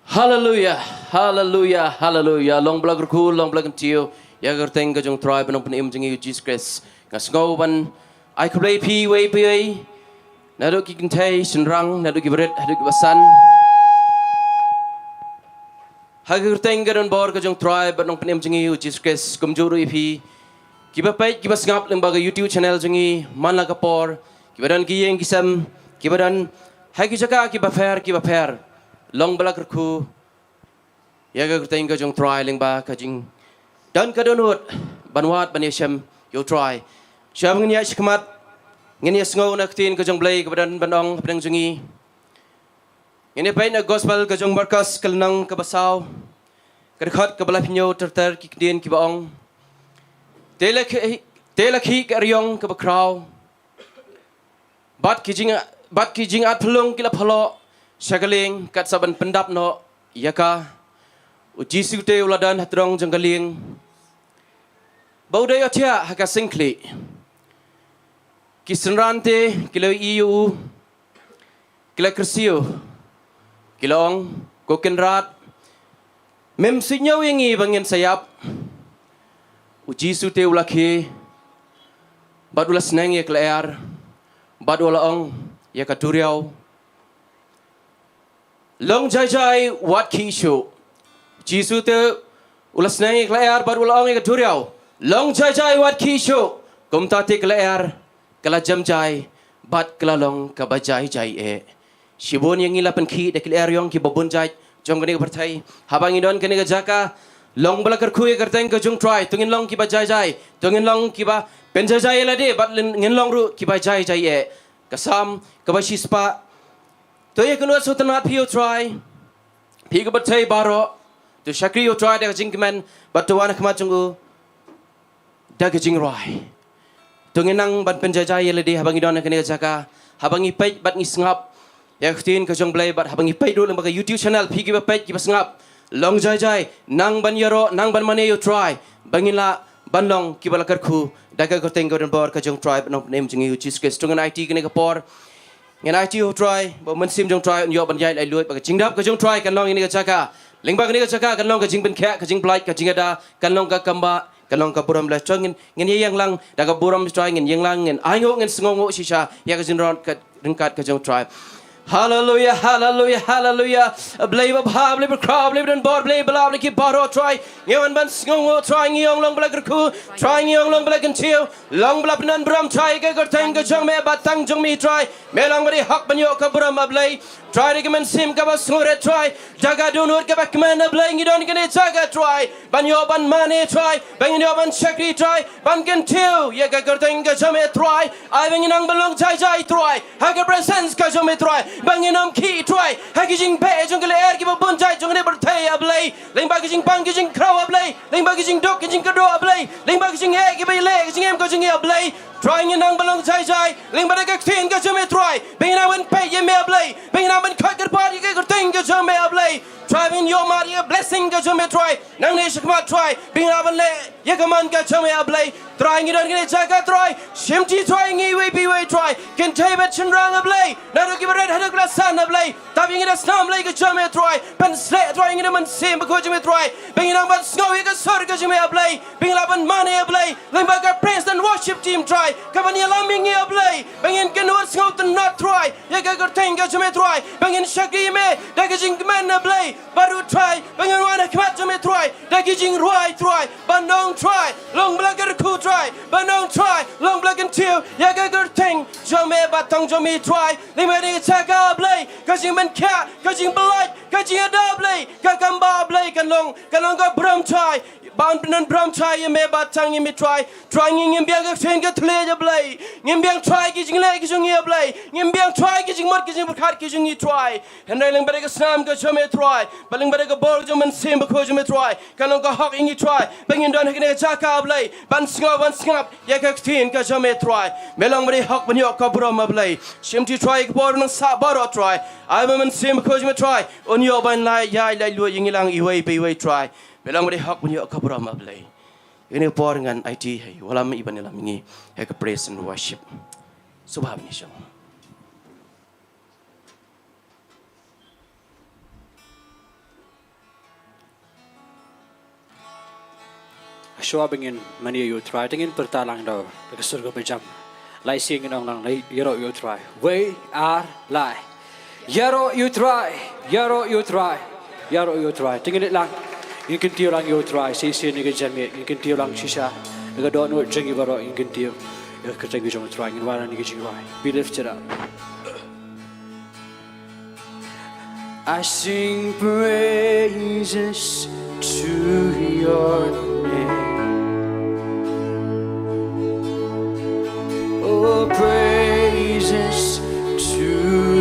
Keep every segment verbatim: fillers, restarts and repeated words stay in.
Haleluya, haleluya, haleluya. Long ba la kyrkhu, long ba la kyntiew ïa ka kyrteng ka jong Trai ba nongpynim jong ngi u Jisu Khrist. Nga sngew ban ai khublei ïa phi iwei pa iwei, naduh ki kynthei shynrang, naduh ki barit haduh ki basan. Ha ka kyrteng ka don bor ka jong Trai ba nongpynim jong ngi u Jisu Khrist, kumjuh ruh ïa phi kiba peit kiba sngap lyngba ka YouTube channel jong ngi man la ka por, kiba don ki ïing ki sem, kiba don ha ki jaka kiba pher kiba pher. Long ba la kyrkhu ïa ka kyrteng ka jong Trai lyngba ka jingdon ka dohnud ban wad ban ïashem ïa u Trai. Shuwa ba ngin ïaid shakhmat, ngin ïasngew na ka ktien ka jong Blei kaba don ban ong hapdeng jong ngi. Ngin ïa peit na gospel ka jong Markos ka lynnong kaba saw, ka dkhot kaba laiphew hynñiew, ter ter ki ktien kiba ong: Te la khih, te la khih ka eriong kaba khraw, bad ki jing, bad ki jingat phyllung ki la phylla sha ka lieng kat sa ban pyndap noh ïa ka. U Jisu te u la don ha tyrong jong ka lieng ba u dei u thiah ha ka sing khlieh. Ki synran te ki la ïohi ïa u, ki la kyrsiew, ki la ong, Ko Kynrad, mem suidñiew ïa ngi ba ngin sa ïap? U Jisu te u la khie bad u la sneng ïa ka lyer bad u la ong ïa ka duriaw, Long jai jai, wat khih shuh. Jisu te u la sneng ïa ka lyer bad u la ong ïa ka duriaw, Long jai jai, wat khih shuh. Kumta te ka lyer ka la jem jai bad ka la long kaba jai jai eh. Shibun ïa ngi la pynkhih da ki lyer eriong kiba bun jait jong kane ka pyrthei. Haba ngi don kane ka jaka, long ba la kyrkhu ïa ka kyrteng ka jong Trai, to ngin long kiba jai jai, to ngin long kiba pynjai jai ïa lade bad ngin long ruh kiba jai jai eh. Ka Salm kaba shispah. To ïa kynnoh sngewtynnat phi ïa u Trai, phi ka pyrthei baroh. To shakri ïa u Trai da ka jingkmen bad to wan ha khmat jong u da ka jingrwai. To ngin nang ban pynjai jai ïa lade haba ngi don ha kane ka jaka, haba ngi peit bad ngi sngap ïa ka ktien ka jong Blei, bad haba ngi peit ruh lyngba ka YouTube channel, phi kiba peit kiba sngap, long jai jai, nang ban ïaroh, nang ban mane ïa u Trai ba ngin lah ban long kiba la kyrkhu da ka kyrteng ka don bor ka jong Trai ba nongpynim jong ngi u Jisu Khrist. To ngin aiti kane ka por, ngin aiti ïa u Trai ba u Mynsiem jong Trai un ïoh ban ïaid laitluid, ba ka jingdap ka jong Trai kan long ïa kane ka jaka. Lyngba kane ka jaka kan long ka jingpynkhiah, ka jingpyllait, ka jingada, kan long ka kambah, kan long ka burom. Lada ngin, ngin ïeng lang da ka burom Trai, ngin ïeng lang, ngin ainguh, ngin sngewnguh shisha ïa ka jingrwai ryngkat ka jong Trai. Haleluya, haleluya, haleluya. Blei babha, Blei bakhraw, Blei badonbor, Blei balah, Blei ki baroh Trai. Ngi wan ban sngewnguh Trai, ngi ong long ba la kyrkhu Trai, ngi ong long ba la kyntiew, long ba la pyndonburom Trai, ka kyrteng ka jong me bad tang jong me Trai. Me long ba dei hok ban ïoh ka burom, A Blei. Trai, da ka mynsiem kaba sngewrit Trai, da ka dohnud kaba kmen, A Blei, ngi don kane jaka Trai ban ïoh ban mane Trai, ban ïoh ban shakri Trai, ban kyntiew ïa ka kyrteng ka jong me Trai. Ai ba ngin nang ban long jai jai Trai ha ka presence ka jong me Trai, ba ngin ym khih Trai ha ki jingbeh jong ki lyer kiba bun jait jong kane ka pyrthei, A Blei. Lyngba ki jingpang ki jingkhraw, A Blei, lyngba ki jingduk ki jingkyrduh, A Blei, lyngba ki jingeh kiba ïaleh ki jingim ka jong ngi, A Blei. Trai, ngin nang ban long jai jai lyngba da ka ktien ka jong me Trai, ba ngin nang ban peit ïa me, A Blei, ba ngin nang ban khot kyrpad ïa ka kyrteng ka jong me, A Blei. Trai, ba ngin ïoh mad ïa ka blessing ka jong me Trai nangne shakhmat Trai, ba ngin nang ban leh ïa ka mon ka jong me, A Blei. Trai, ngi don kane jaka Trai, shimti Trai, ngi iwei pa iwei Trai, kynthei bad shynrang, A Blei, naduh kiba rit haduh kiba la san, A Blei. Tap ïa ngi da snam Blei ka jong me Trai, pynshlur Trai ïa ngi da Mynsiem Bakhuid jong me Trai, ba ngin nang ban sngew ïa ka sur ka jong me, A Blei, ba ngin lah ban mane, A Blei, lyngba ka praise and worship team Trai, kaban ïalam ïa ngi, A Blei, ba ngin kynnoh sngewtynnat Trai ïa ka kyrteng ka jong me Trai, ba ngin shakri ïa me da ka jingkmen, A Blei, bad ruh Trai, ba ngin wan ha khmat jong me Trai da ki jingrwai Trai, ban ong Trai, long ba la kyrkhu Trai, ban ong Trai, long ba la kyntiew ïa ka kyrteng jong me bad tang jong me Trai. Lyngba kane ka jaka, A Blei, ka jingpynkhiah, ka jingpyllait, ka jingada, A Blei, ka kambah, A Blei, kan long, kan long ka burom Trai, ban pyndonburom Trai ïa me bad tang ïa me Trai. Trai, ngi ngim biang ka ktien ka thylliej, A Blei, ngim biang Trai ki jingleh ki jong ngi, A Blei, ngim biang Trai ki jingmut ki jingpyrkhat ki jong ngi Trai. Hynrei lyngba da ka snam ka jong me Trai, bad lyngba da ka bor jong Mynsiem Bakhuid jong me Trai, kan long ka hok ïa ngi Trai, ba ngin don ha kane ka jaka, A Blei, ban sngew ban sngap ïa ka ktien ka jong me Trai. Me long ba dei hok ban ïoh ka burom, A Blei. Shimti Trai ka bor nang sah baroh Trai. Ai ba Mynsiem Bakhuid jong me Trai un ïoh ban lait ïaid laitluid ïa ngi lang iwei pa iwei Trai. Me long ba dei hok ban ïoh ka burom, A Blei. Ïa kane ka por ngan aiti ha i wallam iban ïalam ïa ngi ha ka praise and worship. Sngewbha ban ïashong. Shuwa ba ngin mane ïa U Trai, te ngin pyrta lang da ka sur kaba jam. Lai sien ngin ong lang, lai, ïaroh ïa U Trai. Wei, ar, lai. Ïaroh ïa U Trai, ïaroh ïa U Trai, ïaroh ïa U Trai. Te ngin leit lang, ngin kyntiew lang ïa U Trai, shisien ïa ka janmiet, ngin kyntiew lang shisha. Ïa ka dohnud jong ngi baroh ngin kyntiew ïa ka kyrteng ka jong U Trai, ngin wan lang ïa ka jingrwai. Be lifted up. I sing praises to your name. Oh, praises to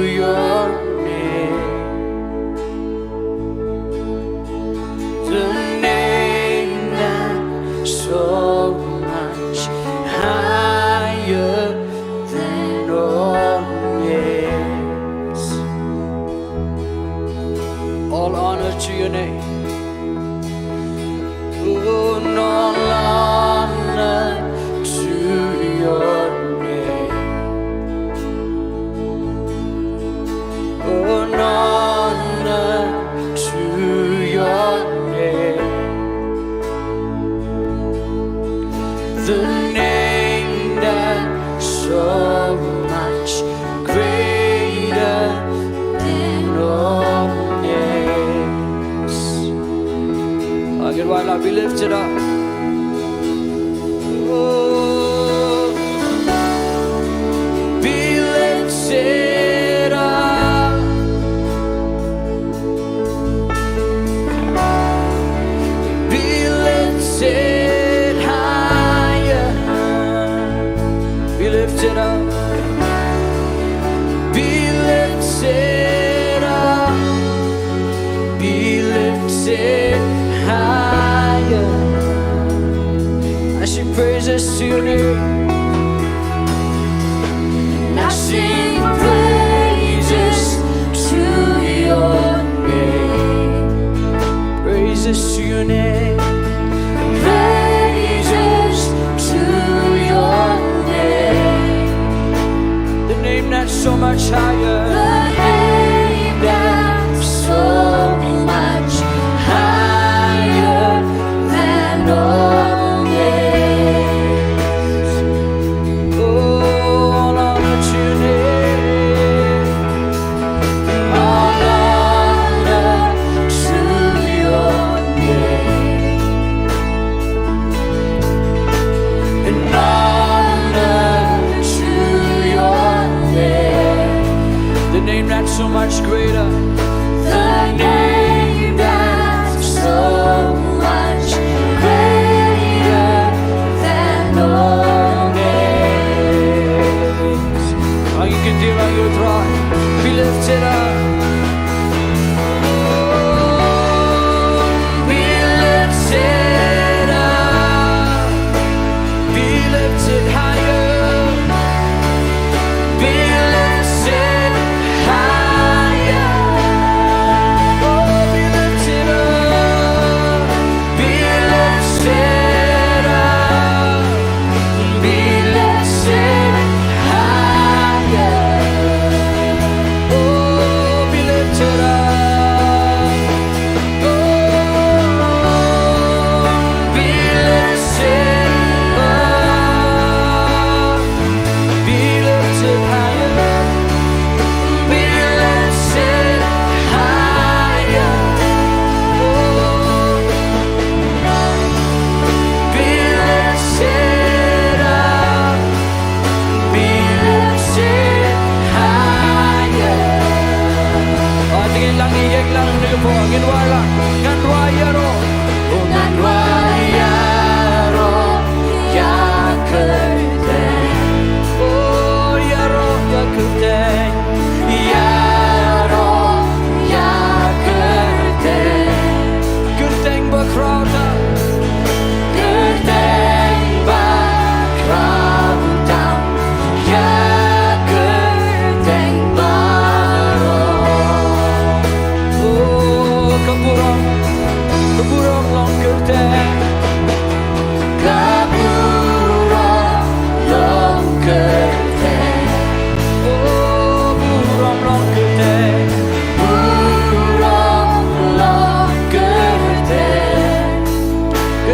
your name. The name that's so much higher than all names. All honor to your name. Oh, and all honor to your name. Oh, and all honor to your name. The name that's so much greater than all names. Again, while I be lifted up. Oh, be lifted up. Be lifted higher. Be lifted up. Be lifted up. Be lifted higher. I sing praises to your name. And I sing praises to your name. Praises to your name. Praises to your name. The name that's so much higher. The name that's so much higher than all names. Oh, all honor to your name. All honor to your name. And honor to your name. The name that's so much greater. The name that's so much greater than all names. Oh, you can do it, you try. Be lifted up. Be lifted up. Be lifted higher. Be lifted higher.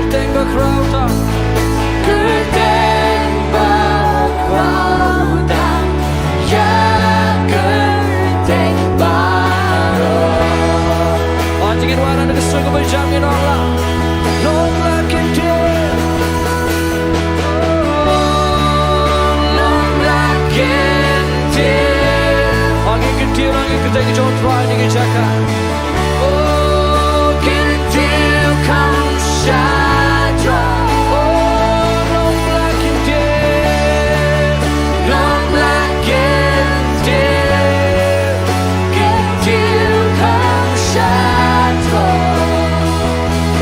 Kyrteng ba khraw tam. Kyrteng ba khraw tam. Ïa kyrteng baroh. Haba ngin wan ha ka sur kaba jam ngin ong la. Long la kyntiew. Long la kyntiew. Haba ngin kyntiew, haba ngin kyntiew ka jong U Trai na ki jaka. Oh, kyntiew kham shadroh. Oh, long la kyntiew. Long la kyntiew. Kyntiew kham shadroh.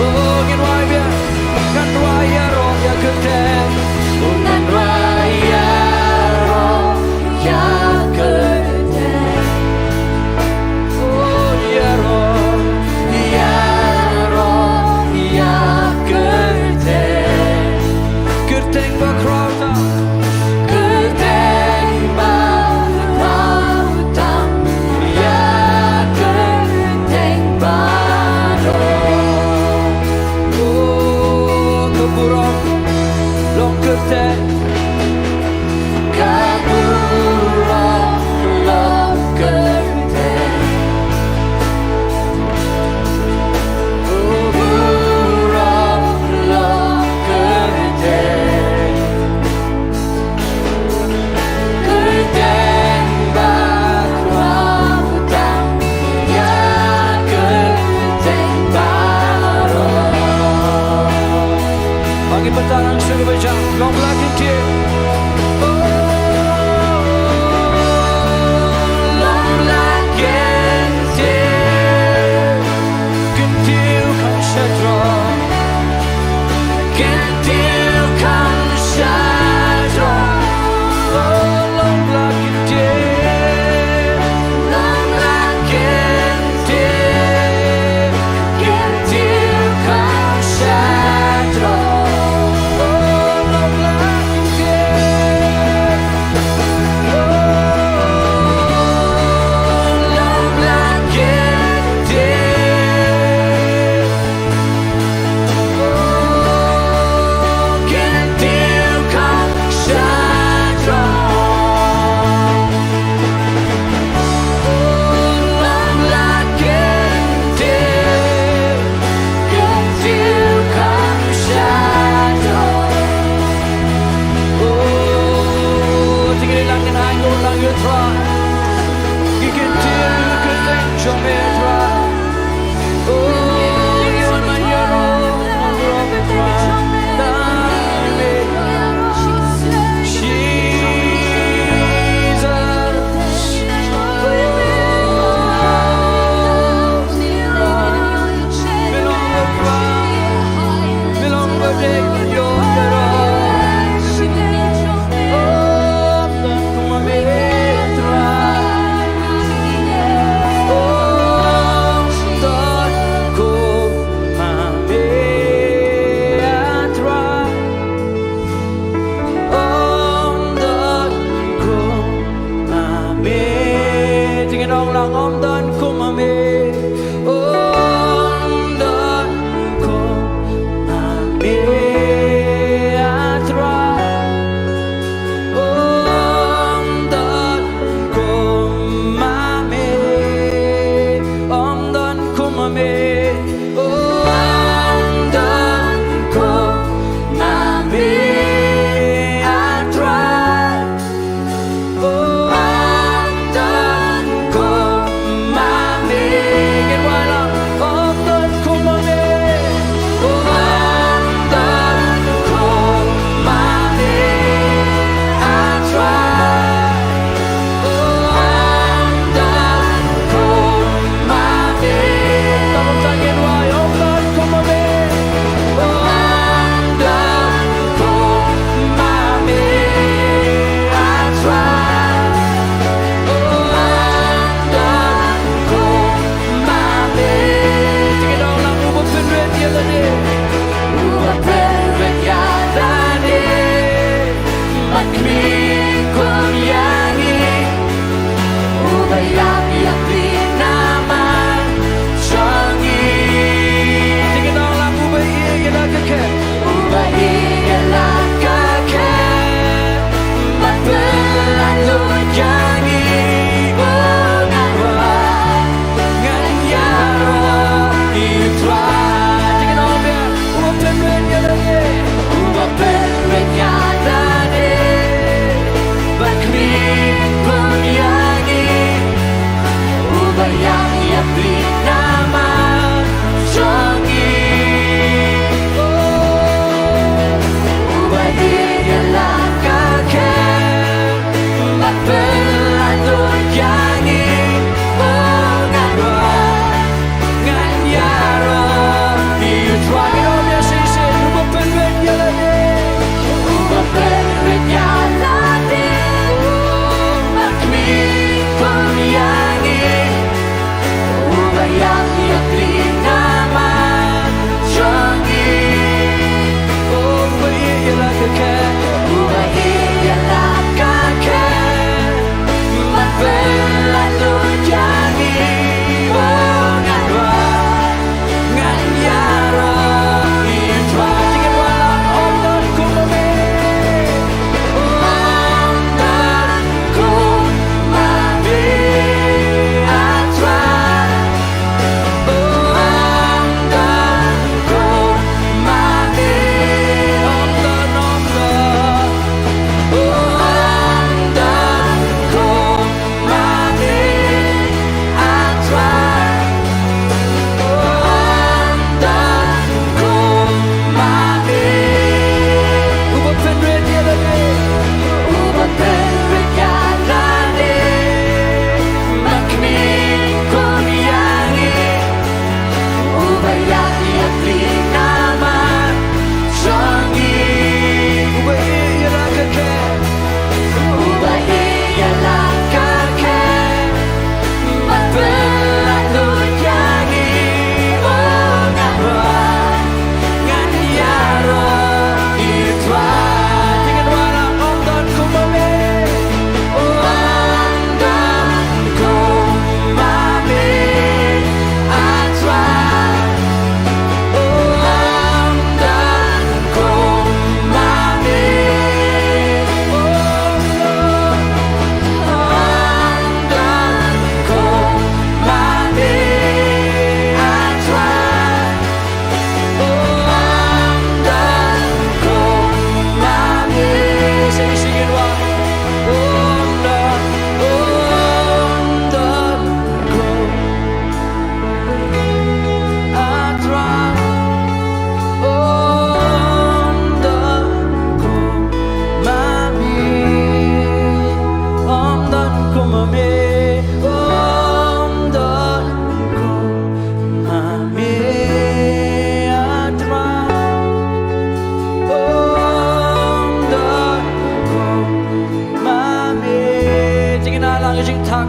Oh, ngin wai biang. Ngan wai ïaroh ïa kyrteng. Oh, ngan wai ïaroh ïa kyrteng. Oh, ïaroh, ïaroh ïa kyrteng. Kyrteng ba khraw tam. Kyrteng ba khraw tam. Ïa kyrteng baroh. Oh, ka burom long kyrteng. Ka burom long kyrteng. Burom long kyrteng. Kyrteng ba khraw tam. Ïa kyrteng baroh. Haba ngin bynta ha ka sur kaba jam, long la kyntiew. Oh, long la kyntiew. Kyntiew kham shadroh. Kyntiew kham shadroh. Oh, long la kyntiew. Long la kyntiew. Kyntiew kham shadroh. Oh, long la kyntiew.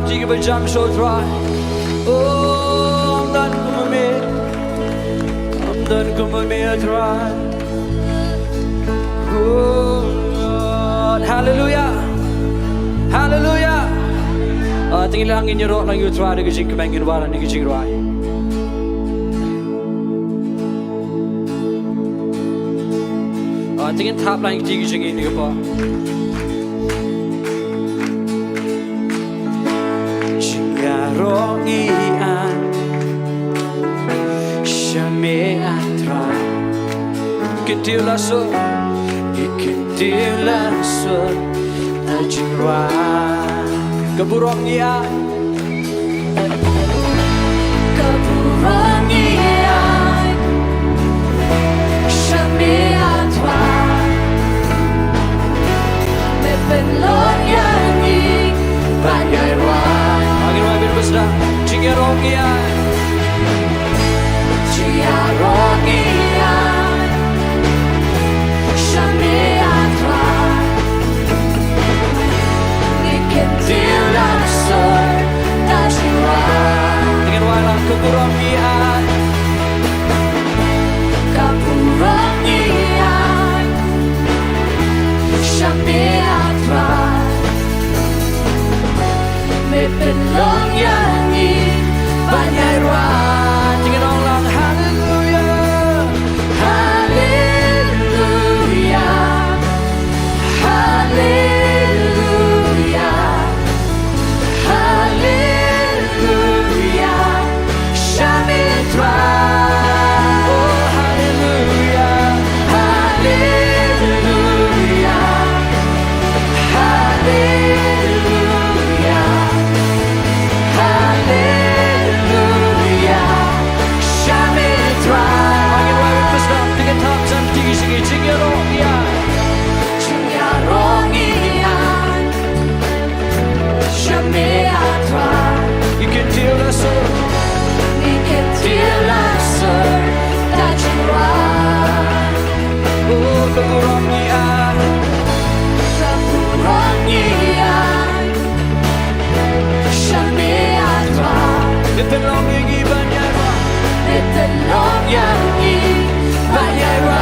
Ki ba jam sha U Trai. Oh, ym don kum ma me. Ym don kum ma me, U Trai. Oh, Lord. Hallelujah. Hallelujah. Ah, te ngin ïa, ngin ïaroh lang ïa U Trai da ka jingkmen, ngin wallam da ka jingrwai. Ah, te ngin thap lang ïa ki jingim ïa ka por. Jingïaroh ngi ai sha me, A Trai. Kyntiew la sur, ngi kyntiew la sur da jingrwai. Ka burom ngi ai. Ka burom ngi ai sha me, A Trai. Me pynlong ïa ngi ban ïai rwai. Ba ngin rwai bad ba sdang. Jingïaroh ngi ai. Jingïaroh ngi ai sha me, A Trai. Ngi kyntiew la sur da jingrwai. Te ngin rwai lang. Ka burom ngi ai. Ka burom ngi ai sha me, A Trai. Me pynlong ïa ngi ban ïai rwai. Te ngin ong lang, Hallelujah. Hallelujah. Hallelujah. Hallelujah. Sha me, Trai. Oh, hallelujah. Hallelujah. Hallelujah. Hallelujah. Sha me, Trai. Ba ngin rwai bad ba sdang, te ngin thap sha ki jingïaroh ïa. Jingïaroh ngi ai sha me, A Trai. Ngi kyntiew la sur. Ngi kyntiew la sur da jingrwai. Oh, ka burom ngi ai. Ka burom ngi ai sha me, A Trai. Me pynlong ïa ngi ban ïai rwai. Me pynlong ïa ngi ban ïai rwai.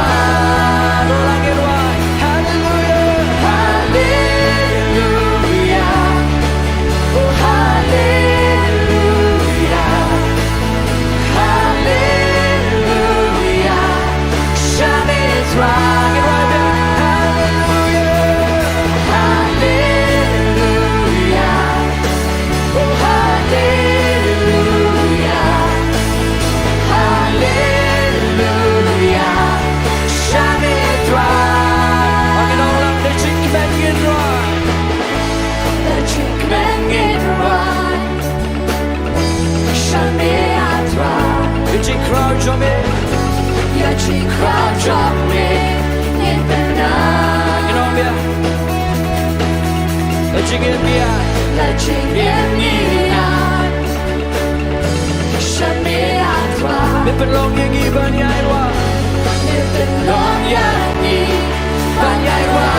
Rwai lang, ïai rwai. Hallelujah. Hallelujah. Oh, hallelujah. Hallelujah. Sha me, Trai. Hallelujah. Hallelujah. Oh, hallelujah. Hallelujah. Sha me, Trai. Ba ngin ong lang, da jingkmen ngin rwai. Da jingkmen ngin rwai. Sha me, A Trai. Ïa jingkhraw jong me. Ïa jingkhraw jong me ngin pynang. Ngin ong biang. La jingim ngi ai. La jingim ngi ai sha me, A Trai. Me pynlong ïa ngi ban ïai rwai. Me pynlong ïa ngi ban ïai rwai.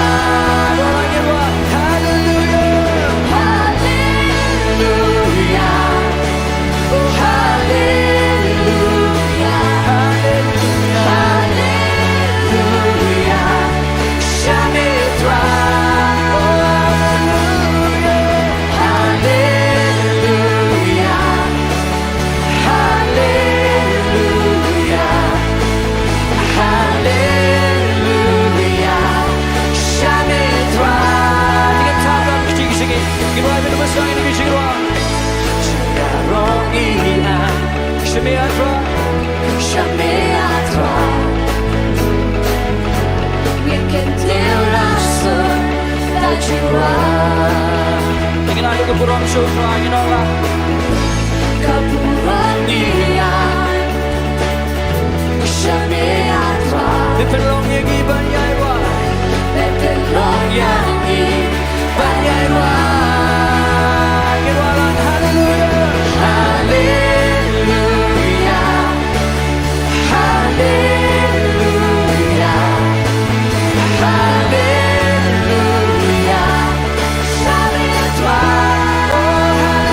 Rwai, rwai. Hallelujah. Hallelujah. Oh, hallelujah. Hallelujah. Hallelujah. Sha me, Trai. Oh, hallelujah. Hallelujah. Hallelujah. Hallelujah. Sha me, Trai. Ngin thap lang ki jingim. Ngin rwai bad ba sdang ïa ki jingim. Jingïaroh ngi ai sha me, A Trai. Sha me, A Trai. Ngi kyntiew la sur da jingrwai. Te ngin ai ka burom sha U Trai, ngin ong lang. Ka burom ngi ai sha me, A Trai. Me pynlong ïa ngi ban ïai rwai. Me pynlong ïa ngi ban ïai rwai. Ngin rwai lang, hallelujah. Hallelujah. Hallelujah. Hallelujah. Sha me, Trai. Oh, hallelujah.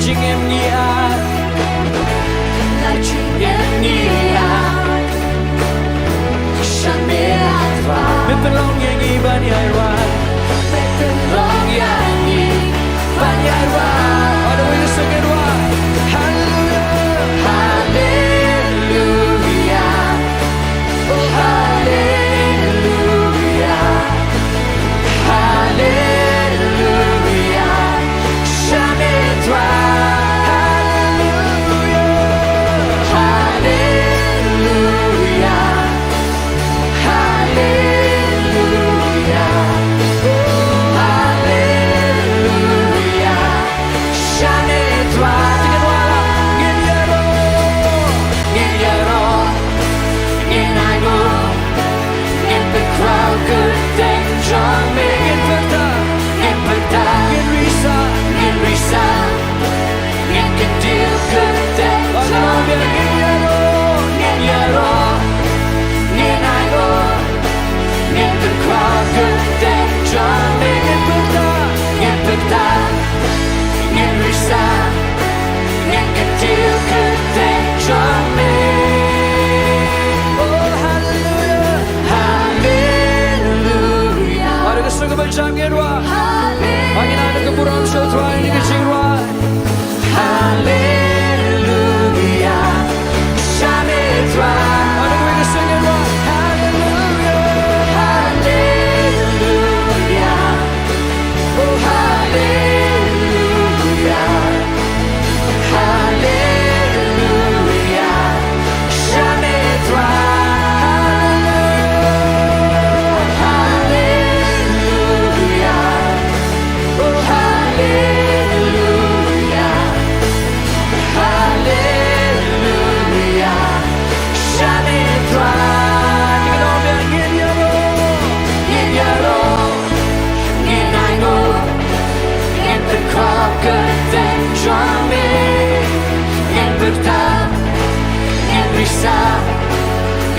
Jingim ngi ai. La jingim ngi ai. Sha me Trai. Me pynlong ïa ngi ban ïai rwai. Me pynlong ïa ngi ban ïai rwai. All the way to sing it, rwai. Hallelujah. Hallelujah. Oh, hallelujah. Hallelujah. Sha me Trai. Hallelujah. Hallelujah. Hallelujah. Oh, hallelujah. Sha me Trai. Ngin ïaroh. Ngin ïaroh. Ngin ainguh. Ngin pynkhraw kyrteng jong me. Ngin pyrta. Ngin pyrta. Ngin risa. Ngin risa. Ngin kyntiew kyrteng jong me. Ngin ïaroh. Ngin ïaroh. Ngin ainguh. Ngin pynkhraw kyrteng jong me. Ngin pyrta. Ngin pyrta. Ngin risa. Ngin kyntiew kyrteng jong me. Oh, hallelujah. Hallelujah. Hallelujah. Hallelujah. Hallelujah. Hallelujah. Sha me Trai. Hallelujah. Hallelujah. Hallelujah. Oh, hallelujah. Hallelujah. Sha me Trai. Hallelujah. Oh, hallelujah. Hallelujah. Sha me Trai. Ngin ïaroh. Ngin ainguh. Ngin pynkhraw kyrteng jong me. Ngin pyrta. Ngin risa.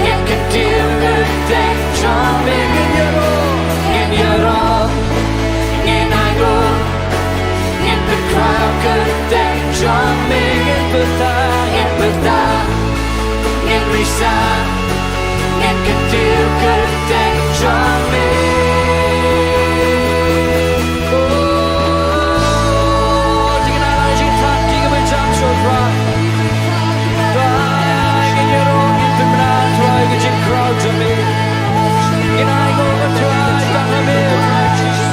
Ngin kyntiew kyrteng jong me. Ngin ïaroh. Ngin ïaroh. Ngin ainguh. Ngin pynkhraw kyrteng jong me. Ngin pyrta. Ngin pyrta. Ngin risa. Ngin kyntiew kyrteng jong me. Oh, to ngin ai jingthoh, to ngin ai jingkyrpad. Trai, ngin ïaroh, ngin pynbna, Trai, ka jingkhraw jong me. Ngin ainguh, Trai, ba ha me, Trai Jisu.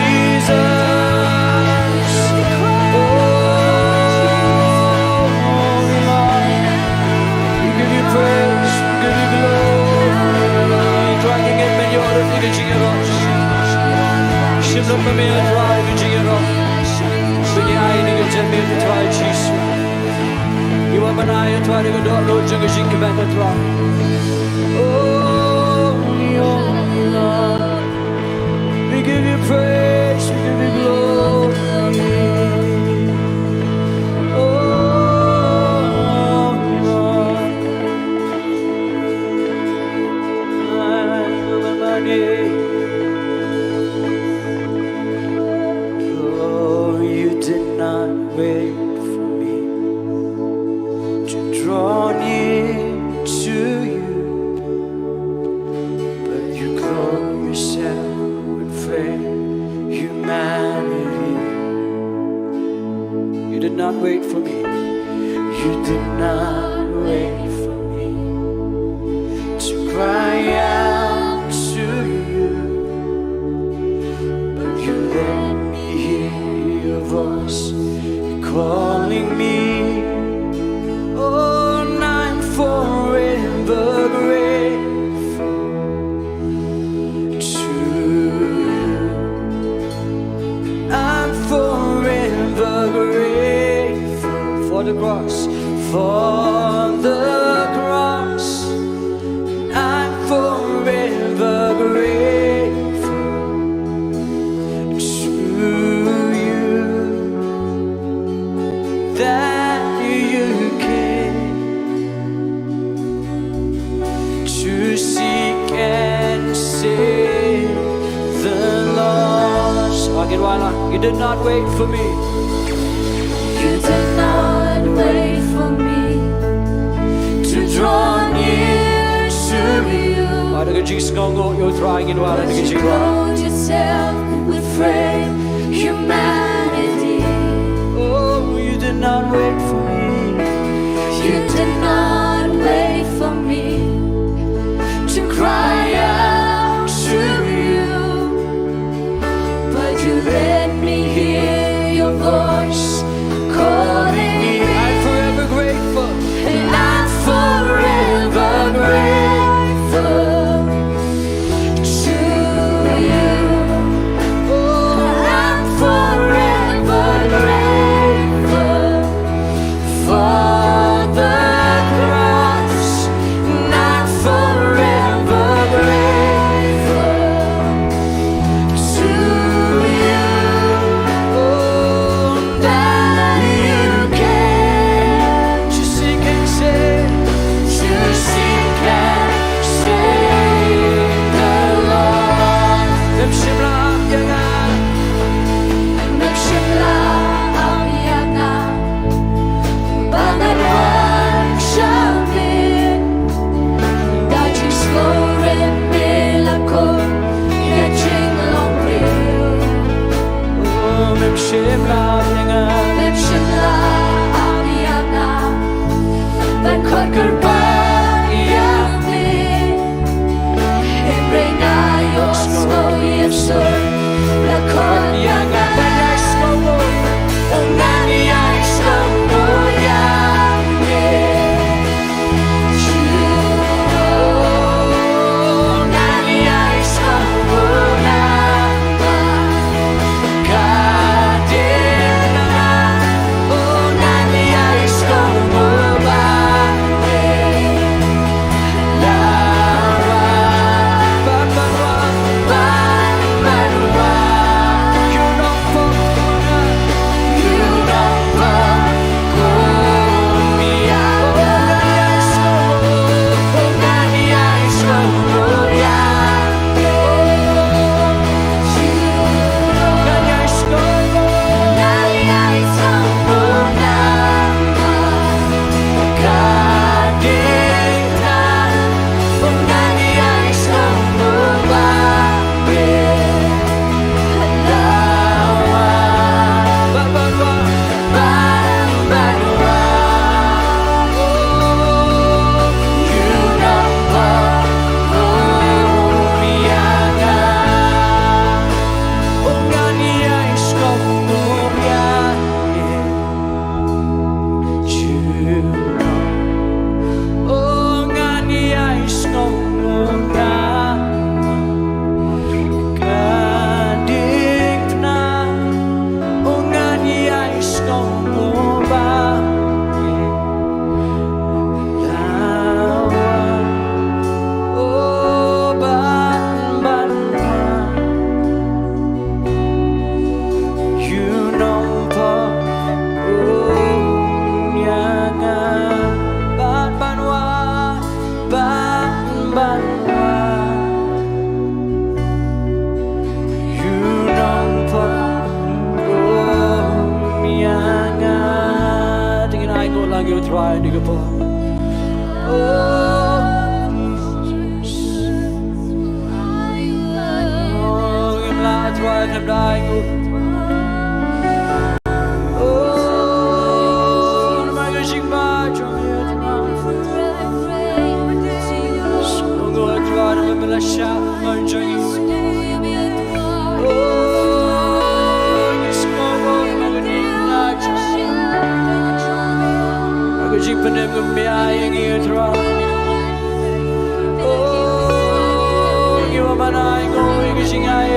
Jesus. Oh, Lord. We give you praise, we give you glory. Trai, ngin ngeit ba ïoh ïa ka jingïaroh. Shim lut ma me, Trai, ka jingïaroh. Ba ngi ai ïa ka jingmut, Trai Jisu. Ngi wan ban ai, Trai, ïa ka dohnud jong ka jingkmen, Trai. Oh, Lord. We give you praise, we give you glory. Oh, Lord. Oh, you did not wait for me to draw near to you, but you clothe yourself with frail humanity. You did not wait for me. You did not wait for me to cry out to you, but you let me hear your voice calling me. Oh, and I'm forever grateful to you. I'm forever grateful for the cross, for the cross. I'm forever grateful to you that you came to seek and save Wait for me. You did not wait for me to draw near to you. Wat ka jingsngew ïa U Trai, ngin wan ha ka jingwan. But you clothed yourself with frail humanity. Oh, you did not wait for me. You did not wait for me to cry out to you. But you let me hear your voice calling me. I'm forever grateful. And I'm forever grateful to you. Oh, I'm forever grateful for the cross, and I'm forever grateful to you. Oh, that you came to seek and save, to seek and save the lost. Mem shym la ap ïa nga. Mem shym la ap ïa nga. Ba ngan wan sha me. Da jingsngewrit me la khot ïa jinglong briew. Oh, mem shym la ap ïa nga. Mem shym la ap ïa nga ban khot kyrpad ïa me. Hynrei nga ïohsngew ïa sor la khot ïa nga. Ngan ïai sngewbha, oh, ngan ïai sngewbha ïa me. Te ngin ai nguh lang ïa U Trai ha kane ka por. Oh, ngim lah, Trai, khlem da ai nguh. Oh, namar ka jingma jong me, Trai. Sngewbha, Trai, namar me la shah, namar jong ngi. Oh, ngi sngewbha, namar ka jingma jong me. Namar ka jingpynim jong me ïa ngi, Trai. Oh, ngi wan ban ai nguh ïa ka jingai.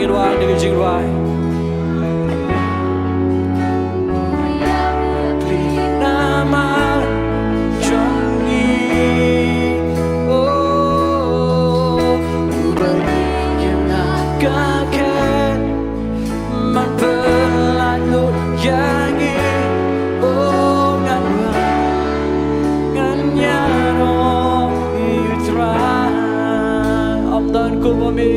Rwai da ka jingrwai. Namar jong ngi, oh, uba ïa ka khet man pynlait lut ïa ngi, oh, ngan wan, ngan ïaroh ïa u Trai. Ym don kum ma me.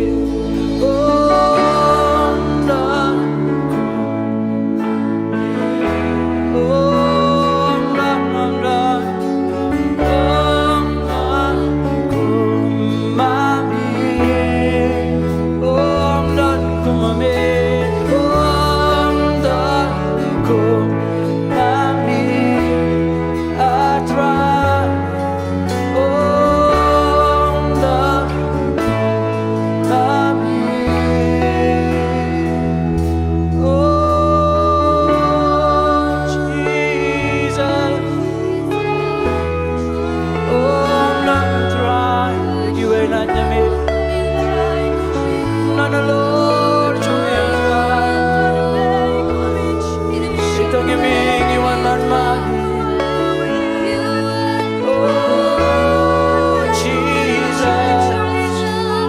Oh, Jesus.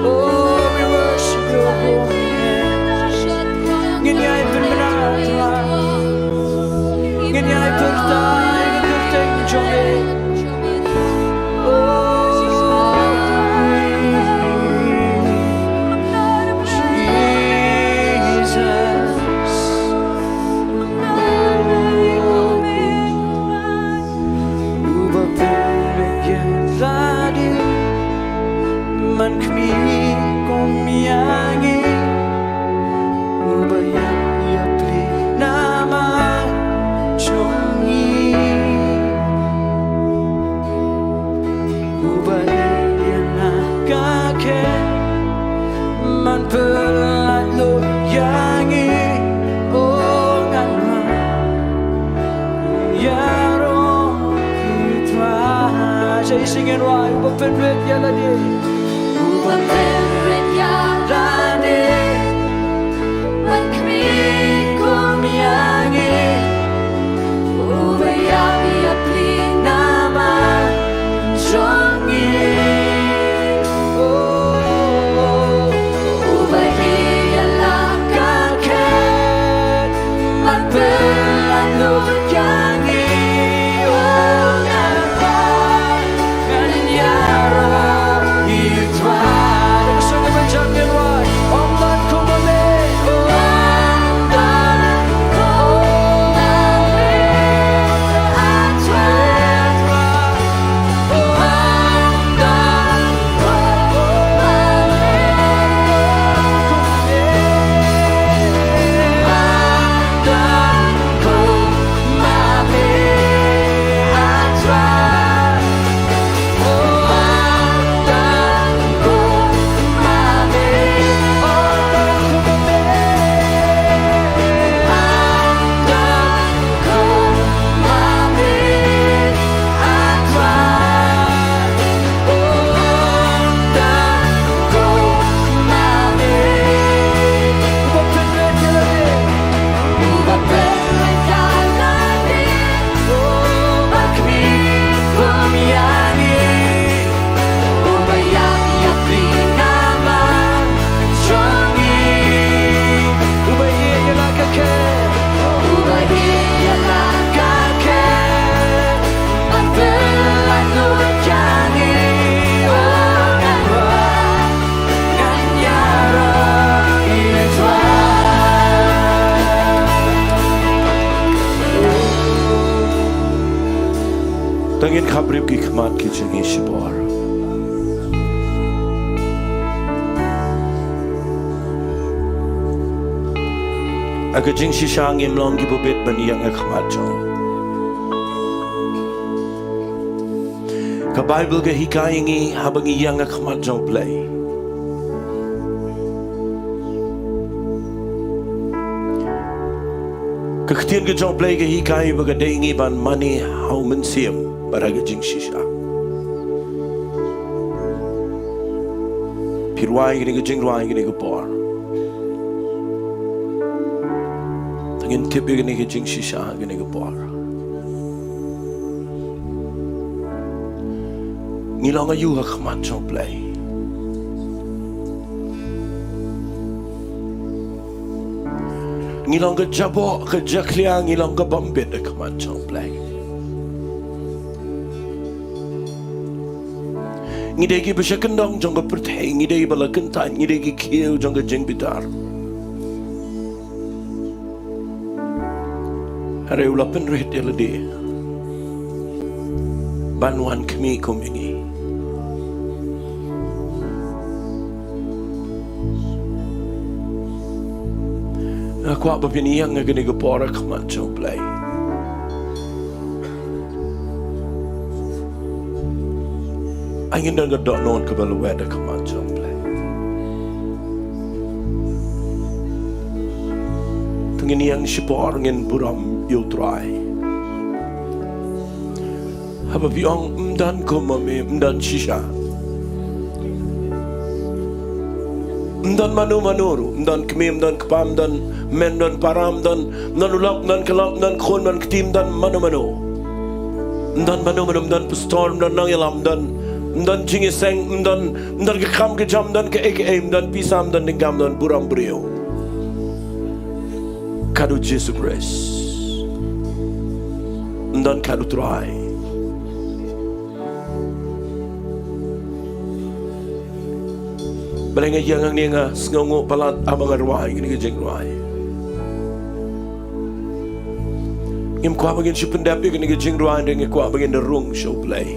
Oh, we worship your holy name. Ngin ïai pynbna, Trai. Ngin ïai pyrta ïa ka kyrteng jong me. Oh, Jesus. Uba pynbeit ïa lade man khmih kum ïa ngi, uba ïap ïapli namar jong ngi. Uba ïeit ïa la ka khet man pynlait lut ïa ngi. Oh, ngan wan ïaroh ïa u Trai. Sa shisien ngin rwai. Uba pynbeit ïa lade. Uba pynbeit ïa lade man khmih kum ïa ngi. Uba ïap ïapli namar jong ngi. Oh, uba ïeit ïa la ka khet man pynlait lut ïa ngi. Oh, ngan wan, ngan ïaroh ïa u Trai. To ngin khapbriew ki khmat ki jong ngi shibor. Ha ka jingshisha ngim long kiba bit ban ïeng ha khmat jong. Ka Baibl ka hikai ïa ngi haba ngi ïeng ha khmat jong U Blei. Ka ktien ka jong U Blei ka hikai ba ka dei ïa ngi ban mane ha u Mynsiem bad ha ka jingshisha. Phi rwai kane ka jingrwai kane ka por. Ngin tip ïa kane ka jingshisha ha kane ka por. Ngi long aïu ha khmat jong U Blei? Ngi long ka jaboh, ka jakhlia, ngi long ka bym bit ha khmat jong U Blei. Ngi dei kiba sha kyndong jong ka pyrthei, ngi dei ba la kyntait, ngi dei ki khiew jong ka jingbitar. Hynrei u la pynrit ïa lade ban wan khmih kum ïa ngi. Nga kwah ba phin ïeng ha kane ka por ha khmat jong U Blei. Ai ngin don ka dohnud kaba lwet ha khmat jong U Blei. To ngin ïeng shipor, ngin burom ïa U Trai. Haba phi ong ym don kum ma me, ym don shisha. Ym don mano mano ruh, ym don kmie, ym don kpa, ym don hynmen, ym don para, ym don, ym don u lok, ym don ka lok, ym don khun, ym don kti, ym don mano mano. Ym don mano mano, ym don pastor, ym don nongïalam, ym don, ym don jingïaseng, ym don, ym don ka kam ka jam, ym don kaei kaei, ym don pisa, ym don dingkam, ym don burom briew. Khadduh Jisu Khrist. Ym don khadduh Trai. Balei nga ïeng hangne, nga sngewnguh palat haba nga rwai kane ka jingrwai. Ngim kwah ba ngin shu pyndep ïa kane ka jingrwai, hynrei nga kwah ba ngin da rung sha U Blei.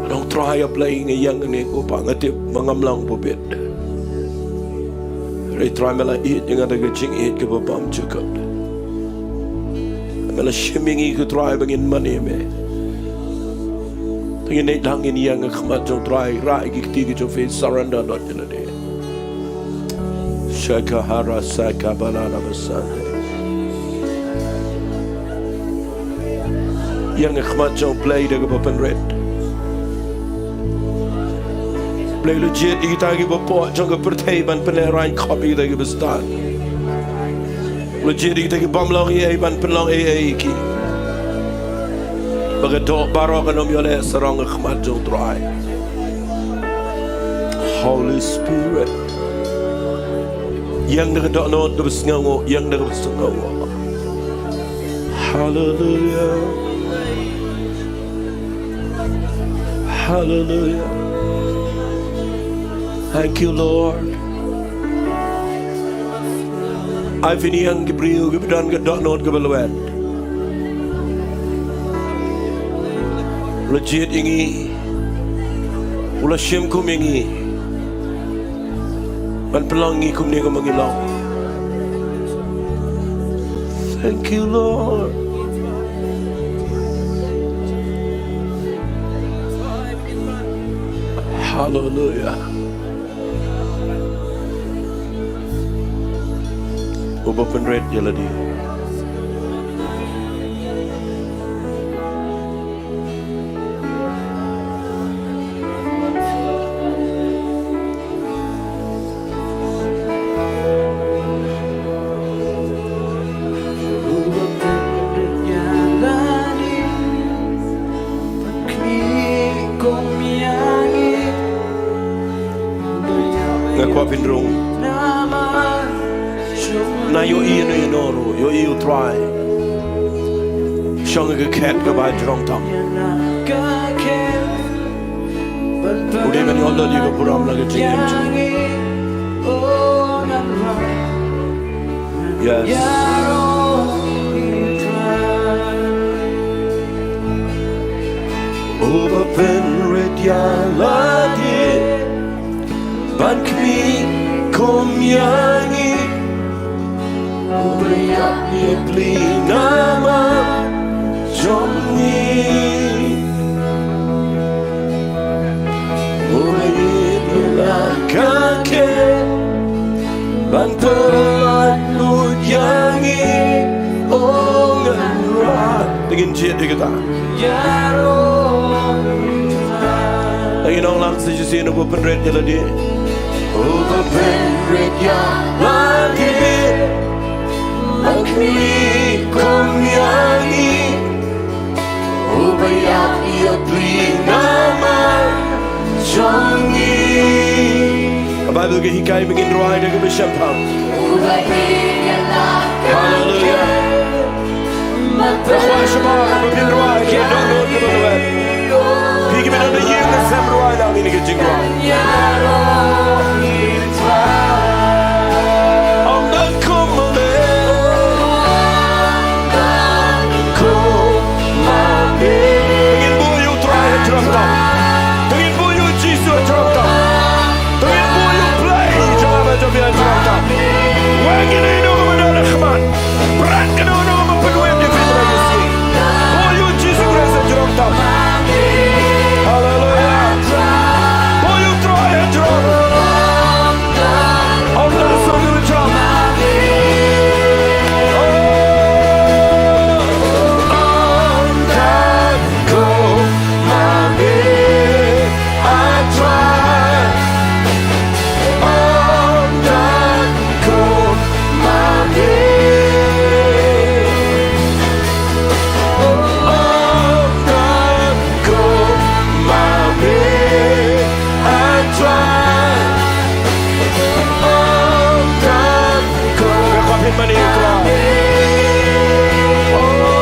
Nga ong Trai, ïa Blei, nga ïeng hangne ko Pa, nga tip ba ngam long ba bit. Hynrei Trai, me la ïeit ïa nga da ka jingïeit kaba bymjukut. Me la shim ïa ngi ko Trai ba ngin mane ïa me. Te ngin ïeit lang, ngin ïeng ha khmat jong U Trai, rah ïa ki kti ki jong phi, surrender noh ïa lade. Shakahara sakabalala basande. Ïeng ha khmat jong U Blei da kaba pynrit. Blei, la jied ïa kita kiba pop jong ka pyrthei ban pynlehrain khop ïa kita kiba stad. La jied ïa kita ki bym long ei ei ban pynlong ei ei ïa ki. Ba ka doh baroh kan ym ïoh leh sarong ha khmat jong U Trai. Holy Spirit. Ïeng da ka dohnud kaba sngewnguh, ïeng da kaba sngewnguh. Hallelujah. Hallelujah. Thank you, Lord. Ai phin ïeng ki briew kiba don ka dohnud kaba lwet. U la jied ïa ngi. U la shim kum ïa ngi. Ban pynlong ngi kumne kumba ngi long. Thank you, Lord. Hallelujah. Uba pynrit ïa lade. Nga kwah phin rung. Na ïohi ïano ïano ruh, ïohi U Trai. Shong ha ka khet kaba jrong tam. U dei ban ïoh lut ïa ka burom la ka jingim jong u. Yes. Uba pynrit ïa lade ban khmih kum ïa ngi. Uba ïap ïa pli namar jong ngi. Uba ïeit ïa la ka khet ban pynlait lut ïa ngi. O Ngan Rwai. Te ngin jied ïa kata. Te ngin ong lang sa shisien, uba pynrit ïa lade. Uba pynrit ïa lade. Ka hikai ba ngin rwai da kaba shemphang. Haleluya. Nga kwah shabar ba phin rwai ki dohnud kaba lwet. Phi kiba don ha ïing, ngin sa rwai lang ïa kane ka jingrwai. Ong dan kum ma me. Ong dan kum ma me. Ngin buh ïa u Trai ha jrong tam. Ngin buh ïa u Jisu ha jrong tam. Ngin buh ïa u Blei jong nga bad jong phi ha jrong tam. Weng ïa uno uno uba don ha khmat. Bret ïa uno uno uba pynwit ïa phi trai ïa sngi. Buh ïa u Jisu Khrist ha jrong tam. Haleluya. Buh ïa u Trai ha jrong. Ong dan kum ma me. Ong dan kum ma me, I try. Ong dan kum ma me. Ong dan kum ma me, I try. Ong dan kum. Nga kwah phin mane ïa u Trai. Oh.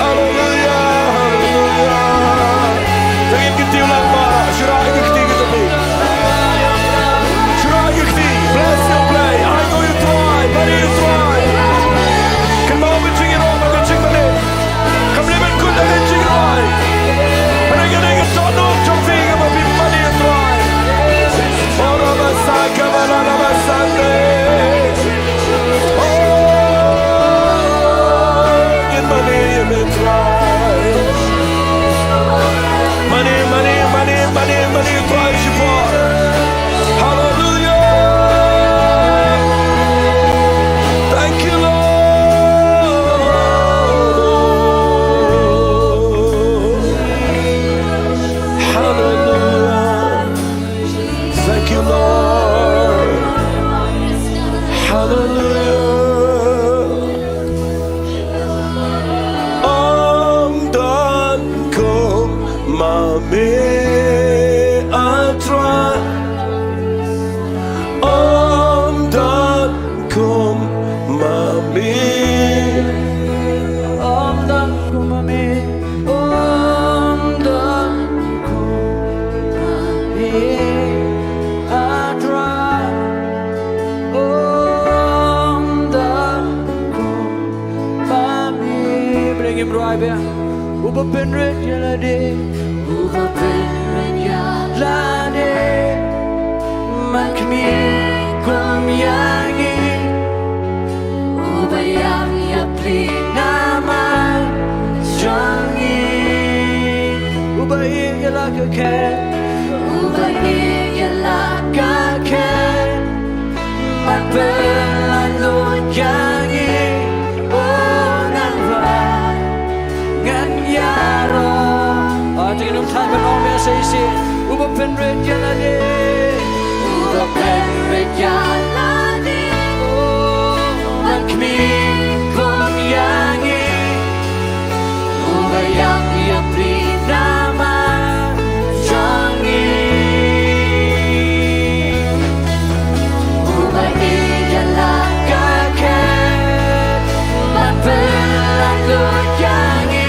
Haleluya, haleluya. Te ngin kyntiew lang ba, shah ïa ki kti ki jong phi. Shah ïa ki kti, bless ïa u Blei, ai ko ïa u Trai, mane ïa u Trai. Kynmaw ka jingïaroh bad ka jingmane. Kam dei ban kut da ka jingrwai. Hynrei ka dei ka dohnud jong phi kaba phi mane ïa u Trai. Ora ba sa ka ba la la ba sa te. Oh, ngin mane ïa me Trai. Mane, mane, mane, mane, mane Trai shipor. Hallelujah. Thank you, Lord. Hallelujah. Thank you, Lord. Hallelujah. Ong dan kum ma me, I try. Ong dan kum ma me. Ong dan kum ma me. Ong dan kum ma me, I try. Ong dan kum ma me. Bring him right there. Uba pynrit ïa lade, uba pynrit ïa lade, man khmih kum ïa ngi. Uba ïap ïa pli namar jong ngi. Uba ïeit ïa la ka khet. Uba ïeit ïa la ka khet. Mat pynlut ïa ngi, oh ngan rwai, ngan ïaroh. Ah, te ngin ym thait ban ong ïa shisha. Uba pynrit ïa lade. Uba pynrit ïa lade. Oh, man khmih kum ïa ngi. Uba ïap ïa pli namar jong ngi. Uba ïeit ïa la ka khet. Mat pynlut ïa ngi.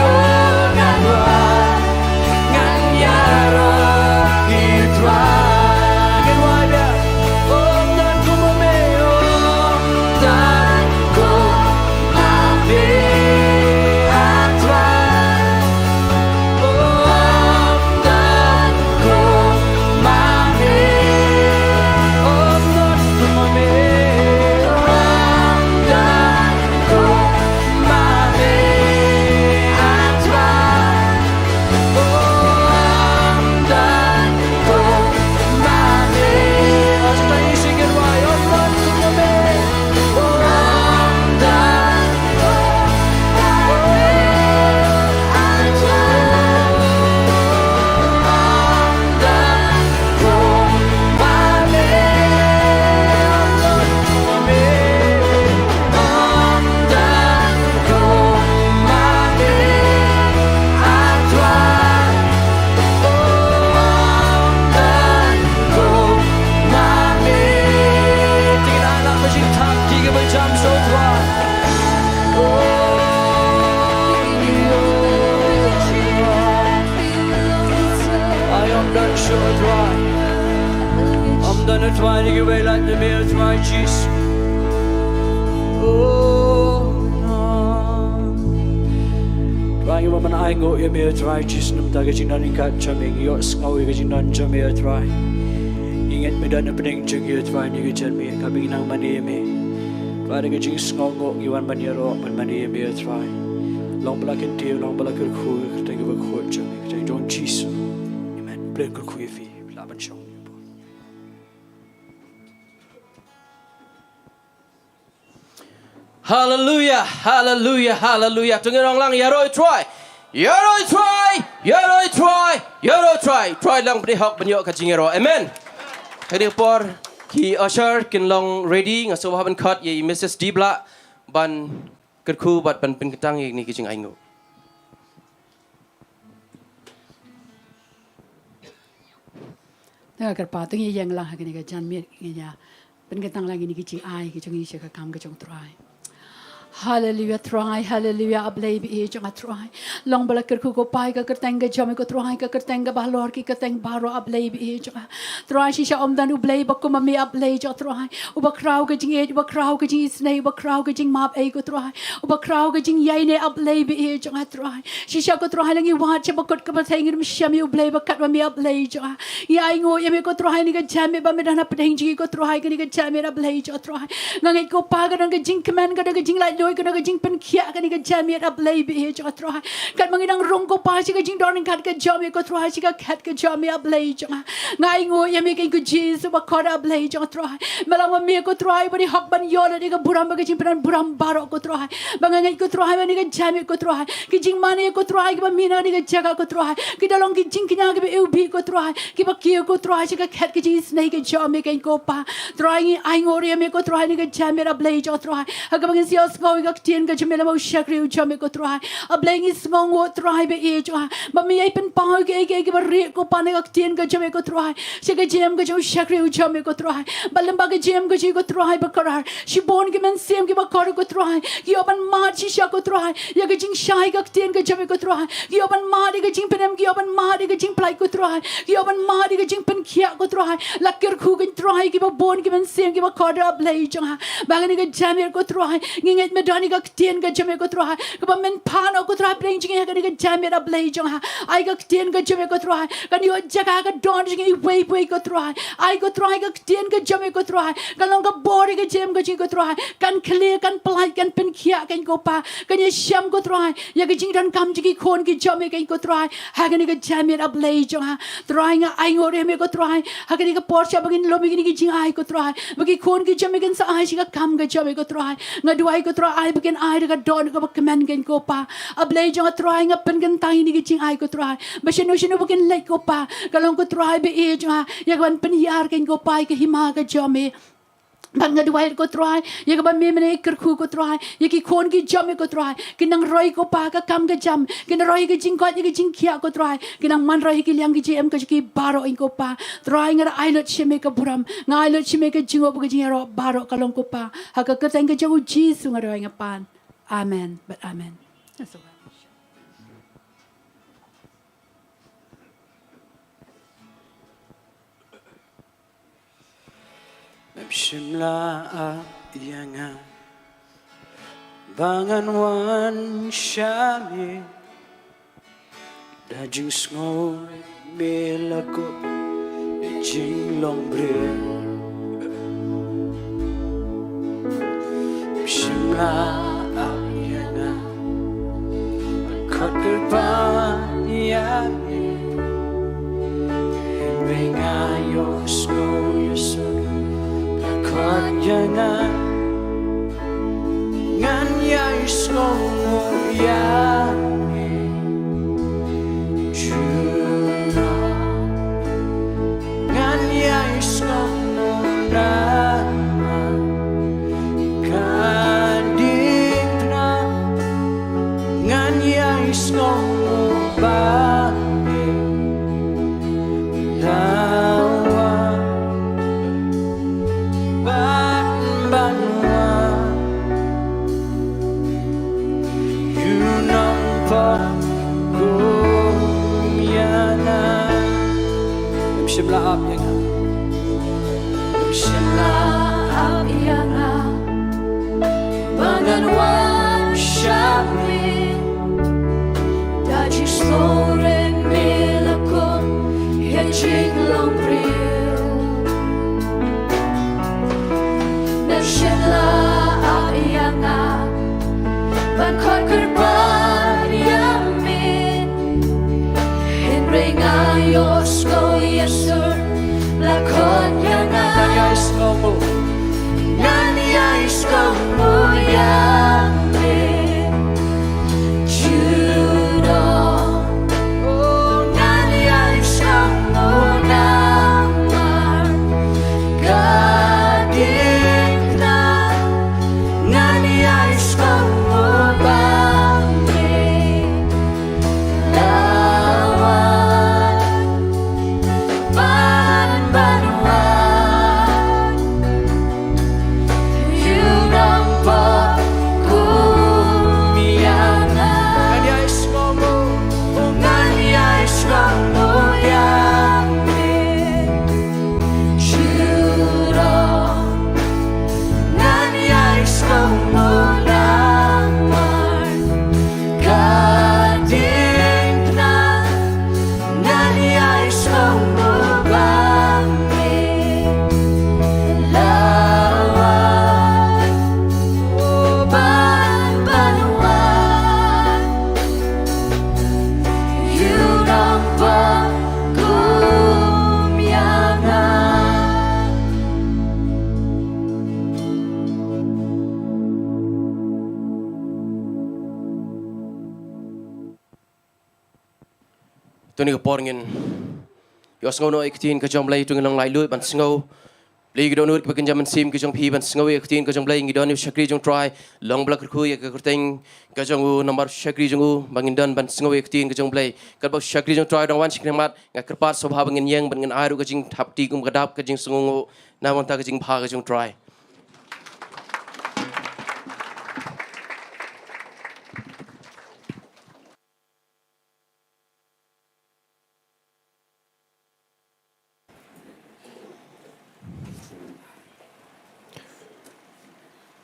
Oh, ngan rwai, ngan ïaroh ïa u Trai. Ngan rwai ïa. Ong dan kum ma me, ong dan kum ma me, I try. Don shuh, Trai. Ym don, Trai, ïa kiwei lait na me, Trai Jisu. Oh, no. Trai, ngi wan ban ainguh ïa me, Trai Jisu, namar ka jingdon ryngkat jong me, ngi ïohsngew ïa ka jingdon jong me, Trai. Ngi ngeit me don hapdeng jong ngi, Trai, ngi ngeit jong me, ka ba ngi nang mane ïa me. Trai, da ka jingsngewnguh ngi wan ban ïaroh, ban mane ïa me, Trai. Long ba la kyntiew, long ba la kyrkhu, ka kyrteng kaba khuid jong me, ka kyrteng jong Jisu. Amen. Blei kyrkhu ïa phi, lah ban shong. Haleluya, haleluya, haleluya. To ngin ong lang, ïaroh ïa u Trai. Ïaroh ïa u Trai, ïaroh ïa u Trai, ïaroh ïa u Trai. Trai long ba dei hok ban ïoh ka jingïaroh. Amen. Kane ka por ki usher kin long ready, nga sngewbha ban khot ïa i Missus Dibla ban kyrkhu bad ban pynkyntang ïa kine ki jingainguh. Te nga kyrpad to ngin ïeng lang ha kane ka janmiet, ngin ïa pynkyntang lang ïa kine ki jingai ki jong ngi sha ka kam ka jong u Trai. Haleluya Trai, haleluya, A Blei ba ïeit jong nga Trai. Long ba la kyrkhu ko Pa ïa ka kyrteng ka jong me ko Trai, ka kyrteng kaba halor ki kyrteng baroh, A Blei ba ïeit jong nga. Trai, shisha ym don U Blei ba kum ma me, A Blei jong nga Trai. Uba khraw ka jingïeit, uba khraw ka jingisynei, uba khraw ka jingmap ei ko Trai. Uba khraw ka jingïaineh, A Blei ba ïeit jong nga Trai. Shisha ko Trai, la ngi wad sha ba kut ka pyrthei ngim shem ïa U Blei ba katba me, A Blei jong nga. Ngi ainguh ïa me ko Trai, ha kane ka janmiet ba me don hapdeng jong ngi ko Trai, ha kane ka janmiet, A Blei jong nga Trai. Nga ngeit ko Pa ka don ka jingkmen, ka don ka jinglaitluid, ka don ka jingpynkhiah ha kane ka janmiet, A Blei ba ïeit jong nga Trai. Katba ngi dang rung ko Pa sha ka jingdon ryngkat ka jong me ko Trai, sha ka khet ka jong me, A Blei jong nga. Nga ainguh ïa me keiñ ko Jisu ba khot, A Blei jong nga Trai. Me long ma me ko Trai ba dei hok ban ïoh ïa ka burom bad ka jingpynburom baroh ko Trai. Ba nga ngeit ko Trai ba ha kane ka janmiet ko Trai, ki jingmane ko Trai kiba mih na kane ka jaka ko Trai, ki da long ki jingkñia kiba iwbih ko Trai, kiba kiew ko Trai sha ka khet ka jingisynei ka jong me keiñ ko Pa. Trai, ngi ainguh ïa me ko Trai ha kane ka janmiet, A Blei jong nga Trai. Ha kaba ngin sa ïohsngew ïa ka ktien ka jong me lem bad u shakri u jong me ko Trai. A Blei, ngi sngewnguh Trai ba ïeit jong nga, ba me ïai pynpaw ïa kiei kiei kiba rieh ko Pa na ka ktien ka jong me ko Trai, sha ka jingim ka jong u shakri u jong me ko Trai. Bad lem bad ka jingim ka jong ngi ko Trai bakordor, shibun ki mynsiem kiba kordor ko Trai, ki ïoh ban mad shisha ko Trai ïa ka jingshai ka ktien ka jong me ko Trai. Ki ïoh ban mad ïa ka jingpynim, ki ïoh ban mad ïa ka jingpyllait ko Trai. Ki ïoh ban mad ïa ka jingpynkhiah ko Trai. La kyrkhu ko Trai ïa kiba bun ki mynsiem kiba kordor, A Blei jong nga. Ba ha kane ka janmiet ko Trai, ngi ngeit me don ïa ka ktien ka jong me ko Trai, kaba men phah noh ko Trai hapdeng jong ngi ha kane ka janmiet, A Blei jong nga. Ai ka ktien ka jong me ko Trai kan ïoh jaka ha ka dohnud jong ngi iwei pa iwei ko Trai. Ai ko Trai ka ktien ka jong me ko Trai kan long ka bor ïa ka jingim ka jong ngi ko Trai. Kan khlieh, kan pyllait, kan pynkhiah keiñ ko Pa. Kan ïashem ko Trai ïa ka jingdonkam jong ki khun ki jong me keiñ ko Trai. Ha kane ka janmiet, A Blei jong nga. Trai, nga ainguh ïa me ko Trai ha kane ka por sha ba ngin lum ïa kine ki jingai ko Trai, ba ki khun ki jong me kin sa ai sha ka kam ka jong me ko Trai. Nga duwai ko Trai, ai ba kin ai da ka dohnud kaba kmen keiñ ko Pa. A Blei jong nga Trai, nga pynkyntang ïa kine ki jingai ko Trai, ba shano shano ba kin leit ko Pa, ka long ko Trai ba ïeit jong nga, ïa ka ban pynhiar keiñ ko Pa ïa ka hima ka jong me. Bad nga duwai ko Trai ïa kaba me mynne kyrkhu ko Trai ïa ki khun ki jong me ko Trai, kin nang roi ko Pa ka kam ka jam, kin nang roi ka jingkoit ïa ka jingkhiah ko Trai, kin nang man roi ïa ki liang ki jingim ka jong ki baroh keiñ ko Pa. Trai, nga da ai lut sha me ka burom, nga ai lut sha me ka jingïaroh bad ka jingïaroh baroh ka long ko Pa. Ha ka kyrteng ka jong u Jisu nga duwai nga pan. Amen bad amen. Mem shym la ap ïa nga ba ngan wan sha me, da jingsngew me la kup ïa ka jinglong briew. Mem shym la ap ïa nga ban khot kyrpad ïa me. Hynrei nga ïohsngew ïa suk ka khot ïa nga. Ngan ïai sngewnguh ïa me, Juda. Ngan ïai sngewnguh namar ka dei pynban. Ngan ïai sngewnguh ba me la wan ban, ban wan. Ïa u nongpop kum ïa nga. Shim la ap ïa nga. Shim la ap ïa nga. Ba ngan wan sha me. Da jingsngewrem me la kum ïa jinglong briew. Shim la ap ïa nga ban khot kyrpad ïa me. Hynrei nga ïohsngew ïa sur la khot ïa nga. Ngan ïai sngewbha. Ngan ïai sngewbha ïa me. Juno. Ngan ïai sngewbha namar ka diengphna. Ngan ïai sngewbha ba me la wan. Ban, ban wan. Ïa u nongpop kum ïa nga. Ngan ïai sngewbha. Ngan ïai sngewbha ïa me. Shuh ruh ngan ïai sngewbha namar ka diengphna. Ngan ïai sngewbha ba me la wan. Ban, ban wan. Ïa u nongpop kum ïa nga. To ha kane ka por ngin ïohsngew noh ïa ka ktien ka jong U Blei, to ngin long laitluid ban sngew. Plie ki dohnud kiba kynja mynsiem ki jong phi ban sngew ïa ka ktien ka jong U Blei. Ngi don ïa u shakri jong U Trai, long ba la kyrkhu ïa ka kyrteng ka jong u, namar u shakri jong u ba ngin don ban sngew ïa ka ktien ka jong U Blei. Katba u shakri jong U Trai u dang wan sha ka khmat, nga kyrpad sngewbha ba ngin ïeng bad ngin ai ruh ka jingthap kti kum ka dap, ka jingsngewnguh na ka bynta ka jingbha ka jong U Trai.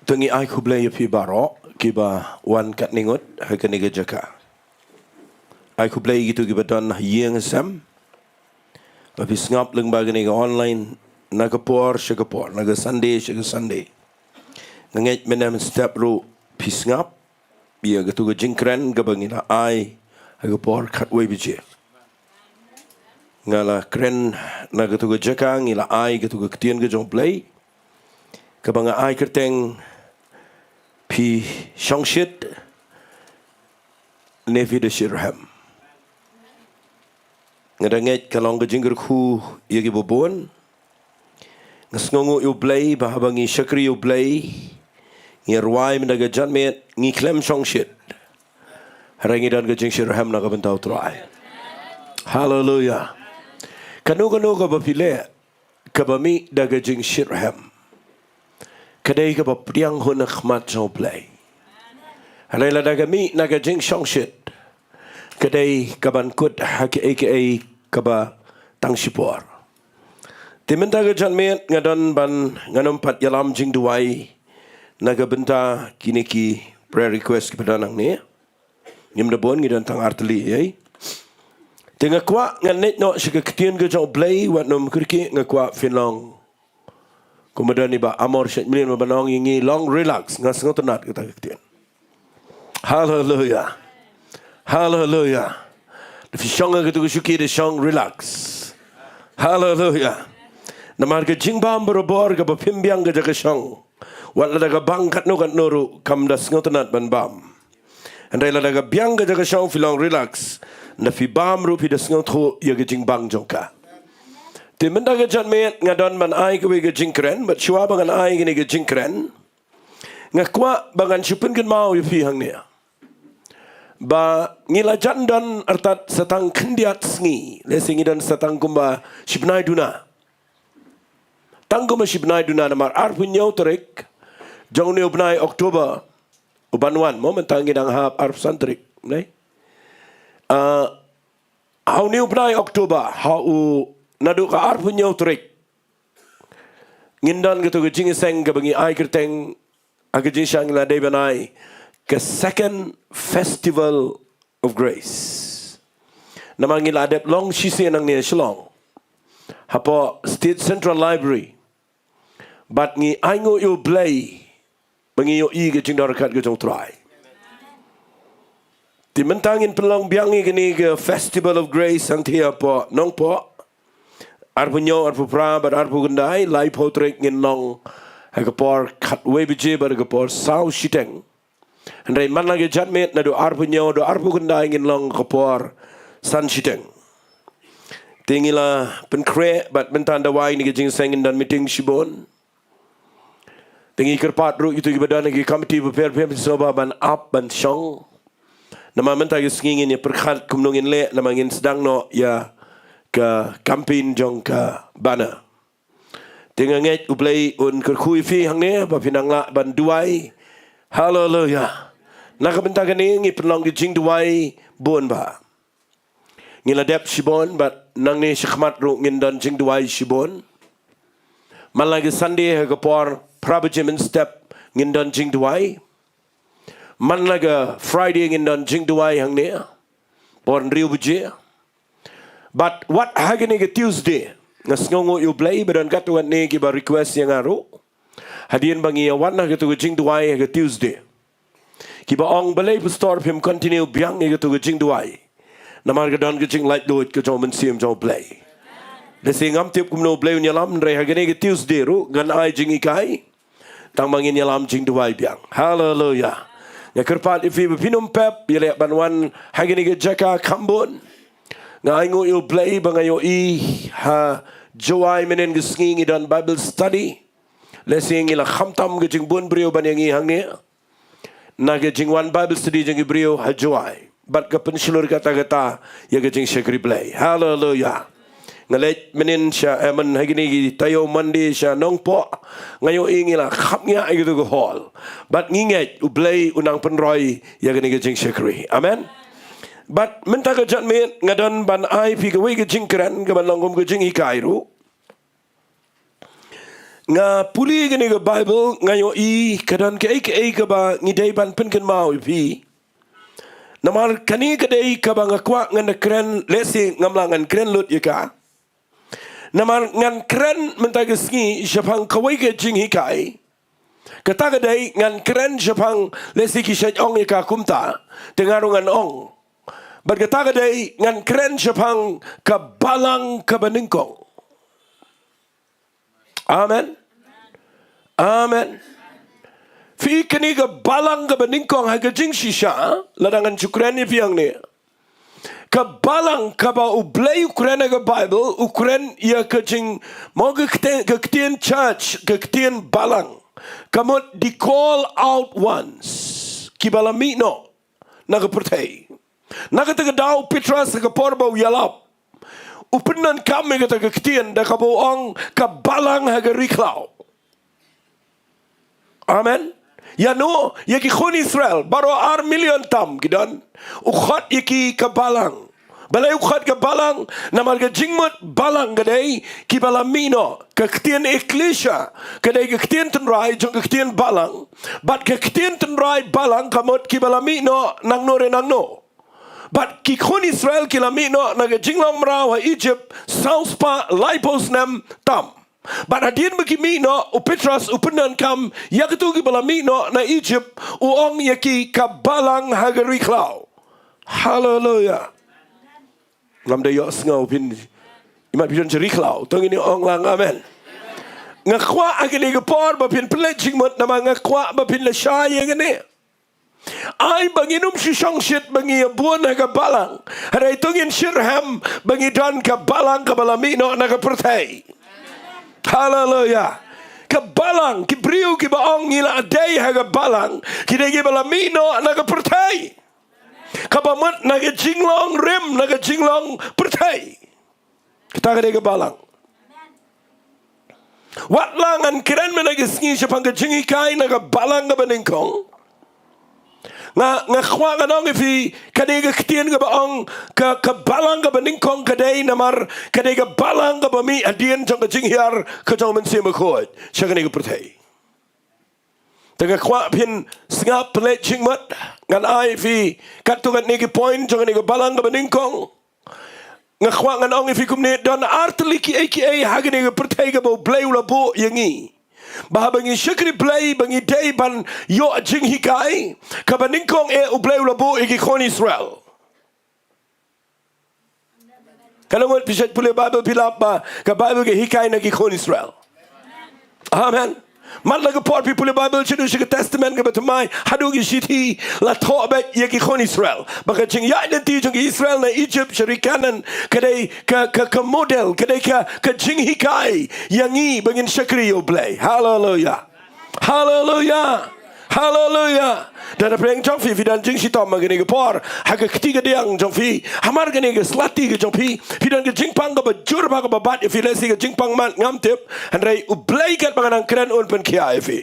To ngi ai khublei ïa phi baroh kiba wan katne ngut ha kane ka jaka. Ai khublei ïa kito kiba don ha ïing ha sem. Ba phi sngap lyngba kane ka online na ka por sha ka por, na ka Sunday sha ka Sunday. Nga ngeit mynne mynstep ruh phi sngap ïa katu ka jingkren kaba ngi la ai ha ka por khatwei baje. Nga la kren na katu ka jaka, ngi la ai katu ka ktien ka jong U Blei kaba nga ai kyrteng, phi shongshit ne phi da shitrhem. Nga da ngeit ka long ka jingkyrkhu ïa kiba bun. Nga sngewnguh ïa U Blei ba haba ngi shakri ïa U Blei, ngi rwai mynta ka janmiet, ngi khlem shongshit. Hynrei ngi don ka jingshitrhem na ka bynta U Trai. Haleluia. Kano kano kaba phi leh kaba mih da ka jingshitrhem, ka dei kaba pdiang hun ha khmat jong U Blei. Hynrei lada ka mih na ka jingshongshit, ka dei kaban kut ha kaei kaei kaba tang shipor. Te mynta ka janmiet nga don ban, ngan ym pat ïalam jingduwai na ka bynta kine ki prayer request kiba don hangne. Ngim da bun, ngi don tang artylli, eh. Te nga kwah ngan leit noh sha ka ktien ka jong U Blei, wat nym kyrkieh, nga kwah phin long kumba don i Bah Amor Shet Mlien ba ban ong ïa ngi, long relax, nga sngewtynnat kata ka ktien. Haleluia. Haleluia. Da phi shong ha katu ka shuki, da shong relax. Haleluia. Namar ka jingbam barabor kaba phim biang ka jaka shong, wat lada ka bang katno katno ruh, kam da sngewtynnat ban bam. Hynrei lada ka biang ka jaka shong, phi long relax, da phi bam ruh phi da sngewthuh ïa ka jingbang jong ka. Te mynta ka janmiet nga don ban ai kawei ka jingkren, bad shuwa ba ngan ai kane ka jingkren, nga kwah ba ngan shu pynkynmaw ïa phi hangne ba ngi la jan don artat sa tang khyndiat sngi, lehse ngi don sa tang kumba shi bnai duna. Tang kumba shi bnai duna, namar arphew hynñiew tarik jong une u bnai October u ban wan, mo, mynta ngi dang hap arphew san tarik, ne? Ah, ha une u bnai October, ha u naduh ka arphew hynñiew tarik, ngin don katu ka jingïaseng kaba ngi ai kyrteng ha ka jingshisha ngi la dei ban ai ka Second Festival of Grace. Namar ngi la dep long shisien hangne ha Shillong, hapoh State Central Library. Bad ngi ainguh ïa U Blei ba ngi ïohi ka jingdon ryngkat ka jong U Trai. Te mynta ngin pynlong biang ïa kane ka Festival of Grace hangtei hapoh Nongpoh. Arphew hynñiew, arphew phra bad arphew khyndai, laiphew tarik ngin long ha ka por khatwei baje bad ha ka por saw shiteng. Hynrei man la ka janmiet naduh arphew hynñiew haduh arphew khyndai ngin long ha ka por san shiteng. Te ngi la pynkhreh bad mynta da wai ïa kane ka jingïaseng ngin don meeting shibun. Te ngi kyrpad ruh ïa kito kiba don ha ki komiti bapher bapher ban sngewbha ban ap ban shong. Namar mynta ka sngi ngin ïa pyrkhat kumno ngin leh namar ngin sdang noh ïa ka campaign jong ka banner. Te nga ngeit U Blei un kyrkhu ïa phi hangne ba phin nang lah ban duwai. Haleluya. Na ka bynta kane ngi pynlong ki jingduwai bun bha. Ngi la dep shibun bad nangne shakhmat ruh ngin don jingduwai shibun. Man la ka Sunday ha ka por phra baje mynstep ngin don jingduwai. Man la ka Friday ngin don jingduwai hangne por hynriew baje. Bad wat ha kane ka Tuesday nga sngewnguh ïa U Blei ba don katto katne kiba request ïa nga ruh. Hadien ba ngi ïa wan ha katu ka jingduwai ha ka Tuesday, kiba ong, "Balei Pastor phim continue biang ïa katu ka jingduwai?" Namar ka don ka jinglaitluid ka jong U Mynsiem jong U Blei. Lehse ngam tip kumno U Blei un ïalam, hynrei ha kane ka Tuesday ruh ngan ai jinghikai. Tang ba ngin ïalam jingduwai biang. Haleluya. Nga kyrpad ïa phi ba phin ym pep ïaleh ban wan ha kane ka jaka kham bun. Nga ainguh ïa U Blei ba nga ïohi ha Jowai mynhynnin ka sngi ngi don Bible study. Lehse ngi la khamtam ka jingbun briew ban ïa ngi hangne na ka jingwan Bible study jong ki briew ha Jowai. Bad ka pynshlur katta katta ïa ka jingshakri Blei. Haleluya. Nga leit mynhynnin sha, eh, mynhynnin ha kine ki taïew Monday sha Nongpoh. Nga ïohi ngi la khapngiah ïa katu ka hall. Bad ngi ngeit U Blei un nang pynroi ïa kane ka jingshakri. Amen. Bad mynta ka janmiet nga don ban ai phi kawei ka jingkren kaban long kum ka jinghikai ruh. Nga pule kane ka Bible, nga ïohi ka don kaei kaei kaba ngi dei ban pynkynmaw ïa phi. Namar kane ka dei kaba nga kwah ngan da kren, lehse ngam lah ngan kren lut ïa ka. Namar ngan kren mynta ka sngi shaphang kawei ka jinghikai. Kata ka dei ngan kren shaphang, lehse ki shait ong ïa ka kumta, te nga ruh ngan ong. Bad kata ka dei ngan kren shaphang ka balang kaba nyngkong. Amen. Amen. Phi, kane ka balang kaba nyngkong ha ka jingshisha, lada ngan shu kren ïa phi hangne. Ka balang kaba U Blei u kren ha ka Bible, u kren ïa ka jing, mo, ka ktien, ka ktien church, ka ktien balang. Ka mut the called out ones. Kiba la mih noh na ka pyrthei. Na kata ka daw u Petros ha ka por ba u ïalap, u pyndonkam ïa kata ka ktien da kaba u ong ka balang ha ka ri khlaw. Amen. Ïa no, ïa ki khun Israel, baroh ar million tam ki don. U khot ïa ki ka balang. Balei u khot ka balang? Namar ka jingmut balang ka dei kiba la mih noh. Ka ktien ekklesia ka dei ka ktien tynrai jong ka ktien balang. Bad ka ktien tynrai balang ka mut kiba la mih noh nangno re nangno. Bad ki khun Israel ki la mih noh na ka jinglong mraw ha Egypt saw spah laiphew snem tam. Bad hadien ba ki mih noh, u Petros u pyndonkam ïa kito kiba la mih noh na Egypt, u ong ïa ki ka balang ha ka ri khlaw. Haleluya. Ngam da ïohsngew phin, imat phi don sha ri khlaw, to ngin ïa ong lang amen. Nga kwah ha kane ka por ba phin pynleit jingmut namar nga kwah ba phin lashai ïa kane. Ai ba ngin ym shu shongshit ba ngi ïa bun ha ka balang. Hynrei to ngin shitrhem ba ngi don ka balang kaba la mih noh na ka pyrthei. Haleluya. Ka balang, ki briew kiba ong ngi la dei ha ka balang, ki dei kiba la mih noh na ka pyrthei. Kaba mut na ka jinglong rim, na ka jinglong pyrthei. Kata ka dei ka balang. Wat la ngan kren mynta ka sngi shaphang ka jinghikai na ka balang kaba nyngkong, Nga, nga kwah ngan ong ïa phi, kane ka ktien kaba ong, ka, ka balang kaba nyngkong ka dei namar, ka dei ka balang kaba mih hadien jong ka jinghiar, ka jong u Mynsiem Bakhuid, sha kane ka pyrthei. Te nga kwah phin sngap pynleit jingmut, ngan ai ïa phi, katto katne ki point, jong kane ka balang kaba nyngkong. Nga kwah ngan ong ïa phi kumne, don ar tylli kiei kiei ha kane ka pyrthei kaba U Blei u la buh ïa ngi. Ba haba ngi shakri Blei ba ngi dei ban ïoh jinghikai, kaba nyngkong eh U Blei u la buh ïa ki khun Israel. Katno ngut phi shait pule Baibl phi lap ba ka Baibl ka hikai na ki khun Israel? Amen. Man la ka por phi pule Baibl shaduh sha ka Testament kaba thymmai haduh ki shithi, la thoh beit ïa ki khun Israel. Ba ka jingïaid lynti jong ki Israel na Egypt sha ri Kanaan ka dei ka, ka, ka model, ka dei ka, ka jinghikai ïa ngi ba ngin shakri ïa U Blei. Haleluia. Haleluia. Haleluia. Da na pdeng jong phi, phi don jingshitom ha kane ka por. Ha ka kti kadiang jong phi, hamar kane ka slati ka jong phi, phi don ka jingpang kaba jur bha kaba bat ïa phi, lehse ka jingpang mat ngam tip. Hynrei U Blei katba nga nang kren un pynkhia ïa phi.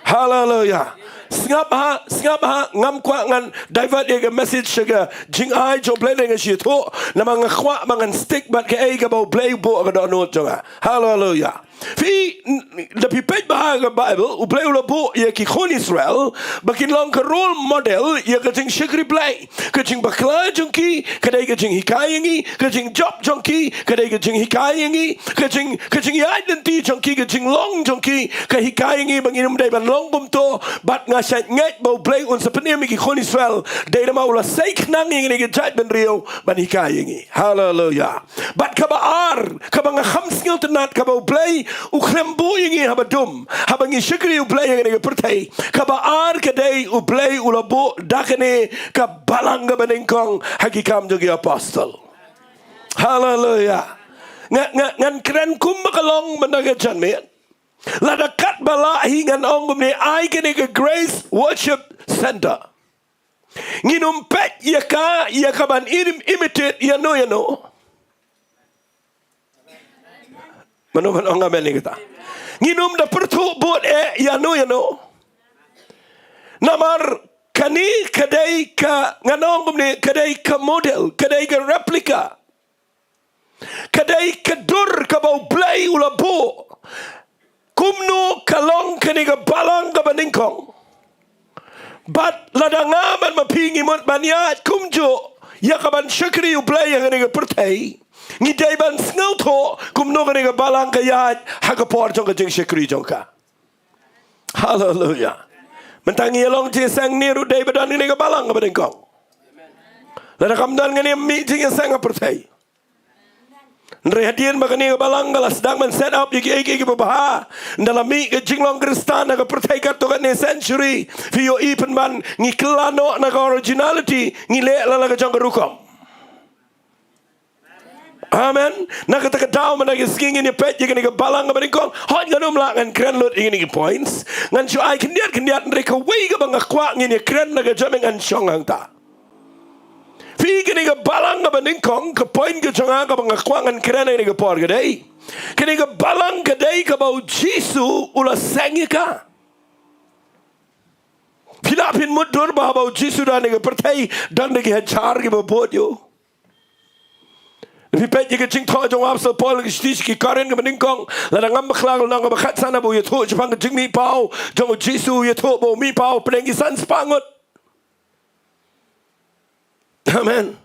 Haleluia. Sngap ha, sngap ha, ngam kwah ngan divert ïa ka message sha ka jingai jong U Blei, nga shu ïathuh, namar nga kwah ba ngan stick bad kaei kaba U Blei u buh ha ka dohnud jong nga. Haleluia. Phi, n-, n-, da phi peit bha ha ka Baibl, U Blei u la buh ïa ki khun Israel ba kin long ka role model ïa ka jingshakri Blei. Ka jingbakla jong ki ka dei ka jinghikai ïa ngi, ka jingjop jong ki ka dei ka jinghikai ïa ngi, ka jing, ka jingïaid lynti jong ki, ka jinglong jong ki ka hikai ïa ngi ba ngin ym dei ban long kumto. Bad nga shait ngeit ba U Blei un sa pynim ïa ki khun Israel, dei namar u la sei khnang ïa ngi na ka jaitbynriew ban hikai ïa ngi. Haleluia. Bad kaba ar, kaba nga kham sngewtynnat, kaba U Blei u khlem buh ïa ngi haba dum, haba ngi shakri U Blei ha kane ka pyrthei. Kaba ar ka dei U Blei u la buh da kane ka balang kaba nyngkong ha Ki Kam jong ki Apostol. Haleluia. Nga, nga, ngan kren kumba ka long mynta ka janmiet. Lada katba lah hi ngan ong kumne, ai kane ka Grace Worship Center. Ngin ym peit ïa ka, ïa ka ban im-, imitate ïano ïano. Mano mano ong amen ïa kata. Ngin ym da pyrthuh bud eh ïano ïano. Namar kane ka dei ka, ngan ong kumne, ka dei ka model, ka dei ka replica. Ka dei ka dur kaba U Blei u la buh. Kumno ka long kane ka balang kaba nyngkong. Bad lada nga bad ma phi ngi mut ban ïaid kumjuh ïa ka ban shakri U Blei ha kane ka pyrthei, ngi dei ban sngewthuh kumno kane ka balang ka ïaid ha ka por jong ka jingshakri jong ka. Haleluia. Mynta ngi ïa long jingïaseng, ne ruh dei ba don kane ka balang kaba nyngkong. Lada kam don, ngin ym mih jingïaseng ha pyrthei. Hynrei hadien ba kane ka balang ka la sdang ban set up ïa kiei kiei kiba bha, ynda la mih ka jinglong Khristan ha ka pyrthei katto katne century, phi ïohi pynban ngi kylla noh na ka originality, ngi leh la la ka jong ka rukom. Amen. Na kata ka daw mynta ka sngi ngin ïa peit ïa kane ka balang kaba nyngkong. Hooid, ngan ym lah ngan kren lut ïa kine ki points. Ngan shu ai khyndiat khyndiat, hynrei kawei kaba nga kwah ngin ïa kren na ka jingmut, ngan shong hangta. Phi, kane ka balang kaba nyngkong, ka point ka jong nga kaba nga kwah ngan kren ha kane ka por ka dei, kane ka balang ka dei kaba U Jisu u la seng ïa ka. Phi lah phin mutdur ba haba U Jisu u don ha kane ka pyrthei, don da ki hajar kiba bud ïa u. Phi peit ïa ka jingthoh jong u Apostol Paul ha ka shithi sha ki Korinth kaba nyngkong, lada ngam bakla ka lynnong kaba khatsan, haba u ïathuh shaphang ka jingmihpaw jong U Jisu, u ïathuh ba u mihpaw pdeng ki san spah ngut. Amen.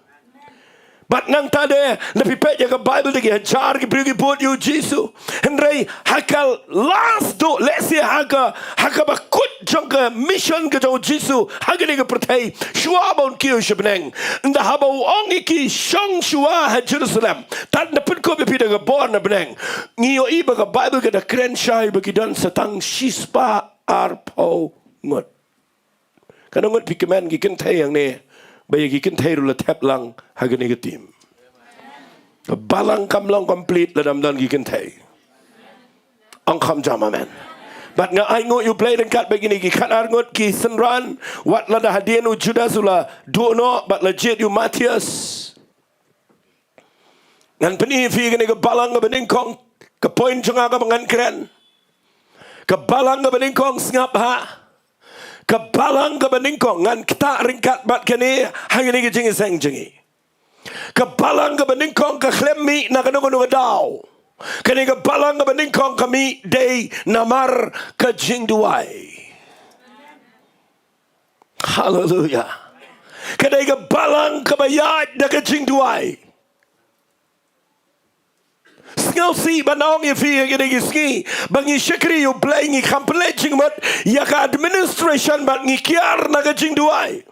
Bad nangta de, lada phi peit ïa ka Baibl, da ki hajar ki briew ki bud ïa U Jisu. Hynrei ha ka last duh, lehse ha ka, ha kaba kut jong ka mission ka jong U Jisu ha kane ka pyrthei, shuwa ba un kiew sha bneng, ynda haba u ong ïa ki, shong shuwa ha Jerusalem, tad ngan pynkup ïa phi da ka bor na bneng. Ngi ïohi ba ka Baibl ka da kren shai ba ki don sa tang shispah arphew ngut. Katno ngut phi kmen ki kynthei hangne, ba ïa ki kynthei ruh la thep lang ha kane ka team? Ka balang kam long complete lada ym don ki kynthei. Ong kham jam amen. Bad nga ainguh ïa U Blei ryngkat bad kine ki khatar ngut ki synran, wat lada hadien u Judas u la duh noh bad la jied ïa u Matthias. Ngan pyni ïa phi kane ka balang kaba nyngkong, ka point jong nga kaba ngan kren. Ka balang kaba nyngkong, sngap ha. Ka balang kaba nyngkong, ngan ktah ryngkat bad kane ha kane ka jingïaseng jong ngi. Ka balang kaba nyngkong ka khlem mih na kano kano ka daw. Kane ka balang kaba nyngkong ka mih dei namar ka jingduwai. Haleluya. Ka dei ka balang kaba ïaid da ka jingduwai. Sngewsih ban ong ïa phi ha kine ki sngi ba ngi shakri ïa U Blei, ngi kham pynleit jingmut ïa ka administration bad ngi kiar na ka jingduwai.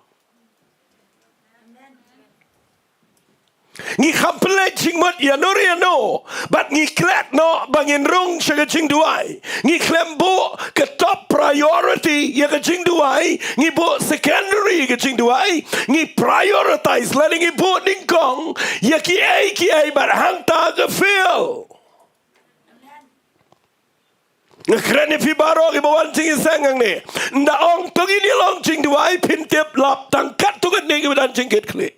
Ngi kham pynleit jingmut ïa no ïa no bad ngi klet noh ba ngin rung sha ka jingduwai. Ngi khlem buh ka top priority ïa ka jingduwai, ngi buh secondary ka jingduwai, ngi prioritize lane ngi buh nyngkong ïa kiei kiei bad hangta ka fail. Nga kren ïa phi baroh kiba wan jingïaseng hangne. Nda ong to ngin ïa long jingduwai, phin tip lap tang katto katne kiba don jingkitkhlieh.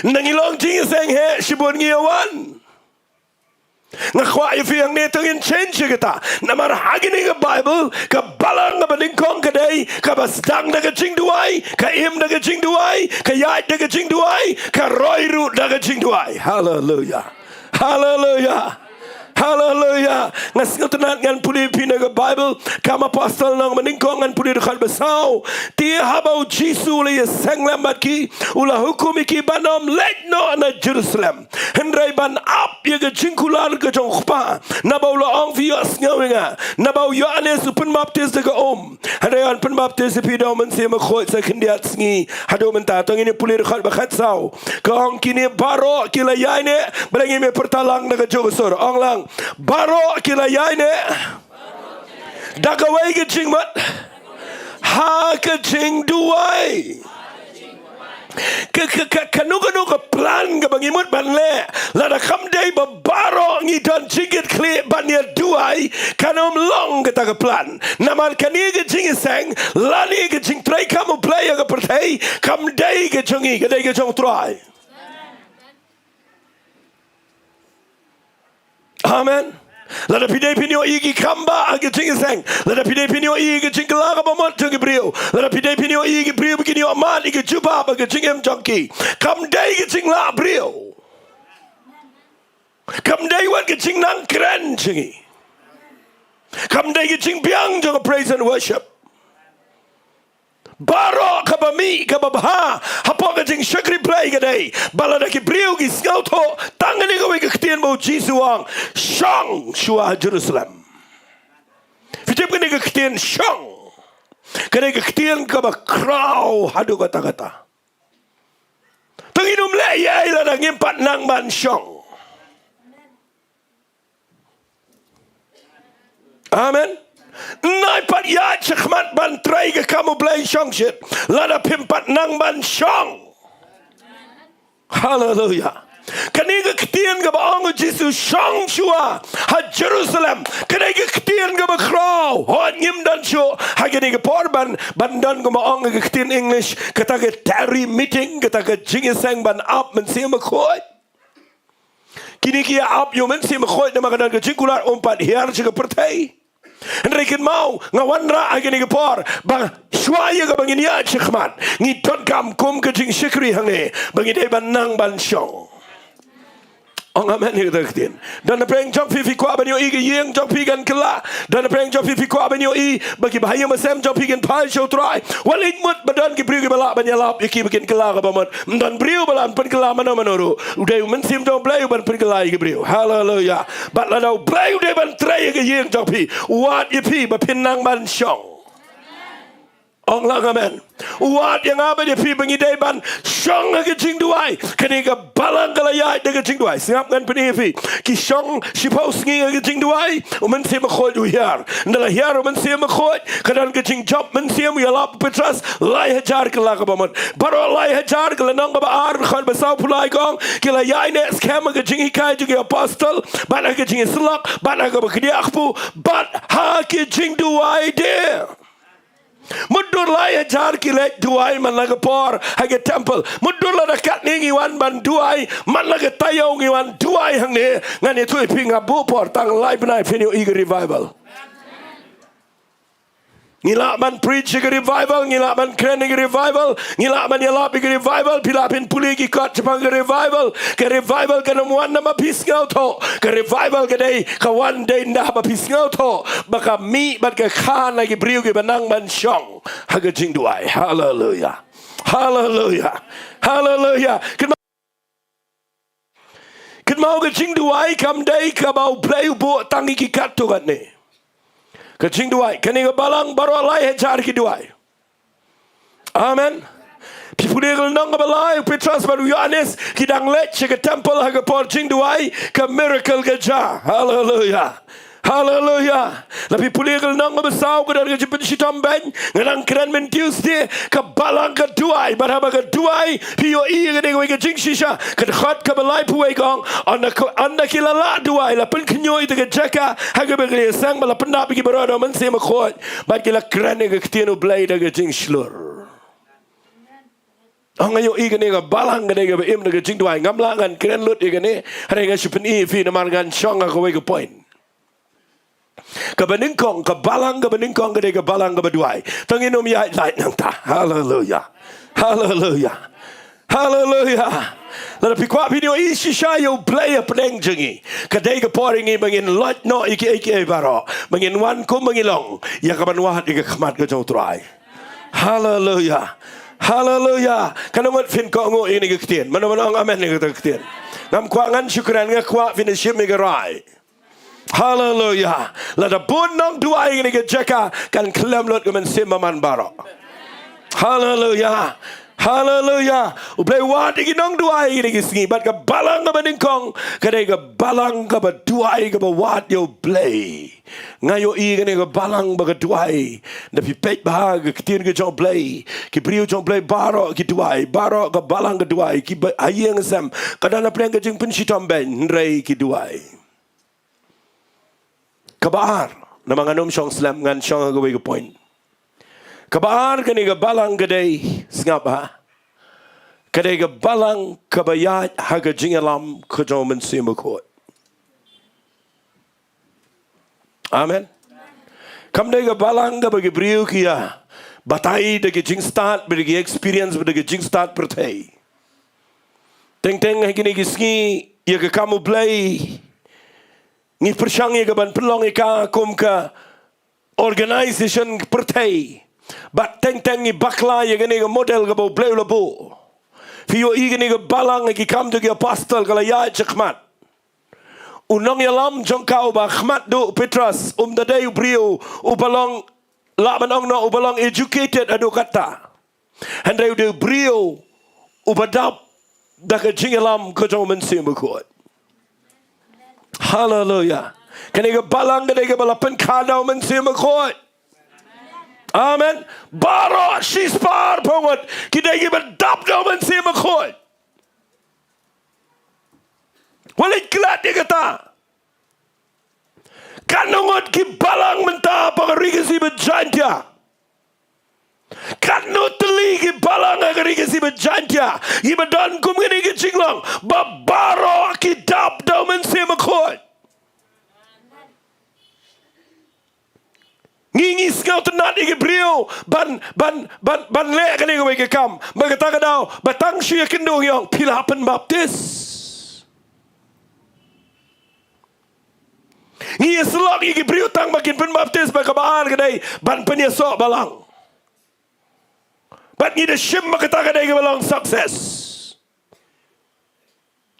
Nda ngi long jingïaseng heh, shibun ngi ïa wan. Nga kwah ïa phi hangne to ngin change ïa kata. Namar ha kane ka Bible, ka balang kaba nyngkong ka dei kaba sdang da ka jingduwai, ka im da ka jingduwai, ka ïaid da ka jingduwai, ka roi ruh da ka jingduwai. Haleluya. Haleluya. Haleluya. Nga sngewtynnat ngan pule ïa phi na ka Bible, Kam Apostol lynnong ba nyngkong ngan pule dkhot ba saw. Te haba U Jisu u la ïaseng lem bad ki, u la hukum ïa ki ban ym leit noh na Jerusalem. Hynrei ban ap ïa ka jingkular ka jong U Kpa. Naba u la ong phi ïohsngew ïa nga. Naba u Ïoannis u pynbaptis da ka um. Hynrei yn pynbaptis ïa phi da U Mynsiem Bakhuid sa khyndiat sngi haduh mynta. To ngin ïa pule dkhot ba khatsaw. Ka ong kine baroh ki la ïaineh, balei ngim ïa pyrta lang da ka juh ka sur. Ong lang. Baroh ki la ïaineh da kawei ka jingmut. Ha ka jingduwai. Ka, ka, ka, kano kano ka plan kaba ngi mut ban leh, lada kam dei ba baroh ngi don jingkitkhlieh ban ïa duwai, kan ym long kata ka plan. Namar kane ka jingïaseng lane ka jingtrei kam U Blei ha ka pyrthei kam dei ka jong ngi, ka dei ka jong U Trai. Amen. Lada phi dei phin ïohi ki kham bah ha ka jingïaseng, lada phi dei phin ïohi ka jingkylla kaba mut jong ki briew, lada phi dei phin ïohi ki briew ba kin ïoh mad ïa ka jubab ha ka jingim jong ki, kam dei ka jinglah briew. Kam dei wat ka jingnang kren jong ngi. Kam dei ka jingbiang jong ka praise and worship. Baroh kaba mih kaba bha hapoh ka jingshakri Blei ka dei ba lada ki briew ki sngewthuh tang kane kawei ka ktien ba U Jisu u ong, shong shuwa ha Jerusalem. Phi tip kane ka ktien shong, kane ka ktien kaba khraw haduh katta katta. To ngin ym leh ei ei lada ngim pat nang ban shong. Amen. Nai pat ïaid shakhmat ban trei ka kam U Blei shong shit lada phim pat nang ban shong. Haleluya. Kane ka ktien kaba ong U Jisu shong shuwa ha Jerusalem, kane ka ktien kaba khraw. Hooid ngim don shuh ha kane ka por ban, ban don kumba ong ka ktien English, kata ka tarry meeting, kata ka jingïaseng ban ap Mynsiem Bakhuid. Kine ki ïa ap ïa U Mynsiem Bakhuid namar ka don ka jingkular um pat hiar sha ka pyrthei. Hynrei kynmaw, nga wanrah ha kine ki por ba shuwa ïa kaba ngin ïaid shakhmat, ngi donkam kum ka jingshakri hangne ba ngi dei ban nang ban shong. Ong amen ïa kata ka ktien. Don na pdeng jong phi phi kwah ban ïohi ka ïing jong phi kan kylla. Don na pdeng jong phi phi kwah ban ïohi ba ki bahaïing basem jong phi kin phai sha U Trai. Wat leit mut ba don ki briew kiba lah ban ïalap ïa ki ba kin kylla kaba mut. Ym don briew ba lah ban pynkylla mano mano ruh. U dei U Mynsiem jong U Blei uban pynkylla ïa ki briew. Haleluya. Bad lada U Blei u dei ban trei ïa ka ïing jong phi, u wad ïa phi ba phin nang ban shong. Ong lang amen. U wad ïa nga bad ïa phi ba ngi dei ban shong ha ka jingduwai. Kane ka balang ka la ïaid da ka jingduwai. Sngap ngan pyni ïa phi. Ki shong shiphew sngi ha ka jingduwai, U Mynsiem Bakhuid u hiar. Ynda la hiar U Mynsiem Bakhuid, ka don ka jingjop mynsiem, u ïalap u Petros lai hajar kylla kaba mut. Baroh lai hajar, ka lynnong kaba ar, dkhot ba sawphew lai ka ong, ki la ïaineh skhem ha ka jinghikai jong ki apostol, bad ha ka jingïasyllok, bad ha kaba khñiot kpu, bad ha ki jingduwai de. Mutdur lai hajar ki leit duwai man la ka por ha ka temple. Mutdur lada katne ngi wan ban duwai man la ka taïew, ngi wan duwai hangne. Ngan ïathuh ïa phi, nga buh por tang lai bnai phin ïohi ka revival. Ngi lah ban preach ïa ka revival, ngi lah ban kren ïa ka revival, ngi lah ban ïalap ïa ka revival, phi lah phin pule ki kot shaphang ka revival. Ka revival kan ym wan namar phi sngewthuh. Ka revival ka dei, ka wan dei ynda ba phi sngewthuh ba ka mih bad ka kha na ki briew kiba nang ban shong ha ka jingduwai. Haleluya. Haleluya. Haleluya. Kynmaw, kynmaw ka jingduwai kam dei kaba U Blei u buh tang ïa ki katto katne. Ka jingduwai, kane ka balang baroh lai hajar ki duwai. Amen. Phi pule ka lynnong kaba lai, u Petros bad u Ïoannis ki dang leit sha ka temple ha ka por jingduwai, ka miracle ka jia. Haleluya. Haleluya. Lada phi pule ka lynnong kaba saw, ka don ka jingpynshitom beiñ, nga dang kren mynne Tuesday, ka balang ka duwai, bad haba ka duwai, phi ïohi ïa kane kawei ka jingshisha, ka dkhot kaba laiphew wei ka ong, ynda ka, ynda ki la lah duwai, la pynkhynñiuh ïa ka jaka ha kaba ki la ïaseng, bad la pyndap ïa ki baroh da U Mynsiem Bakhuid, bad ki la kren ïa ka ktien U Blei da ka jingshlur. Ong, nga ïohi kane ka balang ka dei kaba im da ka jingduwai. Ngam lah ngan kren lut ïa kane, hynrei nga shu pyni ïa phi namar ngan shong ha kawei ka point. Kaba nyngkong, ka balang kaba nyngkong ka dei ka balang kaba duwai. To ngin ym ïaid lait nangta. Haleluya. Haleluya. Haleluya. Lada phi kwah phin ïohi shisha ïa U Blei hapdeng jong ngi, ka dei ka por ïa ngi ba ngin loit noh ïa kiei kiei baroh, ba ngin wan kumba ngi long, ïa kaban wad ïa ka khmat ka jong U Trai. Haleluya. Haleluya. Katno ngut phin kohnguh ïa kane ka ktien? Mano mano ong amen ïa kata ka ktien? Ngam kwah ngan shu kren, nga kwah phin ïa shim ïa ka rai. Haleluya. Lada bun nongduwai ïa kane ka jaka, kan khlem lut ka mynsiem bymman baroh. Haleluya. Haleluya. U Blei u wad ïa ki nongduwai ïa kine ki sngi, bad ka balang kaba nyngkong ka dei ka balang kaba duwai kaba wad ïa U Blei. Nga ïohi kane ka balang ba ka duwai. Lada phi peit bha ka ktien ka jong U Blei, ki briew jong U Blei baroh ki duwai, baroh ka balang ka duwai, kiba ha ïing ha sem, ka don hapdeng ka jingpynshitom beiñ, hynrei ki duwai. Kaba ar, namar ngan ym shong slem, ngan shong ha kawei ka point. Kaba ar, kane ka balang ka dei, sngap bha, ka dei ka balang kaba ïaid ha ka jingïalam ka jong U Mynsiem Bakhuid. Amen. Kam dei ka balang kaba ki briew ki ïa batai da ki jingstad, bad da ki experience, bad da ki jingstad pyrthei. Teng teng ha kine ki sngi ïa ka kam U Blei ngi pyrshang ïa ka ban pynlong ïa ka kum ka organization pyrthei. Bad teng teng ngi bakla ïa kane ka model kaba U Blei u la buh. Phi ïohi kane ka balang ha Ki Kam jong ki Apostol ka la ïaid shakhmat. U nongïalam jong ka uba khmat duh, u Petros, um da dei u briew uba long, lah ban ong noh uba long educated haduh katta. Hynrei u dei u briew uba dap da ka jingïalam ka jong U Mynsiem Bakhuid. Haleluya. Kane ka balang ka dei kaba la pynkha da U Mynsiem Bakhuid. Amen. Baroh shispah arphew ngut ki dei kiba dap da U Mynsiem Bakhuid. Wat leit klet ïa kata. Katno ngut ki balang mynta ha ka Ri Khasi bad Jaintia. Katno tylli ki balang ha ka Ri Khasi bad Jaintia kiba don kum kine ki jinglong ba baroh ki dap da U Mynsiem Bakhuid. Ngi, ngi sngewtynnat ïa ki briew ban, ban, ban, ban leh kane kawei ka kam. Ba kata ka daw ba tang shu ïakynduh ngi ong phi la pynbaptis. Ngi ïasyllok ïa ki briew tang ba kin pynbaptis, bad kaba ar ka dei ban pynïasoh balang. Bad ngi da shim ba kata ka dei kaba long success.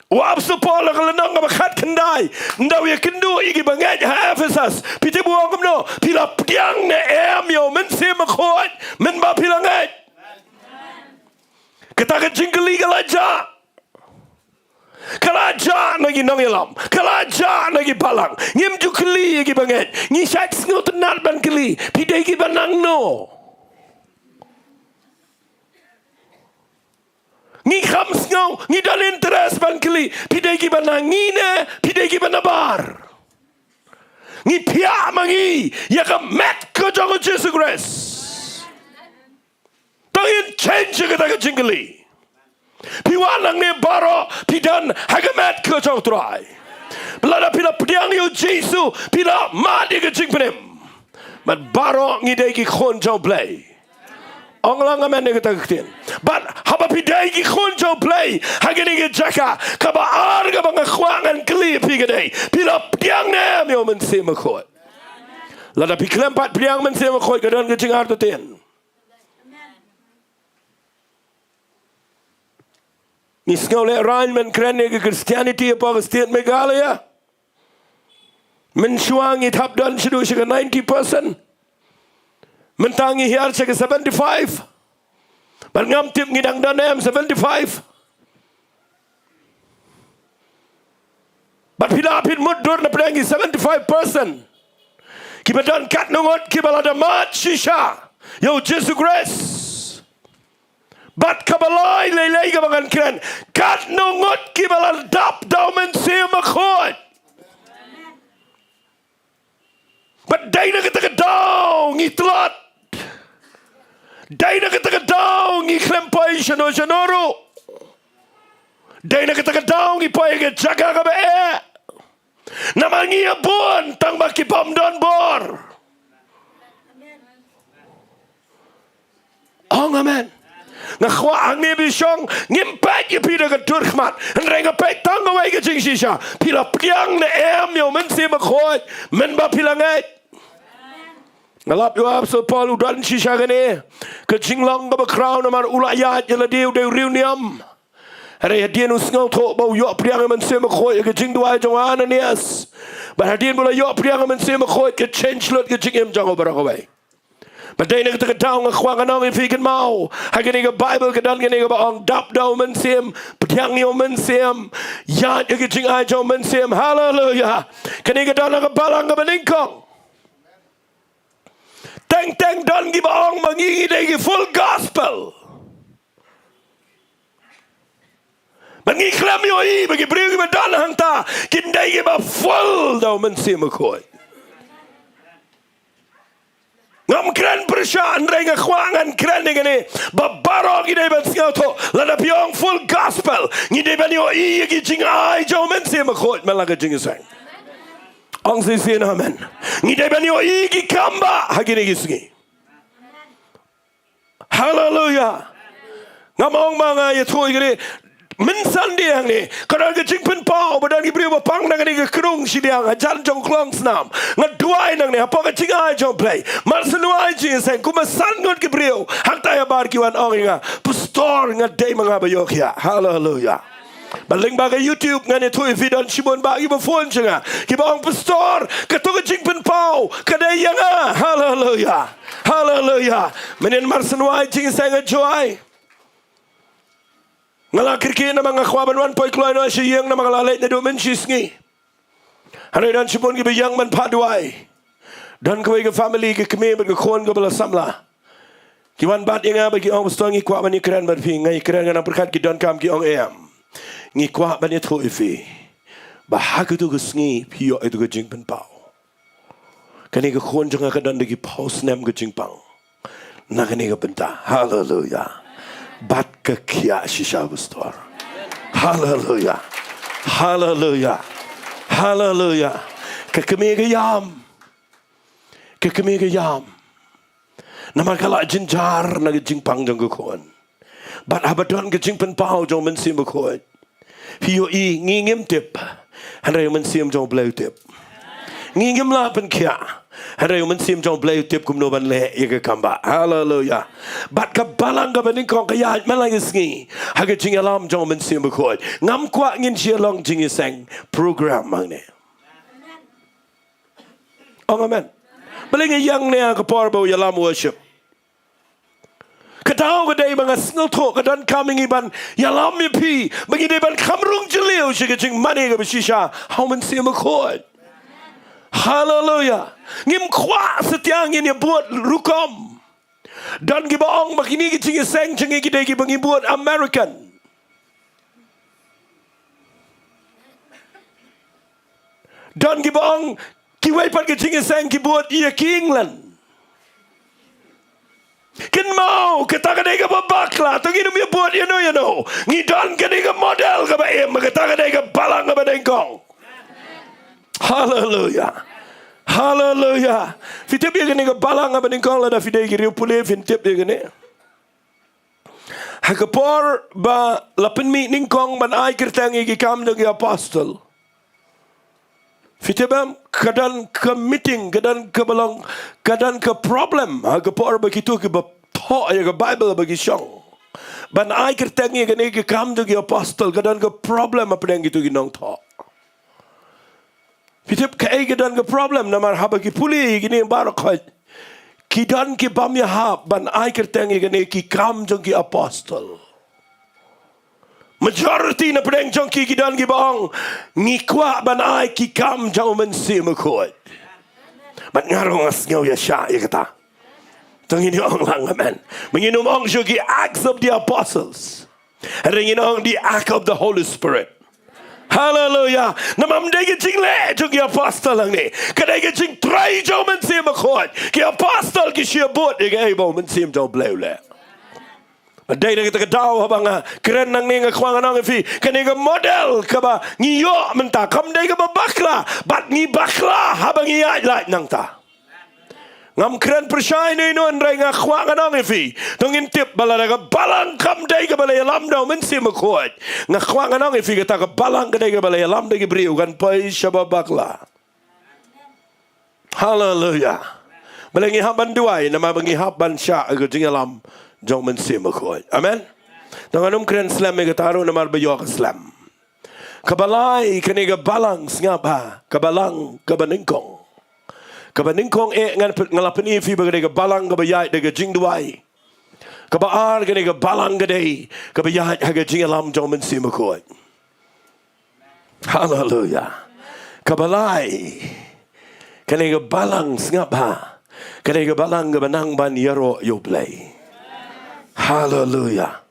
U Apostol Paul ha ka lynnong kaba khatkhyndai, ynda u ïakynduh ïa ki bangeit ha Ephesus, phi tip u ong kumno? Phi la pdiang ne em ïa U Mynsiem Bakhuid mynba phi la ngeit? Kata ka jingkylli ka la jah. Ka la jah na ki nongïalam, ka la jah na ki balang. Ngim ju kylli ïa ki bangeit. Ngi shait sngewtynnat ban kylli, phi dei kiba nangno? Ngi kham sngew, ngi don interest ban kylli, phi dei kiba na ngi ne phi dei kiba na bar? Ngi phiah ma ngi ïa ka met ka jong U Jisu Khrist. To ngin change ïa kata ka jingkylli. Phi wan hangne baroh phi don ha ka met ka jong U Trai. Lada phi la pdiang ïa U Jisu, phi la mad ïa ka jingpynim. Bad baroh ngi dei ki khun jong U Blei. Ong lang amen ïa kata ka ktien. Bad haba phi dei ki khun jong U Blei ha kane ka jaka kaba ar kaba nga kwah ngan kylli ïa phi ka dei, phi la pdiang ne em ïa U Mynsiem Bakhuid? Lada phi khlem pat pdiang Mynsiem Bakhuid ka don ka jingartatien. Ngi sngew lehrain ban kren ïa ka Christianity hapoh ka state Meghalaya. Mynshuwa ngi hap don shaduh sha ka ninety percent. Mynta ngi hiar sha ka seventy-five. Bad ngam tip ngi dang don ne em seventy-five. Bad phi la phin mutdur na pdeng ki seventy-five percent kiba don katno ngut kiba la da mad shisha ïa U Jisu Khrist. Bad kaba lai lei lei kaba ngan kren, katno ngut kiba la dap da U Mynsiem Bakhuid? Bad dei na kata ka daw ngi tlot. Dei na kata ka daw ngi khlem poi shano shano ruh. Dei na kata ka daw ngi poi ha ka jaka kaba eh. Namar ngi ïa bun tang ba ki bym don bor. Ong amen. Nga kwah hangne bishong, ngim peit ïa phi da ka dur khmat. Hynrei nga peit tang kawei ka jingshisha. Phi la pdiang ne em ïa U Mynsiem Bakhuid mynba phi la ngeit? Nga lap ïa u Apostol Paul u don shisha kane ka jinglong kaba khraw namar u la ïaid ïa lade u dei u riewniam. Hynrei hadien u sngewthuh ba u ïoh pdiang ïa U Mynsiem Bakhuid ïa ka jingduwai jong u Ananias. Bad hadien ba u la ïoh pdiang ïa U Mynsiem Bakhuid ka change lut ka jingim jong u baroh kawei. Bad dei na kata ka daw nga kwah ngan ong ïa phi kynmaw, ha kane ka Baibl ka don kane kaba ong dap da U Mynsiem, pdiang ïa U Mynsiem, ïaid ïa ka jingai jong U Mynsiem. Haleluya. Kane ka don ha ka balang kaba nyngkong. Teng teng don kiba ong ba ngi ngi dei ki full gospel. Ba ngi khlem ïohi ba ki briew kiba don hangta kin dei kiba full da U Mynsiem Bakhuid. Ngam kren pyrshah hynrei nga kwah ngan kren ïa kane ba baroh ngi dei ban sngewthuh lada phi ong full gospel ngi dei ban ïohi ïa ki jingai jong U Mynsiem Bakhuid man la ka jingïaseng. Ong shisien amen. Ngi dei ban ïohi ki kam ba ha kine ki sngi. Haleluya. Ngam ong ba nga ïathuh ïa kane. Mynsan dei hangne ka don ka jingpynpaw ba don ki briew ba pang na kane ka krung shiliang hajan jong klong snam. Nga duwai nangne hapoh ka jingai jong U Blei, mar shen wai jingïaseng kumba san ngut ki briew hangta ïa bar ki wan ong ïa nga, Pastor, nga dei ma nga ba ïoh khia. Haleluya. Ba lyngba ka YouTube ngan ïathuh ïa phi don shibun ba kiba phone sha nga kiba ong, Pastor, kato ka jingpynpaw ka dei ïa nga. Haleluya. Haleluya. Mynnin mar shen wai jingïaseng nga ju ai. Nga la kyrkieh namar nga kwah ban wan poi kloi noh sha ïing namar nga la leit naduh mynshisngi. Hynrei don shibun kiba ïeng ban phah duwai. Don kawei ka family ka kmie bad ka khun kaba la samla. Ki wan bat ïa nga bad ki ong, Pastor, ngi kwah ban ïakren bad phi. Nga ïakren, nga nang pyrkhat ki donkam, ki ong, em, ngi kwah ban ïathuh ïa phi ba ha kato ka sngi phi ïoh ïa kato ka jingpynpaw. Kane ka khun jong nga ka don da ki phew snem ka jingpang na kane ka bynta. Haleluya. Bad ka khiah shisha, Pastor. Haleluya. Haleluya. Haleluya. Ka kmie ka ïam. Ka kmie ka ïam. Namar ka la jynjar na ka jingpang jong ka khun. Bad haba don ka jingpynpaw jong U Mynsiem Bakhuid, phi ïohi, ngi ngim tip, hynrei U Mynsiem jong U Blei u tip. Ngi ngim lah pynkhiah, hynrei U Mynsiem jong U Blei u tip kumno ban leh ïa ka kam ba. Haleluya. Bad ka balang kaba nyngkong ka ïaid man la ka sngi ha ka jingïalam jong U Mynsiem Bakhuid. Ngam kwah ngin shu ïa long jingïaseng program hangne. Ong amen. Balei nga ïeng ne ha ka por ba u ïalam worship? Ka daw ka dei ba nga sngewthuh ka donkam ïa ngi ban ïalam ïa phi ba ngi dei ban kham rung jylliew sha ka jingmane kaba shisha ha U Mynsiem Bakhuid. Haleluya. Ngim kwah satia ngin ïa bud rukom. Don kiba ong ba kine ki jingïaseng jong ngi ki dei kiba ngi bud American. Don kiba ong kiwei pat ki jingïaseng ki bud ïa ki England. Kynmaw, kata ka dei kaba bakla, to ngin ym ïa bud ïano ïano. Ngi don kane ka model kaba im, kata ka dei ka balang kaba nyngkong. Haleluya. Haleluya. Phi tip ïa kane ka balang haba nyngkong, lada phi dei ki riew pule phin tip ïa kane. Ha ka por ba la pynmih nyngkong ban ai kyrteng ïa ki Kam jong ki Apostol, phi tip em, ka don ka meeting, ka don ka balang, ka don ka problem ha ka por ba kito kiba thoh ïa ka Baibl ba ki shong ban ai kyrteng ïa kane ka Kam jong ki Apostol, ka don ka problem hapdeng kito ki nongthoh. Phi tip kaei ka don ka problem? Namar haba ki pule ïa kine baroh khoit, ki don ki bym ïahap ban ai kyrteng ïa kine ki Kam jong ki Apostol. Majority na pdeng jong ki, ki don kiba ong, ngi kwah ban ai ki Kam jong u Mynsiem Bakhuid. Bad nga ruh nga sngew ïa shah ïa kata. To ngin ong lang amen. Ba ngin ym ong shuh ki Acts of the Apostles. Hynrei ngin ong the act of the Holy Spirit. Haleluya. Namar ym dei ka jingleh jong ki apostol hangne, ka dei ka jingtrei jong u Mynsiem Bakhuid. Ki apostol ki shim bud ïa kaei ba u Mynsiem jong u Blei u leh. Dei na kata ka daw haba nga kren nangne nga kwah ngan ong ïa phi, kane ka model kaba ngi ïoh mynta kam dei kaba bakla, bad ngi bakla haba ngi ïaid lait nangta. Ngam kren pyrshah ïano ïano, hynrei nga kwah ngan ong ïa phi, to ngin tip ba lada ka balang kam dei kaba la ïalam da u Mynsiem Bakhuid, nga kwah ngan ong ïa phi, kata ka balang ka dei kaba la ïalam da ki briew, kan poi sha ba bakla. Haleluya. Balei ngi hap ban duwai? Namar ba ngi hap ban shah ka jingïalam jong u Mynsiem Bakhuid. Amen. To ngan ym kren slem ïa kata ruh namar ba ïoh ka slem. Kaba lai, kane ka balang, sngap ha, ka balang kaba nyngkong. Kaba nyngkong eh ngan pyn-, nga la pyni ïa phi ba ka dei ka balang kaba ïaid da ka jingduwai. Kaba ar, kane ka balang ka dei kaba ïaid ha ka jingïalam jong u Mynsiem Bakhuid. Haleluya. Kaba lai, kane ka balang, sngap ha, kane ka balang kaba nang ban ïaroh ïa u Blei. Haleluya.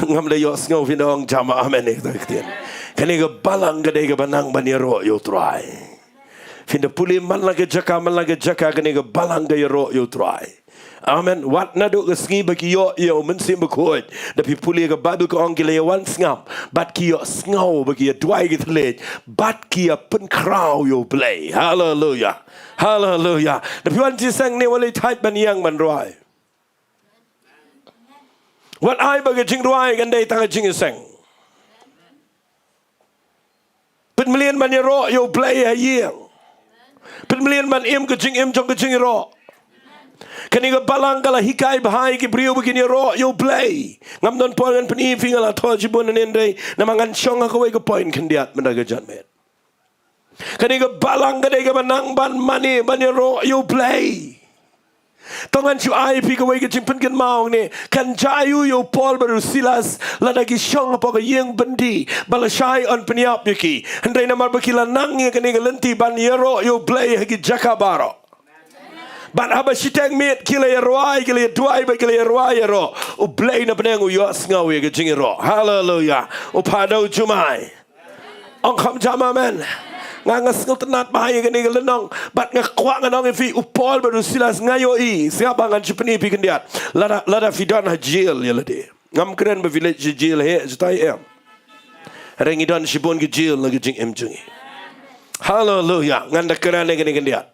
Ngam da ïohsngew phin da ong jam amen ïa kata ka ktien. Kane ka balang ka dei kaba nang ban ïaroh ïa u Trai. Phin da pule man la ka jaka, man la ka jaka, kane ka balang ka ïaroh ïa u Trai. Amen. Wat naduh ka sngi ba ki ïoh ïa u Mynsiem Bakhuid, da phi pule ka Baibl ka ong ki la ïa wan sngap, bad ki ïohsngew ba ki ïa duwai ki thylliej, bad ki ïa pynkhraw ïa u Blei. Haleluya. Haleluya. Da phi wan jingïaseng ne wat leit thait ban ïeng ban rwai. Wat ai ba ka jingrwai kan dei tang ka jingïaseng. Pynmlien ban ïaroh ïa u Blei ha ïing. Pynmlien ban im ka jingim jong ka jingïaroh. Kane ka balang ka la hikai bha ïa ki briew ba kin ïaroh ïa u Blei. Ngam don por ngan pyni ïa phi, nga la thoh shibun hangne, hynrei namar ngan shong ha kawei ka point khyndiat mynta ka janmiet. Kane ka balang ka dei kaba nang ban mane ban ïaroh ïa u Blei. To ngan shu ai ïa phi kawei ka jingpynkynmaw hangne, kan jia aiu ïa u Paul bad u Silas lada ki shong hapoh ka ïing byndi ba lashai yn pynïap ïa ki? Hynrei namar ba ki la nang ïa kane ka lynti ban ïaroh ïa u Blei ha ki jaka baroh. Bad haba shiteng miet ki la ïa rwai, ki la ïa duwai, bad ki la ïa rwai ïaroh, u Blei na pdeng u ïohsngew ïa ka jingïaroh. Haleluya. U phah da u jumai. Ong kham jam amen. Nga nga sngewtynnat bha ïa kane ka lynnong. Bad nga kwah ngan ong ïa phi, u Paul bad u Silas, nga ïohi, sngap ba ngan shu pyni ïa phi khyndiat. Lada, lada phi don ha jail ïa lade. Ngam kren ba phi leit sha jail heh shatai, em. Hynrei ngi don shibun ki jail na ka jingim jong ngi. Haleluya. Ngan da kren ïa kane khyndiat.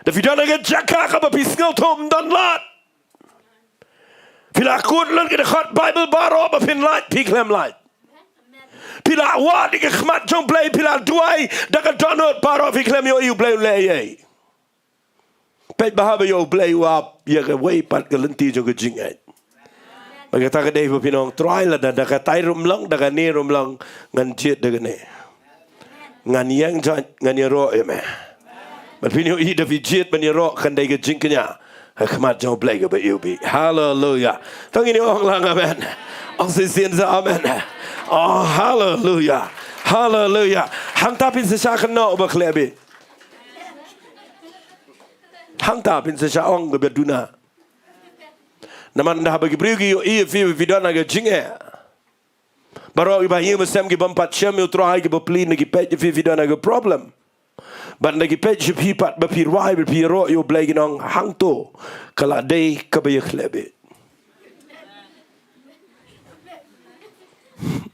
Da phi don ha ka jaka kaba phi sngewthuh ym don lad. Phi la kut lut ki dkhot Baibl baroh ba phin lait, phi khlem lait. Phi la wad ïa ka khmat jong u Blei, phi la duwai da ka dohnud baroh, phi khlem ïohi u Blei u leh ei ei. Peit bha ba ïoh u Blei u ap ïa kawei pat ka lynti jong ka jingngeit. Ba kata ka dei ba phin ong, Trai, lada da katai ruh ym long, da kane ruh ym long, ngan jied da kane. Ngan ïeng jait, ngan ïaroh ïa me. Bad phin ïohi da phi jied ban ïaroh kan dei ka jingkñia ha khmat jong u Blei kaba iwbih. Haleluya. To ngin ïa ong lang amen. Ong shisien sa amen. Oh, haleluya. Haleluya. Hangta phin sa shah kynnoh ba khleh bit. Hangta phin sa shah ong kaba duna. Namar ynda haba ki briew ki ïohi ïa phi ba phi don ha ka jingeh. Baroh kiba ha ïing ba sem ki bym pat shem ïa u Trai, kiba plie, ynda ki peit ïa phi ba phi don ha ka problem. Bad ynda ki peit sha phi pat ba phi rwai, ba phi ïaroh ïa u Blei, kin ong, hangto ka la dei kaba ïakhleh beit.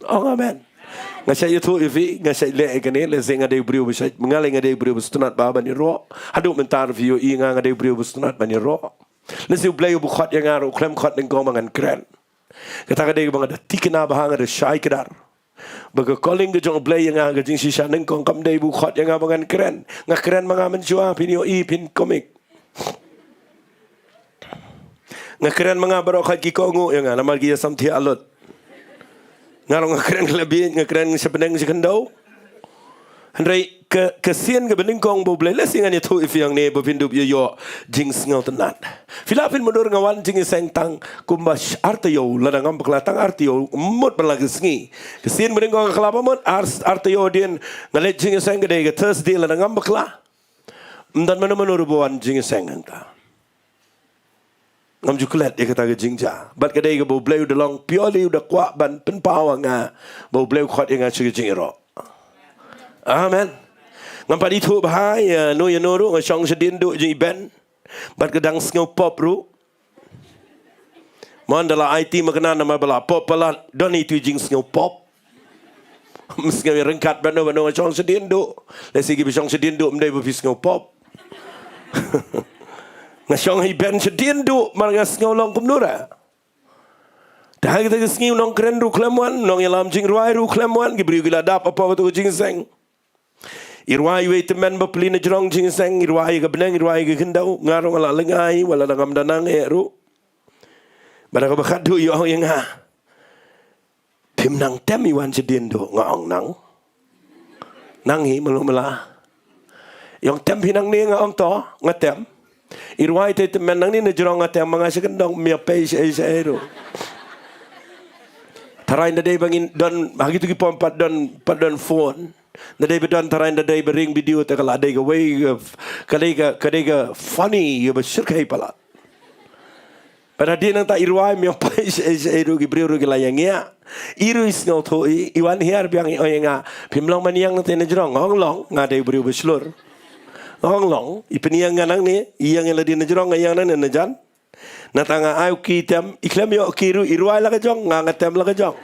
Ong amen. Nga shait ïathuh ïa phi, nga shait leh ïa kane, lehse nga dei u briew ba shait, nga leh nga dei u briew ba sngewtynnat bha ban ïaroh. Haduh mynta ruh phi ïohi nga, nga dei u briew ba sngewtynnat ban ïaroh. Lehse U Blei uba khot ïa nga ruh u khlem khot nyngkong ba ngan kren. Kata ka dei ba nga da thikna bha, nga da shai kdar ba ka calling ka jong U Blei ïa nga ha ka jingshisha nyngkong kam dei ba u khot ïa nga ba ngan kren. Nga kren ma nga mynshuwa, phin ïohi, phin comic. Nga kren ma nga baroh, khait ki kohnguh ïa nga namar ki ïa samthiah lut. Nga ruh nga kren khlem bieit, nga kren sha bneng sha khyndew. Hynrei ka, ka sien kaba nyngkong ba U Blei, lehse ngan ïathuh ïa phi hangne ba phin dup ïa ïoh jingsngewtynnat. Phi lah phin mutdur, nga wan jingïaseng tang kumba sh-, ar taïew lada ngam bakla, tang ar taïew, mut ban la ka sngi. Ka sien ba nyngkong ka la ba mut, ar, ar taïew hadien nga leit jingïaseng, ka dei ka Thursday lada ngam bakla. Ym don mano mano ruh ba wan jingïaseng hangta. Ngam ju klet ïa kata ka jingjia. Bad ka dei kaba U Blei u da long purely, u da kwah ban pynpaw ha nga ba U Blei u khot ïa nga sha ka jingïaroh. Amen. Ngam pat ithuh bha ïa no ïa no ruh, nga shong shadien duh jingïaben. Bad ka dang sngew pop ruh. Mon, da la aiti ma kane namar ba la pop palat, don itu jingsngew pop. Ym sngew ïa ryngkat bad no bad no, nga shong shadien duh. Lehse kiba shong shadien duh ym dei ba phi sngew pop. Nga shong ïaben shadien duh, mar nga sngew long kumno ruh. Te ha kata ka sngi u nongkren ruh u khlem wan, nongïalam jingrwai ruh u khlem wan, ki briew ki la dap hapoh kato ka jingïaseng. I rwai iwei i tymmen bapli na jrong jingïaseng, i rwai ïa ka bneng, i rwai ïa ka khyndew, nga ruh nga la lyngngai, wat la da ngam da nang eh ruh. Bad ha kaba khatduh i ong ïa nga, phim nang tem i wan shadien duh, nga ong nang. Nang hi, malu mala. I ong tem phi nangne, nga ong to, nga tem. I rwai te i tymmen nangne na jrong, nga tem ma nga sha kyndong, ym ïa pei shaei shaei ruh. Tharai da dei ba ngin don, ha kito ki por pat don, pat don phone. Da dei ba don tharai da dei ba ring video te ka la dei kawei ka, ka dei ka, ka dei ka funny ïa ba shyrkhei palat. Bad hadien nangta i rwai ym ïa pei shaei shaei ruh, ki briew ruh ki la ïa ngiah. I ruh i sngewthuh, i, i wan hiar biang, i ong ïa nga, phim long ban ïeng nangta na jrong, nga ong long, nga dei u briew ba shlur. Nga ong long, i pynïeng nga nangne, i ïeng ïa lade na jrong, nga ïeng nangne na jan. Nangta nga ai u ki tem, i khlem ïoh ki ruh, i rwai la ka jong, nga, nga tem la ka jong.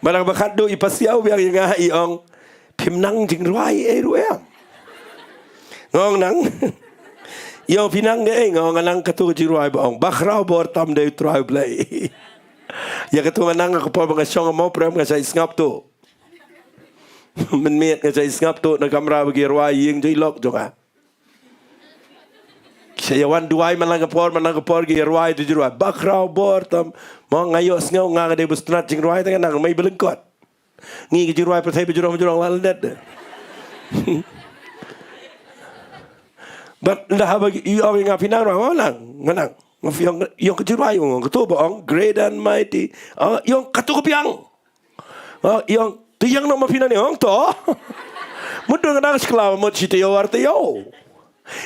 Bad ha kaba khatduh i pasiaw biang ïa nga, i ong, phim nang jingrwai ei ruh em? Nga ong nang. I ong phi nang kaei? Nga ong nga nang kato ka jingrwai ba ong, ba khraw bor tam da U Trai U Blei. Ïa kato nga nang ha ka por ba nga shong ha Mawprem, nga shait sngap tuh. Mynmiet nga shait sngap tuh na kamra ba ki rwai ïing jong i lok jong nga. Sa ïa wan duwai man la ka por, man la ka por, ki rwai tu, ki rwai ba khraw bor tam. Mo, nga ïohsngew, nga, nga dei ba sngewtynnat jingrwai, te nga nang, mei ba lyngkot. Ngi ki jingrwai pyrthei ba jrong ba jrong la lyndet de. Bad ynda haba i ong ïa nga phi nang rwai, nga nang, nga nang. Nga phi ong, ïong ka jingrwai, ong kato ba ong Great and Mighty. Ah, ïong kato ka biang. Ah, ïong, to ïeng noh ma phi nangne, ong to. Mutdur nga dang shikla mut shi taïew ar taïew.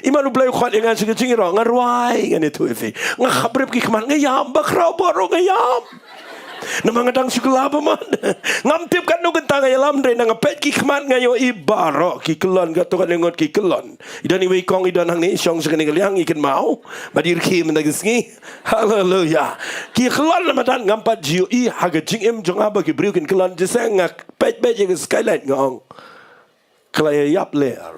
I man U Blei u khot ïa nga sha ka jingïaroh, nga rwai, ngan ïathuh ïa phi. Nga khaprip ki khmat, nga ïam, ba khraw bor ruh nga ïam. Namar nga dang shikla ba mut. Ngam tip katno kynta nga ïalam, hynrei nga peit ki khmat nga ïohi baroh ki kyllon, kato katne ngut ki kyllon. I don iwei i kong, i don hangne, i shong sha kane ka liang, i kynmaw. Bad i rkhie mynta ka sngi. Haleluya. Ki kyllon la madan, ngam pat ju ïohi ha ka jingim jong nga ba ki briew kin kyllon jingïaseng, nga peit peit ïa ka skylight, nga ong, ka la ïa ïap ler.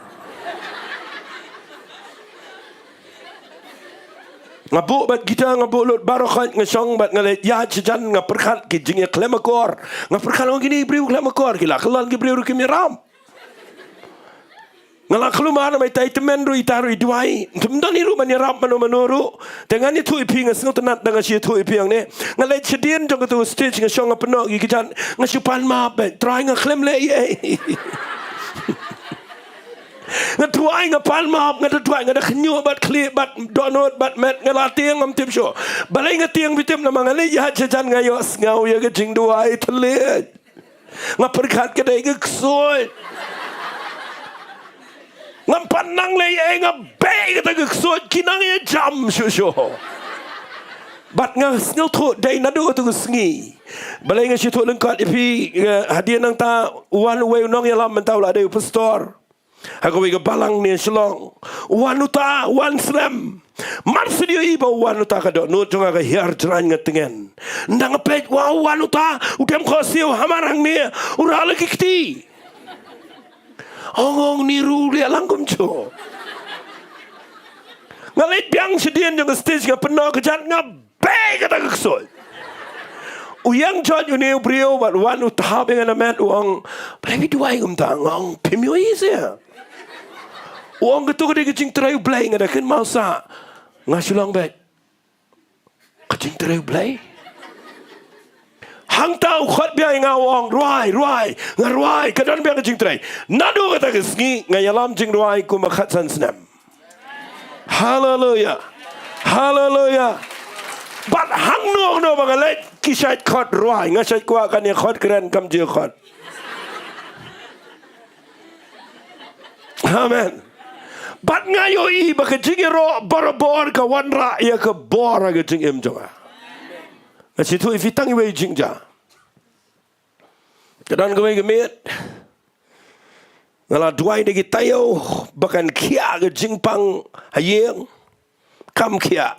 Nga buh bad guitar, nga buh lut baroh khoit, nga shong bad nga leit ïaid shajan, nga pyrkhat ki jingïakhlem akor. Nga pyrkhat, ong, kine ki briew khlem akor, ki la kyllon, ki briew ruh kim ïarap. Nga la khlem ar, namar itai i tymmen ruh, ita ruh i duwai. Ym don hi ruh ban ïarap mano mano ruh. Te ngan ïathuh ïa phi, nga sngewtynnat da nga shu ïathuh ïa phi hangne. Nga leit shadien jong kato ka stage, nga shong, nga pynnoh ki kjat, nga shu pan map, eh, Trai, nga khlem leh ei ei. Nga duwai, nga pan map, nga da duwai, nga da khynñiuh bad khlieh bad dohnud bad met, nga la tieng, ngam tip shuh. Balei nga tieng, phi tip, namar nga leit ïaid shajan, nga ïohsngew ïa ka jingduwai thylliej. Nga pyrkhat ka dei ka ksuid. Ngam pat nang leh ei, nga beh kata ka ksuid, ki nang ïa jam shuh shuh. Bad nga sngewthuh dei naduh kato ka sngi. Balei nga shu ïathuh lyngkot ïa phi, eh, hadien nangta u wan uwei u nongïalam, mynta u la dei u pastor. Ha kawei ka balang ne Shillong. Wan uta, wan slem. Mar shu ïohi ba wan uta ka dohnud jong nga ka hiar jrang nga tngen. Nda nga peit, wow, wan uta, u dem khohsiew hamar hangne, u rah la ki kti. Ong ong ni ruh leh lang kumjuh. Nga leit biang shadien jong ka stage nga pynnoh ka jat nga bei kata ka ksuid. U ïeng jot une u briew bad wan u thap ïa nga na met u ong, "Balei phi duwai kumta?" Nga ong, "Phim ïohi seh?" U ong, "Kato ka dei ka jingtrei U Blei." Nga da kynmaw sa. Nga shu long beit. Ka jingtrei U Blei. Hangta u khot biang ïa nga u ong, "Rwai, rwai." Nga rwai, ka don biang ka jingtrei. Naduh kata ka sngi nga ïalam jingrwai kumba khatsan snem. Haleluya. Haleluya. Bad hangno hangno ba nga leit ki shait khot rwai, nga shait kwah kan ïa khot kren kam ju khot. Amen. Bad nga ïohi ba ka jingïaroh barabor ka wanrah ïa ka bor ha ka jingim jong nga. Nga sngewthuh ïa phi tang iwei i jingjia. Ka don kawei ka miet. Nga la duwai da ki taïew ba kan khiah ka jingpang ha ïing. Kam khiah.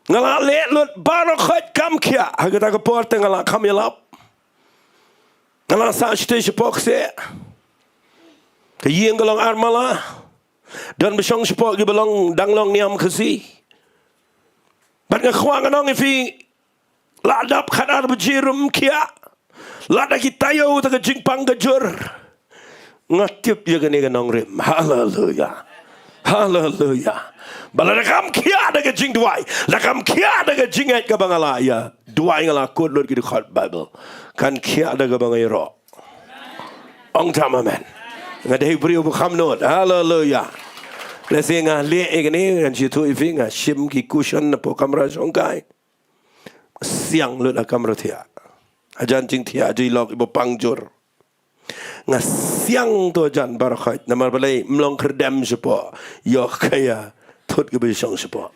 Nga la leh lut baroh khoit kam khiah. Ha kata ka por te nga la kham ïalap. Nga la sah shatei shapoh kseh. Ka ïing ka long ar mala. Don ba shong shapoh kiba long dang long niam Khasi. Bad nga kwah ngan ong ïa phi, la dap khatar baje ruh ym khiah. Lada ki taïew ta ka jingpang ka jur. Nga tip ïa kane ka nongrim. Haleluya. Haleluya. Ba lada kam khiah da ka jingduwai, lada kam khiah da ka jingngeit kaba nga la ïa duwai, nga la kut lut ki dkhot Baibl, kan khiah da kaba nga ïaroh. Ong tam amen. Nga dei briew ba kham nud. Haleluya. Lehse nga leh ïa kane, ngan sngewthuh ïa phi, nga shim ki cushion napoh kamra shongkai. Siang lut ha kamra thiah. Hajan jingthiah ju lok iba pang jur. Nga siang to hajan baroh khoit. Namar balei? Ym long khyrdem shapoh. Ïoh ka ïa thut kiba shong shapoh.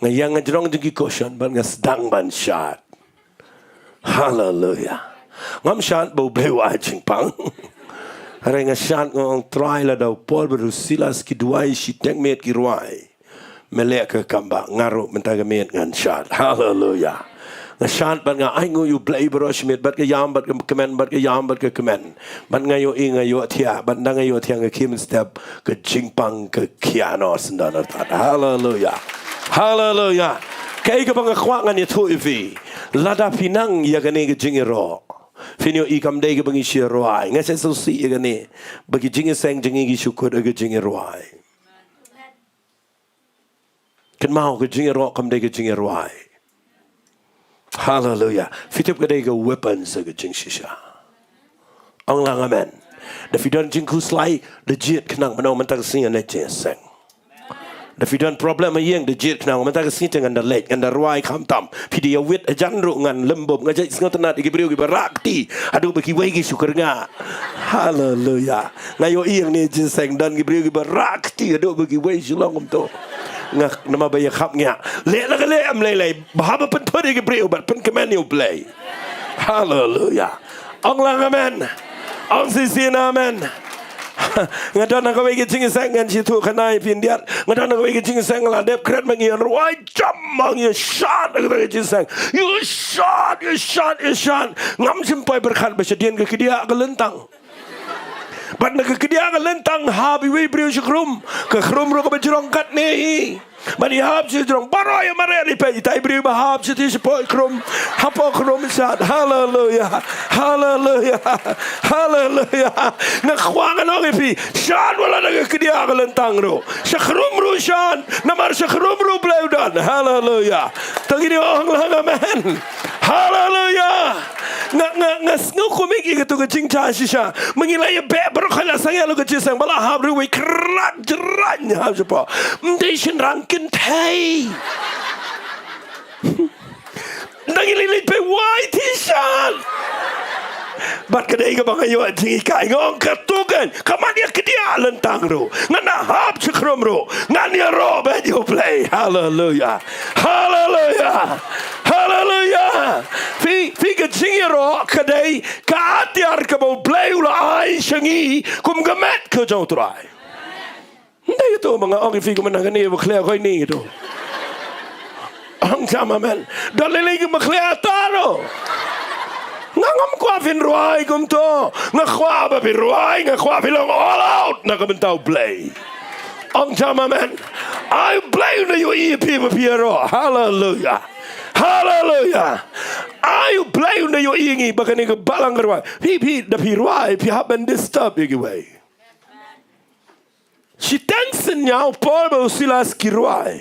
Nga ïeng nga jrong jong ki cushion bad nga sdang ban shad. Haleluya. Ngam shad ba U Blei u ai jingpang. Hynrei nga shad, nga ong, Trai, lada u Paul bad u Silas ki duwai shiteng miet ki rwai, me leh ka kam ba nga ruh mynta ka miet ngan shad. Haleluya. Nga shad bad nga ainguh ïa U Blei baroh shi miet, bad ka ïam bad ka kmen, bad ka ïam bad ka kmen. Bad nga ïohi nga ïohthiah, bad ynda nga ïohthiah nga khie mynstep, ka jingpang ka khiah noh syndon artat. Haleluya. Haleluya. Kaei kaba nga kwah ngan ïathuh ïa phi, lada phi nang ïa kane ka jingïaroh, phin ïohi kam dei kaba ngi shu rwai. Nga sngewsih ïa kane, ba ki jingïaseng jong ngi ki shu kut ïa ka jingïarwai. Kynmaw, ka jingïaroh kam dei ka jingïarwai. Haleluya. Phi tip ka dei ka weapon sa ka jingshisha. Ong lang amen. Da phi don jingkhuslai, da jied khnang, mynno mynta ka sngi ngan leit jingïaseng. Da phi don problem ha ïing, da jied khnang, mynta ka sngi te ngan da leit, ngan da rwai khamtam. Phi da ïawit hajan ruh ngan lem bup, nga jait sngewtynnat ïa ki briew kiba rah kti haduh ba kiwei ki shu kyrngah. Haleluya. Nga ïohi hangne jingïaseng don ki briew kiba rah kti haduh ba kiwei shu long kumto. Nga namar ba ïa khapngiah. Leh la ka leh, ym lei lei. Ba haba pynthut ïa ki briew bad pynkmen ïa U Blei. Haleluya. Ong lang amen. Ong shisien amen. Nga don ha kawei ka jingïaseng, ngan shu ïathuh kane ïa phi khyndiat. Nga don ha kawei ka jingïaseng, nga la dep kren ma ngi, ïa rwai jam ma ngi, ïa shad ha kata ka jingïaseng. Ïa shad, ïa shad, ïa shad. Ngam shym poi pyrkhat ba shadien ka kdiah ka lyntang. Bad na ka kdiah ka lyntang hap iwei i briew sha khrum. Ka khrum ruh kaba jrong katne hi. Bad i hap sha jrong baroh, ïa mareh lei peit, itai i briew ba hap shatei shapoh i khrum. Hapoh khrum shad. Haleluya. Haleluya. Haleluya. Nga kwah ngan ong ïa phi, shad wat la na ka kdiah ka lyntang ruh. Sha khrum ruh shad. Namar sha khrum ruh U Blei u don. Haleluya. To ngin ong lang amen. Haleluya. Nga, nga, nga sngew kumne ïa kato ka jingjia shisha. Ma ngi la ïa beh baroh, ka la sangeh lut ka jingïaseng, ba la hap ruh iwei krat jrang hap shapoh. Ym dei shynrang kynthei. Nda ngi leit leit peit wai, te shad. Bad ka dei kaba nga ïoh jinghikai, nga ong kato kan, ka mat ïa kdiah lyntang ruh. Ngan da hap sha khrum ruh. Ngan ïaroh bad ïa U Blei. Haleluya. Haleluya. Haleluya. Phi, phi, ka jingïaroh ka dei ka atiar kaba U Blei u la ai sha ngi kum ka met ka jong U Trai. Ynda ïa to ba nga ong ïa phi kumne, kane ba khleh koi ni to. Ong jam amen. Don lei lei ki ba khleh ata ruh. Nga ngam kwah phin rwai kumto. Nga kwah ba phi rwai, nga kwah phi long all out na ka bynta U Blei. Ong jam amen. Ai U Blei u na ïohi ïa phi ba phi ïaroh. Haleluya. Haleluya. Ai U Blei u na ïohi ïa ngi ba kane ka balang ka rwai. Phi, phi, da phi rwai phi hap ban disturb ïa kiwei. Shiteng synñia u Paul bad u Silas ki rwai.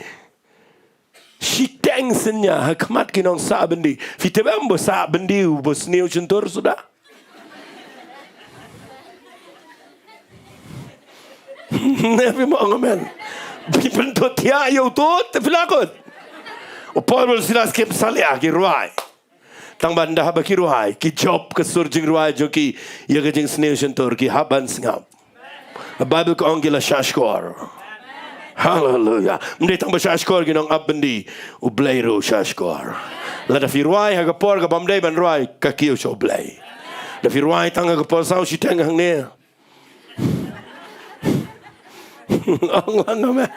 Shiteng synñia ha khmat ki nongsah byndi. Phi tip em, ba sah byndi u ba sniew shyntur suda. Ne phi ong amen. Phi pynthut ïa u tut, phi la kut. U Paul bad u Silas kim salia ki rwai. Tang ban da haba ki rwai, ki jop ka sur jingrwai jong ki ïa ka jingsniew shyntur, ki hap ban sngap. Ka Baibl ka ong ki la shahshkor. Haleluya. Ym dei tang ba shahshkor ki nongap byndi, U Blei ruh shahshkor. Lada phi rwai ha ka por kaba ym dei ban rwai, ka kiew sha U Blei. Da phi rwai tang ha ka por saw shiteng hangne. Ong lang amen.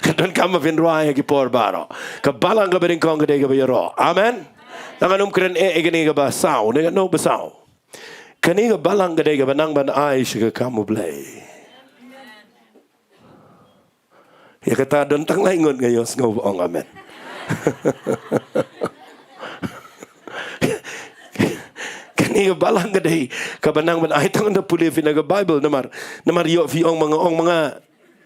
Ka donkam ba phin rwai ha ki por baroh. Ka balang kaba nyngkong ka dei kaba ïaroh. Amen. Tang ngan ym kren eh ïa kane kaba saw, ne katno ba saw. Kane ka balang ka dei kaba nang ban ai sha ka kam U Blei. Ïa kata don tang lai ngut nga ïohsngew ba ong amen. Kane ka balang ka dei kaba nang ban ai, tang da pule phi na ka Baibl namar, namar ïoh phi ong ma nga, ong ma nga.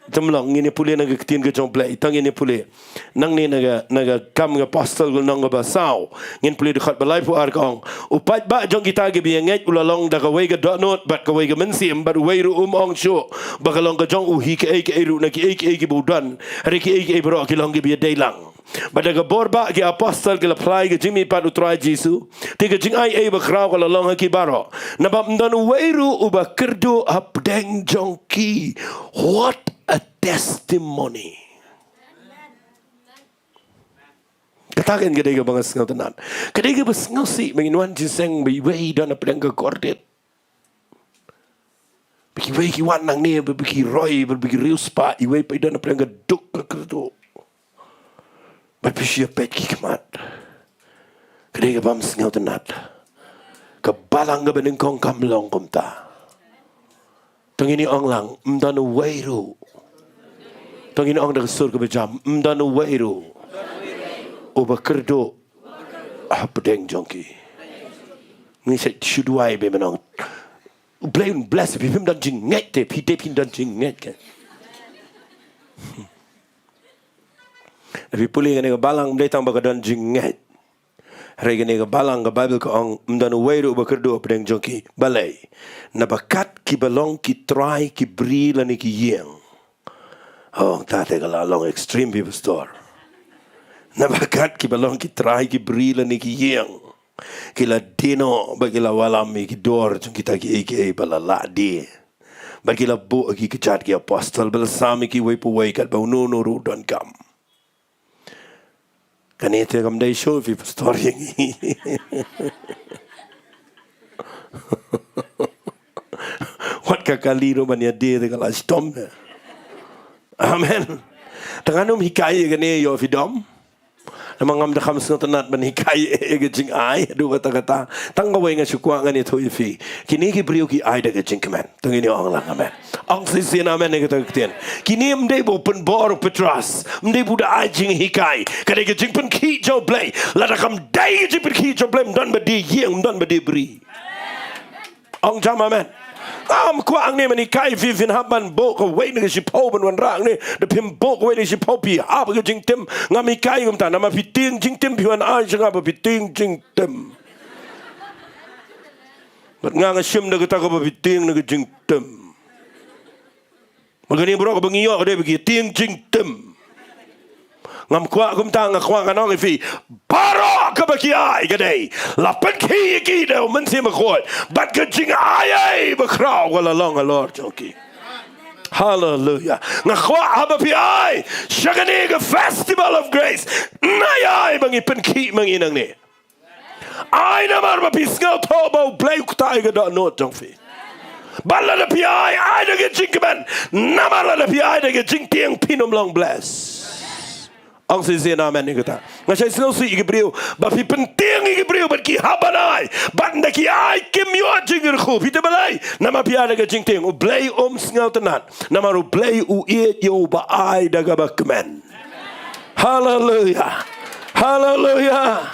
Jemlong ngin ïa pule na ka ktien ka jong U Blei, tang ngin ïa pule. Nangne na ka, na ka Kam ki Apostol ka lynnong kaba saw, ngin pule dkhot ba laiphew ar, ka ong: U paidbah jong kita kiba ïa ngeit u la long da kawei ka dohnud bad kawei ka mynsiem, bad uwei ruh um ong shuh ba ka long ka jong u hi kaei kaei ruh na kiei kiei kiba u don, hynrei kiei kiei baroh ki long kiba ïadei lang. Bad da ka bor bah ki apostol ki la phla ïa ka jingmihpat U Trai Jisu. Te ka jingai ei bakhraw ka la long ha ki baroh, naba ym don uwei ruh uba kyrduh hapdeng jong ki. What a testimony. Kata kein ka dei kaba nga sngewtynnat. Ka dei kaba sngewsih ba ngin wan jingïaseng ba iwei i don hapdeng ka kordit. Ba kiwei ki wan nangne ba, ba ki roi, ba, ba ki riewspah, iwei pat i don hapdeng ka duk ka kyrduh. Bad phi shu ïa peit ki khmat. Ka dei kabym sngewtynnat. Ka balang kaba nyngkong kam long kumta. To ngin ïa ong lang, ym don uwei ruh. To ngin ong da ka sur kaba jam, ym don uwei ruh uba kyrduh hapdeng jong ki. Ngi sa shu duwai ba men ong, U Blei un bless phi, phim don jingngeit te, phi te phin don jingngeit kein. Phi pule kane ka balang, ym dei tang ba ka don jingngeit. Hynrei kane ka balang, ka Baibl ka ong, ym don uwei ruh uba kyrduh hapdeng jong ki. Balei? Naba kat kiba long ki trai ki bri lane ki ïing. Oh, ta te ka la long extreme, phi pastor. Naba kat kiba long ki trai ki bri lane ki ïing, ki la die noh bad ki la wallam ïa ki dor jong kita kiei kiei ba la lah die. Bad ki la buh ha ki kjat ki apostol ba la sam ïa kiwei pa uwei katba uno uno ruh u donkam. Kane te kam dei shuh, phi pastor, ïa ngi. Wat ka kali ruh ban ïa die te ka la shitom. Amen. Te ngan ym hikai ïa kane ïoh phi dom. Namar ngam da kham sngewtynnat ban hikai ïa ka jingai haduh katta katta. Tang kawei nga shu kwah ngan ïathuh ïa phi. Kine ki briew ki ai da ka jingkmen. To ngin ïa ong lang amen. Ong shisien amen ïa kata ka ktien. Kine ym dei ba u pynbor u Petros, ym dei ba u da ai jinghikai. Ka dei ka jingpynkhih jong U Blei. Lada kam dei ka jingpynkhih jong U Blei, ym don ba die ïing, ym don ba die bri. Ong jam amen. Ngam kwah hangne ban hikai phi phin hap ban buh kawei na ka shiphew ban wanrah hangne. Da phim buh kawei na ka shiphew phi hap ka jingtim. Ngam hikai kumta, namar phi tieng jingtim, phi wan ai sha nga ba phi tieng jingtim. Bad nga nga shim da kata kaba phi tieng na ka jingtim. Bad kane baroh kaba ngi ïoh ka dei ba ki tieng jingtim. Ngam kwah kumta, nga kwah ngan ong ïa phi, baroh kaba ki ai ka dei la pynkhih ïa ki da u Mynsiem Bakhuid bad ka jingai ei bakhraw ka la long halor jong ki. Haleluia. Nga kwah haba phi ai sha kane ka Festival of Grace, nai ai ba ngi pynkhih ma ngi nangne. Ai namar ba phi sngewthuh ba U Blei u ktah ïa ka dohnud jong phi. Bad lada phi ai, ai da ka jingkmen. Namar lada phi ai da ka jingtieng phin ym long bless. Ong shisien amen ïa kata. Nga shait sngewsih ïa ki briew ba phi pyntieng ïa ki briew bad ki hap ban ai. Bad ynda ki ai kim ïoh jingkyrkhu, phi tip balei? Namar phi ai da ka jingtieng. U Blei um sngewtynnat. Namar U Blei u ïeit ïa uba ai da kaba kmen. Haleluia. Haleluia.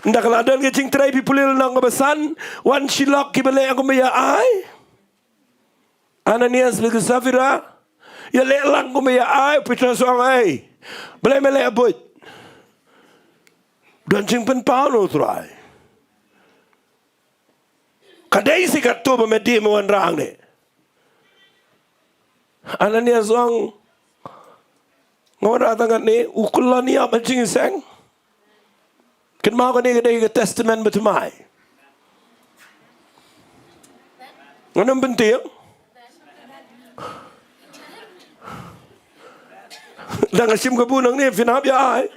Ynda ka la don ka jingtrei, phi pule lynnong kaba san, wan shi lok kiba leh kumba ïa ai. Ananias bad ka Safira, ïa leh lang kumba ïa ai, u Petros u ong, ei, balei me leh buit? Don jingpynpaw na U Trai. Ka dei shi katto ba me die me wanrah hangne. Ananias u ong, nga wanrah tang katne, u kyllon ïa ka jingïaseng. Kynmaw kane ka dei ka testament ba thymmai. Ngan ym pyntieng. Dang shim ka bun nangne phin hap ïa ai.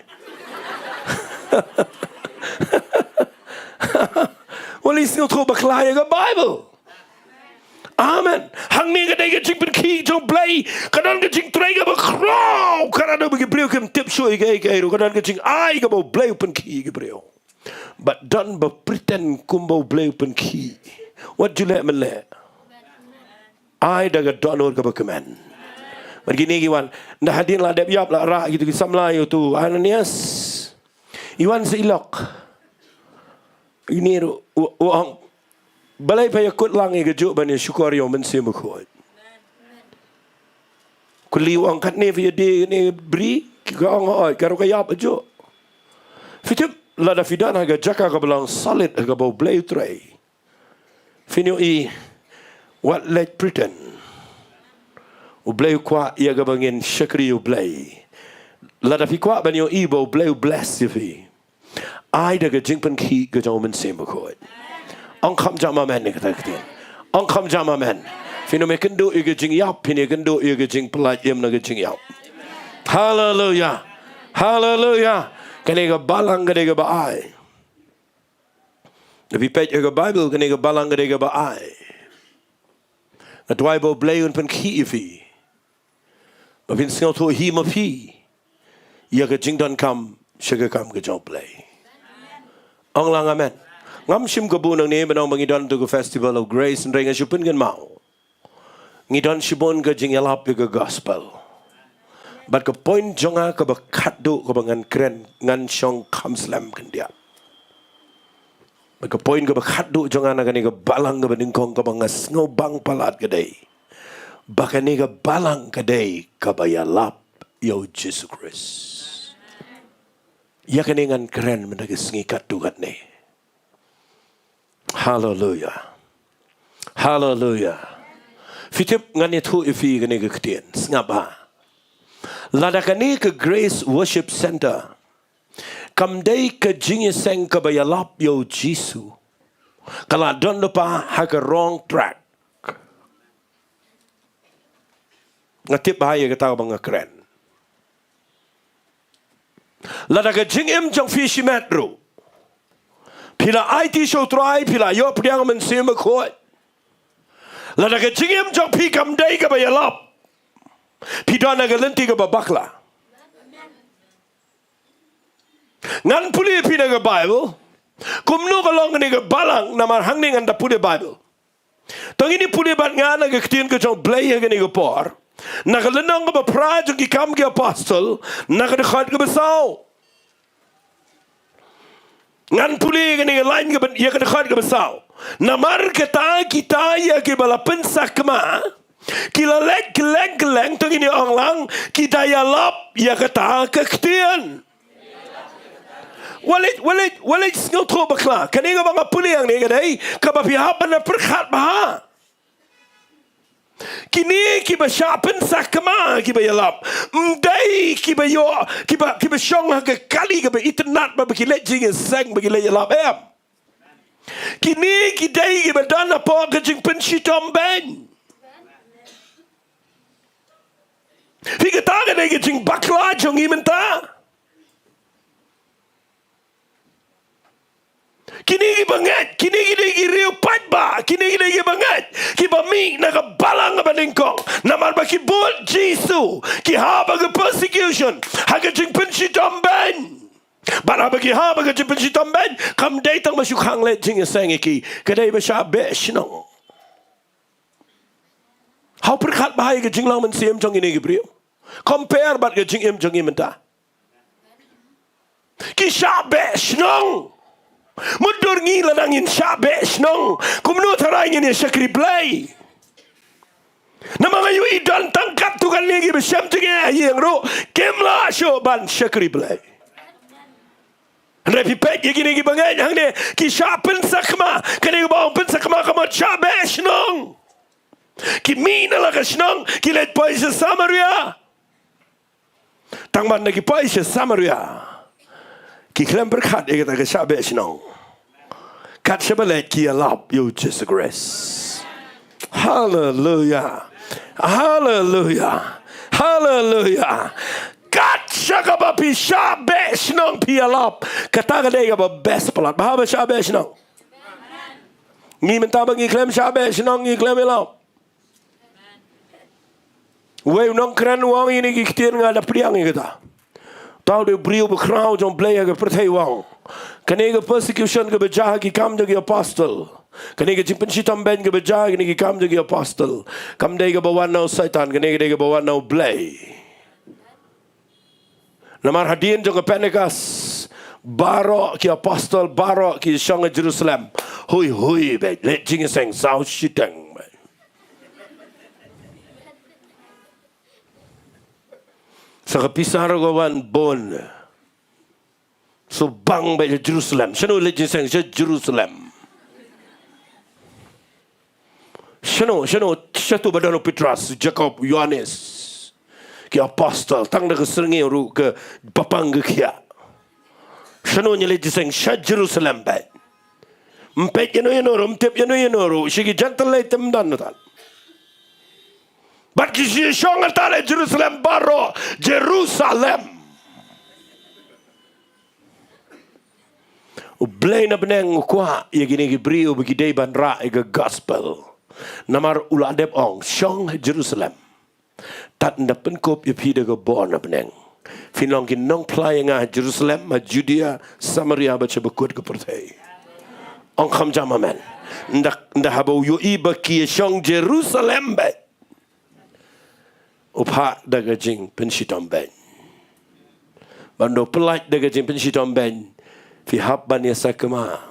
Wat la sngewthuh bakla ïa ka Bible. Amen. Hangne ka dei ka jingpynkhih jong U Blei. Ka don ka jingtrei kaba khraw. Ka don ba ki briew kim tip shuh ïa kaei kaei ruh. Ka don ka jingai kaba U Blei u pynkhih ïa ki briew. Bad don ba pretend kumba U Blei u pynkhih. Wat ju leh men leh. Ai da ka dohnud kaba kmen. Bad kine ki wan, ynda hadien la dep ïap la rah kito ki samla ïa uto u Ananias. I wan sha i lok. Ine ruh u, u ong, balei pha ïakut lang ïa kajuh ban ïashukor ïa U Mynsiem Bakhuid. Kuli u ong, katne phi ïadie ïa kane ka bri? Ka ong, hooid, ka ruh ka ïap hajuh. Phi tip, lada phi don ha ka jaka kaba long solid ha kaba U Blei u trei, phin ïohi wat leit pretend. U Blei u kwah ïa kaba ngin shakri U Blei. Lada phi kwah ban ïohi ba U Blei u bless ïa phi, ai da ka jingpynkhih ka jong U Mynsiem Bakhuid. Ong kham jam amen ïa kata ka ktien. Ong kham jam amen. Phin ym ïakynduh ïa ka jingïap, phin ïakynduh ïa ka jingpyllait im na ka jingïap. Haleluia. Haleluia. Kane ka balang ka dei kaba ai. Lada phi peit ïa ka Bible, kane ka balang ka dei kaba ai. Nga duwai ba U Blei un pynkhih ïa phi. Ba phin sngewthuh hi ma phi ïa ka jingdonkam sha ka kam ka jong U Blei. Ong lang amen. Ngam shim kabu nangne ban ong ba ngi don tu ka Festival of Grace, hynrei nga shu pynkynmaw. Ngi don shibun ka jingïalap ïa ka gospel. Bad ka point jong nga kaba khatduh kaba ngan kren, ngan shong kham slem khyndiat. Bad ka point kaba khatduh jong nga na kane ka balang kaba nyngkong kaba nga sngewbang palat ka dei ba kane ka balang ka dei kaba ïalap ïa U Jisu Khrist. Ïa kane ngan kren mynta ka sngi katto katne. Haleluia. Haleluia. Phi tip, ngan ïathuh ïa phi kane ka ktien, sngap bha. Lada kane ka Grace Worship Centre kam dei ka jingïaseng kaba ïalap ïa U Jisu, ka la don lypa ha ka wrong track. Nga tip bha ïa kata kaba nga kren. Lada ka jingim jong phi shimet ruh, phi la aiti sha U Trai, phi la ïoh pdiang Mynsiem Bakhuid, lada ka jingim jong phi kam dei kaba ïalap, phi don ha ka lynti kaba bakla. Ngan pule ïa phi na ka Bible. Kumno ka long kane ka balang, namar hangne ngan da pule Bible. To ngin ïa pule bad nga na ka ktien ka jong U Blei ha kane ka por, na ka lynnong kaba phra jong Ki Kam ki Apostol, na ka dkhot kaba saw. Ngan pule ïa kane ka lain kaba, ïa ka dkhot kaba saw. Namar kata kita ïa kiba la pynsakma ki la leit kylleng kylleng, to ngin ïa ong lang, ki da ïalap ïa kata ka ktien. Wat leit, wat leit, wat leit sngewthuh bakla. Kane kaba nga pule hangne ka dei kaba phi hap ban pyrkhat bha. Kine kiba shah pynsakma kiba ïalap, ym dei kiba ïoh, kiba, kiba shong ha ka kali kaba itynnad ba, ba ki leit jingïaseng, ba ki leit ïalap, em. Kine ki dei kiba don hapoh ka jingpynshitom beiñ. Phi, kata ka dei ka jingbakla jong ngi mynta. Kine ki bangeit, kine ki dei ki riew paidbah, kine ki dei ki bangeit kiba mih na ka balang kaba nyngkong. Namar ba ki bud Jisu, ki hap ha ka persecution, ha ka jingpynshitom beiñ. Bad haba ki hap ha ka jingpynshitom beiñ, kam dei tang ba shu khang leit jingïaseng ïa ki, ka dei ba shah beh shnong. Haw pyrkhat bha ïa ka jinglong mynsiem jong kine ki briew compare bad ka jingim jong ngi mynta. Ki shah beh shnong. Mutdur ngi lada ngin shah beh shnong, kumno tharai ngin ïa shakri Blei? Namar nga ïohi don tang katto katne kiba shem jingeh ha ïing ruh kim lah shuh ban shakri Blei. Hynrei phi peit ïa kine ki bangeit hangne, ki shah pynsakma. Kane kaba ong pynsakma ka mut shah beh shnong. Ki mih na la ka shnong, ki leit poi sha Samaria. Tang ban da ki poi sha Samaria, ki khlem pyrkhat ïa kata ka shah beh shnong. Kat shaba leit ki ïalap ïa u Jisu Khrist. Haleluya. Haleluya. Haleluya. Kat sha kaba phi shah beh shnong phi ïalap, kata ka dei kaba best palat. Bha ba shah beh shnong. Ngi mynta ba ngi khlem shah beh shnong, ngi khlem ïalap. Wei u nongkren u ong ïa kine ki ktien nga da pdiang ïa kata. Uta u dei u briew bakhraw jong Blei ha ka pyrthei, u ong, kane ka persecution kaba jia ha ki Kam jong ki Apostol, kane ka jingpynshitom beiñ kaba jia ha kine ki Kam jong ki Apostol, kam dei kaba wan na u Soitan, kane ka dei kaba wan na u Blei. Namar hadien jong ka Pentecost, baroh ki Apostol, baroh ki shong ha Jerusalem. Hui hui beit, leit jingïaseng saw shiteng beit. Sa ka pisa ruh ka wan bun. Sa bang beit sha Jerusalem. Shano leit jingïaseng? Sha Jerusalem. Shano, shano, shato ba don u Petros, Jakob, Ïohannes, ki Apostol, tang da ka syrngiew ruh ka bapang ka khiah. Shano ngi leit jingïaseng? Sha Jerusalem beit. Ym peit ïano ïano ruh, ym tip ïano ïano ruh, sha ki Jentil leit ym don ruh tad. Bad ki shu shong ha tad ha Jerusalem baroh, Jerusalem. U Blei na bneng u kwah ïa kine ki briew ba ki dei ban rah ïa ka gospel. Namar u la dep ong, shong ha Jerusalem. Tad ynda pynkup ïa phi da ka bor na bneng, phin long ki nongphla ïa nga ha Jerusalem, ha Judia, Samaria bad sha bakut ka pyrthei. Ong kham jam amen. Ynda, ynda haba u ïohi ba ki shong Jerusalem beit, u phah da ka jingpynshitom beiñ. Bad ynda u pyllait da ka jingpynshitom beiñ, phi hap ban ïa sakma.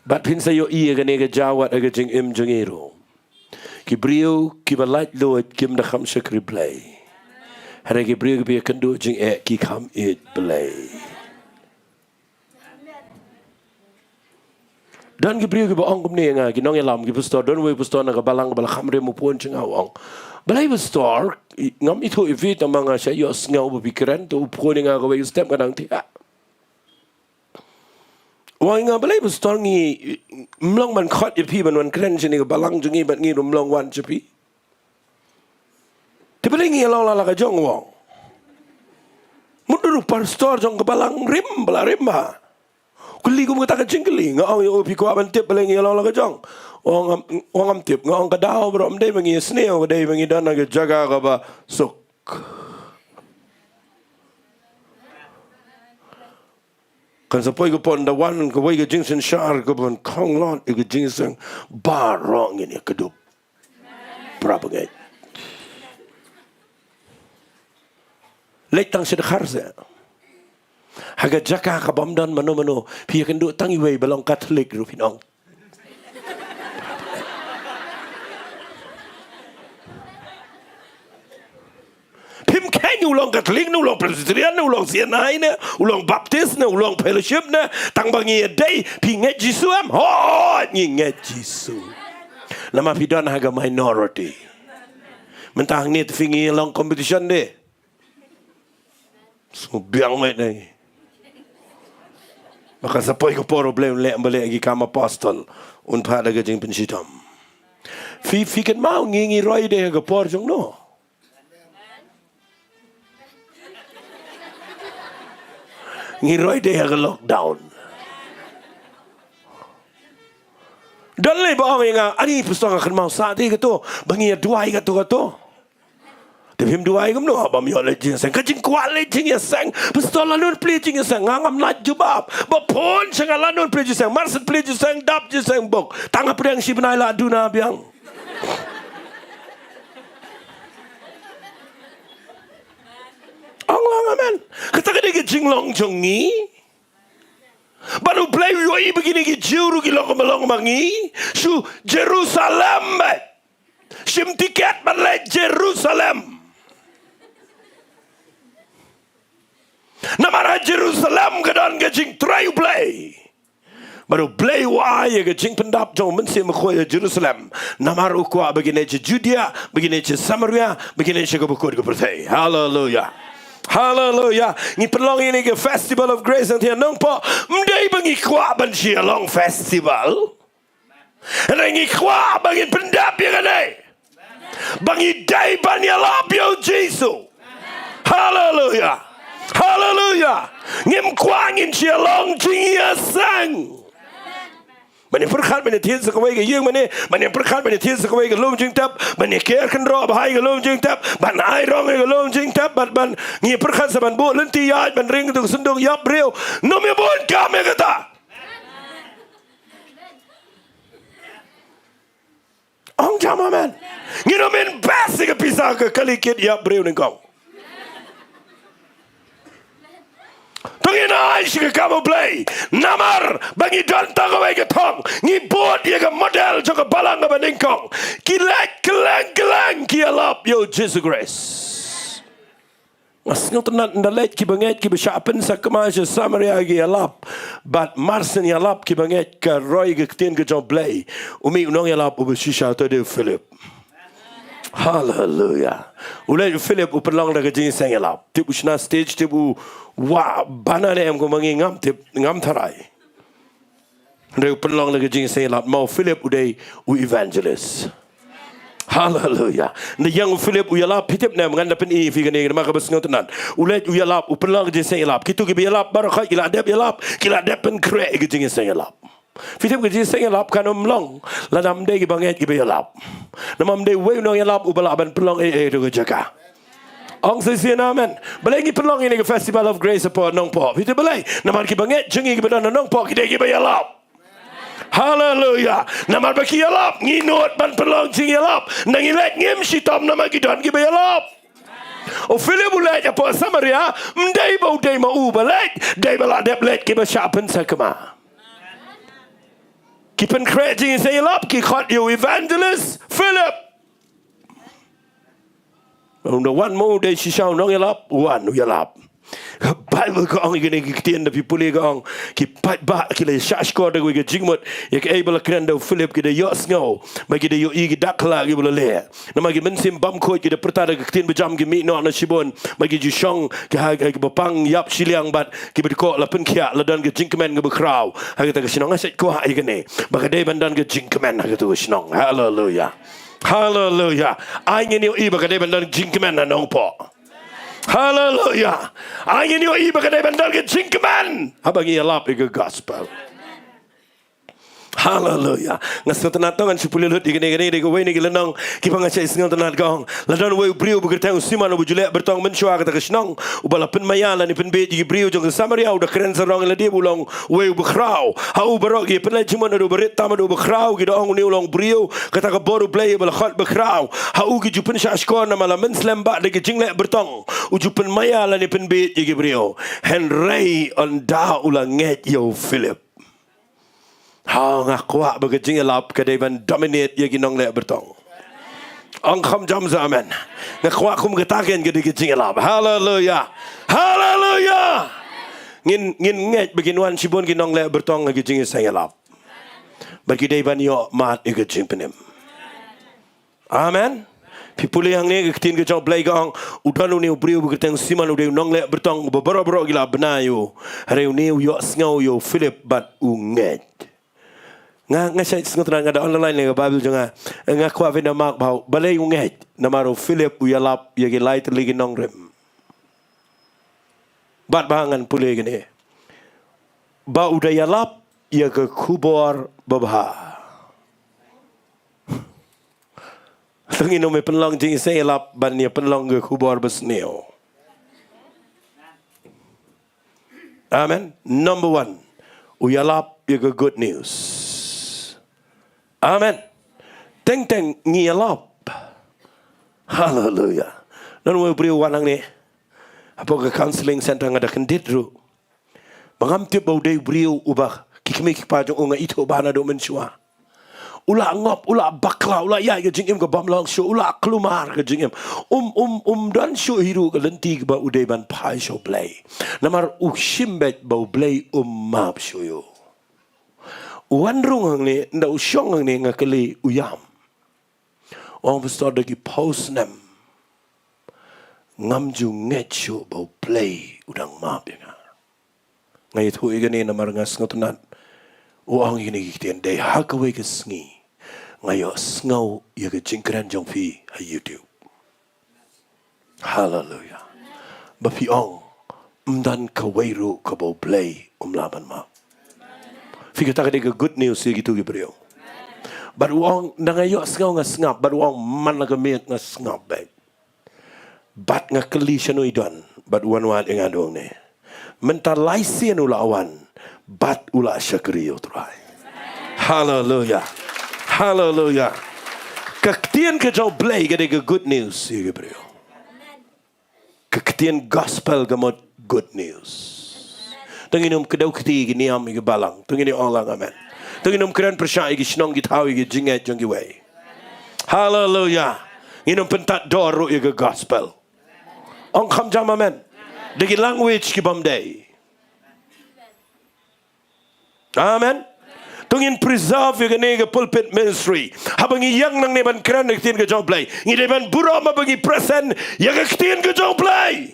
Bad phin sa ïohi ïa kane ka jia wat ha ka jingim jong ngi ruh. Ki briew kiba laitluid kim da kham shakri Blei. Hynrei ki briew kiba ïakynduh jingeh ki kham ïeit Blei. Don ki briew kiba ong kumne ïa nga, ki nongïalam, ki pastor, don uwei u pastor na ka balang ba la kham rim, u phone sha nga u ong, balei pastor, i, ngam ithuh ïa phi, tangba nga shah ïohsngew ba phi kren. To u phone ïa nga kawei ka step, nga dang thiah. U ong ïa nga, balei pastor ngi, ym long ban khot ïa phi ban wan kren shane ka balang jong ngi bad ngi ruh ym long wan sha phi. Te balei ngi ïa long la la ka jong, u ong. Mut u pastor jong ka balang rim ba la rim bha. Kylli kum kata ka jingkylli, nga ong ïa u, phi kwah ban tip balei ngi ïa long la ka jong? U ong ngam, u ong ngam tip. Nga ong ka daw baroh ym dei ba ngi ïa sniew, ka dei ba ngi don ha ka jaka kaba suk. Kan sa poi ka por ynda wan kawei ka jingsynshar kaban khang lot ïa ka jingïaseng, baroh ngin ïa kdup. Para bangeit, leit tang sha dkhar seh. Ha ka jaka kabym don mano mano, phi ïakynduh tang iwei ba long Katholik ruh phin ong. Phim kheiñ u long Katholik ne, u long Presbyterian ne, u long C N I ne, u long Baptist ne, u long Fellowship ne, tangba ngi ïadei, phi ngeit Jisu em? Hooid, ngi ngeit Jisu. Namar phi don ha ka minority. Mynta hangne te phi, ngi long competition de. Sngewbiang beit na ngi. Ba kan sa poi ka por U Blei un leh, un leh ki kam apostol, un phah da ka jingpynshitom. Phi, phi kynmaw ngi, ngi roi de ha ka por jong no. Ngi roi de ha ka lockdown. Don lei ba ong ïa nga, ani pastor nga kynmaw sa de kato, ba ngi ïa duwai kato kato. Te phim duwai kumno, bam ïoh leit jingïaseng. Ka jingkwah leit jingïaseng. Pastor lano plie jingïaseng, nga ngam lait jubab. Ba phone sha nga lano plie jingïaseng, mar shen plie jingïaseng, dap jingïaseng bok. Tang ha pdeng shi bnai la duna biang. Ong lang amen. Kata ka dei ka jinglong jong ngi. Bad U Blei u ïohi ba kine ki Jiw ruh ki long kumba long ma ngi. Shu Jerusalem bad. Shim tiket ban leit Jerusalem. Namar ha Jerusalem ka don ka jingtrai U Blei. Bad U Blei u ai ïa ka jingpyndap jong U Mynsiem Bakhuid ha Jerusalem. Namar u kwah ba kin leit sha Judea, ba kin leit sha Samaria, ba kin leit sha kaba kut ka pyrthei. Haleluia. Haleluia. Ngi pynlong ïa kane ka Festival of Grace hangtei ha Nongpoh. Ym dei ba ngi kwah ban shu ïa long festival. Hynrei ngi kwah ba ngin pyndap ïa kane. Ba ngi dei ban ïalap ïa U Jisu. Haleluia. Haleluia. Ngim kwah ngin shu ïa long jingïaseng. Ban ïa pyrkhat ban ïa thied sa kawei ka ïing mane, ban ïa pyrkhat ban ïa thied sa kawei ka lum jingtep, ban ïa ker kynroh bha ïa ka lum jingtep, ban ai rong ïa ka lum jingtep, ban, ban ngi pyrkhat sa ban buh lynti ïaid, ban ring tu ka synduk ïap briew. Nym ïa bun kam ïa kata. Ong jam amen. Ngin ym invest ïa ka pisa ka kali kit ïap briew nyngkong. To ngin ai sha ka kam U Blei. Namar ba ngi don tang kawei ka thong. Ngi bud ïa ka model jong ka balang kaba nyngkong. Ki leit kylleng kylleng ki ïalap ïa U Jisu Khrist. Nga sngewtynnat ynda leit kiba ngeit kiba shah pynsakma sha Samaria ki ïalap. Bad mar shen ïalap kiba ngeit ka roi ka ktien ka jong U Blei. U mih u nongïalap uba shisha, uta u dei u Philip. Haleluia. U leit u Philip u pynlong da ka jingïaseng ïalap. Tip u shna stage, tip u wah bana ne em, kumba ngi ngam tip, ngam tharai. Hynrei u pynlong da ka jingïaseng ïalap, namar u Philip u dei u evangelist. Haleluia. Ynda ïeng u Philip u ïalap, phi tip ne em, ngan da pyni ïa phi kane, namar kaba sngewtynnat. U leit u ïalap, u pynlong da ka jingïaseng ïalap. Kito kiba ïalap baroh khoit ki la dep ïalap, ki la dep pynkhreh ïa ka jingïaseng ïalap. Phi tip ka jingïaseng ïalap kan ym long lada ym dei kiba ngeit kiba ïalap. Namar ym dei uwei u nongïalap uba lah ban pynlong ei ei ha ka jaka. Ong sa shisien amen. Balei ngi pynlong ïa kane ka Festival of Grace hapoh Nongpoh? Phi tip balei? Namar kiba ngeit jong ngi kiba don ha Nongpoh ki dei kiba ïalap. Haleluia. Namar ba ki ïalap ngi nud ban pynlong jingïalap. Ynda ngi leit ngim shitom namar ki don kiba ïalap. U Philip u leit hapoh Samaria, ym dei ba u dei ma u ba leit, dei ba la dep leit kiba shah pynsakma. Ki pynkhreh jingïaseng ïalap ki khot ïa u evangelist Philip. Ynda wan ma u dei shisha u nongïalap, u wan u ïalap. Ka Baibl ka ong ïa kine ki ktien, da phi pule ka ong, ki paidbah ki la shahshkor da kawei ka jingmut ïa kaei ba la kren da u Philip, ki da ïohsngew bad ki da ïohi ki dak khlak kiba la leh. Namar ki mynsiem bymkhuid ki da pyrta da ka ktien bajam, ki mih noh na shibun bad ki ju shong ki ha, ha kiba pang ïap shiliang bad kiba dkoh la pynkhiah, la don ka jingkmen kaba khraw ha kata ka shnong. Nga shait kwah ïa kane ba ka dei ban don ka jingkmen ha kata ka shnong. Haleluia. Haleluia. Ai ngin ïohi ba ka dei ban don jingkmen ha Nongpoh. Haleluia. Ai ngin ïohi ba ka dei ban don ka jingkmen haba ngi ïalap ïa ka gospel. Haleluia. Nga sngewtynnat, to ngan shu pule lut ïa kane, kane dei kawei na ki lynnong kiba nga shait sngewtynnat, ka ong, la don uwei u briew uba kyrteng u Simon uba ju leh byrtong mynshuwa kata ka shnong, uba la pynmaïa lane pynbieit ïa ki briew jong ka Samaria, u da kren sarong ïa lade ba u long uwei uba khraw. Ha u baroh ki pynleit jingmut, naduh uba rit tam haduh uba khraw, ki da ong une u long briew kata ka bor U Blei uba la khot ba khraw. Ha u ki ju pynshahshkor namar la mynslem bad da ka jingleh byrtong. U ju pynmaïa lane pynbieit ïa ki briew. Hynrei ynda u la ngeit ïa u Philip. Ha, nga kwah ba ka jingïalap ka dei ban dominate ïa ki nongleh byrtong. Ong kham jam sa amen. Nga kwah kum kata kein ka dei ka jingïalap. Haleluia. Haleluia. Ngin, ngin ngeit ba kin wan shibun ki nongleh byrtong ha ka jingïaseng ïalap. Bad ki dei ban ïoh mad ïa ka jingpynim. Amen. Phi pule hangne ka ktien ka jong U Blei ka ong, u don une u briew uba kyrteng Simon, u dei u nongleh byrtong uba baroh baroh ki la bna ïa u. Hynrei une u ïohsngew ïa u Philip bad u ngeit. Nga, nga shait sngewtynnat, nga da online ïa ka Bible jong nga. Nga kwah phin da mark ba u, balei u ngeit, namar u Philip u ïalap ïa ki lai tylli ki nongrim. Bad ba ngan pule kane, ba u da ïalap ïa ka khubor babha. Te ngin ym pynlong jingïaseng ïalap ban ïa pynlong ka khubor basniew. Amen. Number one, u ïalap ïa ka good news. Amen. Teng teng ngi ïalap. Haleluya. Don uwei u briew u wan hangne hapoh ka counseling center, nga da kyndit ruh. Ba ngam tip ba u dei u briew uba ki kmie ki kpa jong u, nga ithuh ba naduh mynshuwa u la ngop, u la bakla, u la ïaid ka jingim ka bym long shuh, u la kulmar ka jingim. Um, um, um don shuh hi ruh ka lynti kaba u dei ban phai sha U Blei. Namar u shim beit ba U Blei um map shuh ïa u. U wan rung hangne, ynda u shong hangne nga kylli u ïam. U ong, Pastor, da ki phew snem ngam ju ngeit shuh ba U Blei u dang map ïa nga. Nga ïathuh ïa kane namar nga sngewtynnat. U ong ïa kine ki ktien, dei ha kawei ka sngi nga ïohsngew ïa ka jingkren jong phi ha YouTube. Haleluya. Ba phi ong, ym don kawei ruh kaba U Blei um lah ban map. Phi, kata ka dei ka good news ïa kito ki briew. Bad u ong, ynda nga ïohsngew nga sngap, bad u ong, man la ka miet nga sngap beit. Bad nga kylli shano i don, bad u wan wad ïa nga da u ong ne, mynta lai sien u la wan bad u la shakri ïa U Trai. Haleluya. Haleluya. Ka ktien ka jong U Blei ka dei ka good news ïa ki briew. Ka ktien gospel ka mut good news. Te ngin ym kdew kti ki niam ïa ki balang. Te ngin ïa ong lang amen. Te ngin ym kren pyrshah ïa ki shnong ki thaw ïa ki jingngeit jong kiwei. Haleluya. Ngin ym pyntat dor ruh ïa ka gospel. Ong kham jam amen. Da ki language ki bym dei. Amen. To ngin preserve ïa kane ka pulpit ministry. Haba ngi ïeng nangne ban kren ïa ka ktien ka jong U Blei, ngi dei ban burom haba ngi present ïa ka ktien ka jong U Blei.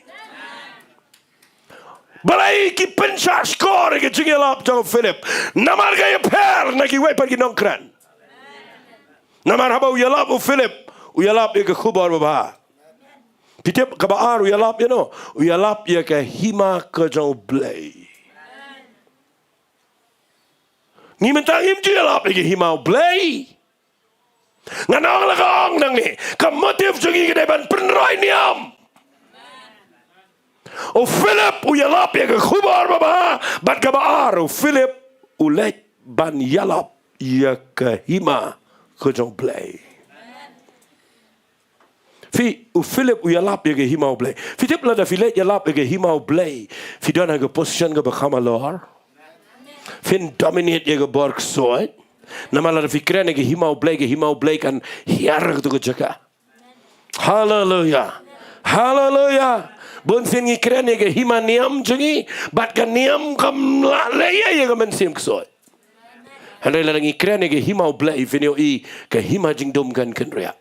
Balei ki pynshah shkor ïa ka jingïalap jong u Philip? Namar ka ïapher na kiwei pat ki nongkren. Namar haba u ïalap u Philip, u ïalap ïa ka khubor babha. Phi tip kaba ar u ïalap ïa no? U ïalap ïa ka hima ka jong U Blei. Ngi mynta ngim ju ïalap ïa ka hima U Blei. Ngan ong la ka ong nangne, ka motive jong ngi ka dei ban pynroi niam. U Philip u ïalap ïa ka khubor babha, bad kaba ar u Philip u leit ban ïalap ïa ka hima ka jong U Blei. Phi, u Philip u ïalap ïa ka hima U Blei. Phi tip lada phi leit ïalap ïa ka hima U Blei, phi don ha ka position kaba kham halor. Phin dominate ïa ka bor ksoid. Namar lada phi kren ïa ka hima U Blei, ka hima U Blei kan hiar ha kato ka jaka. Haleluya. Haleluya. Bun sien ngi kren ïa ka hima niam jong ngi, bad ka niam kam lah leh ïa ka mynsiem ksoid. Hynrei lada ngi kren ïa ka hima U Blei, phin ïohi ka hima jingdum kan kynriah.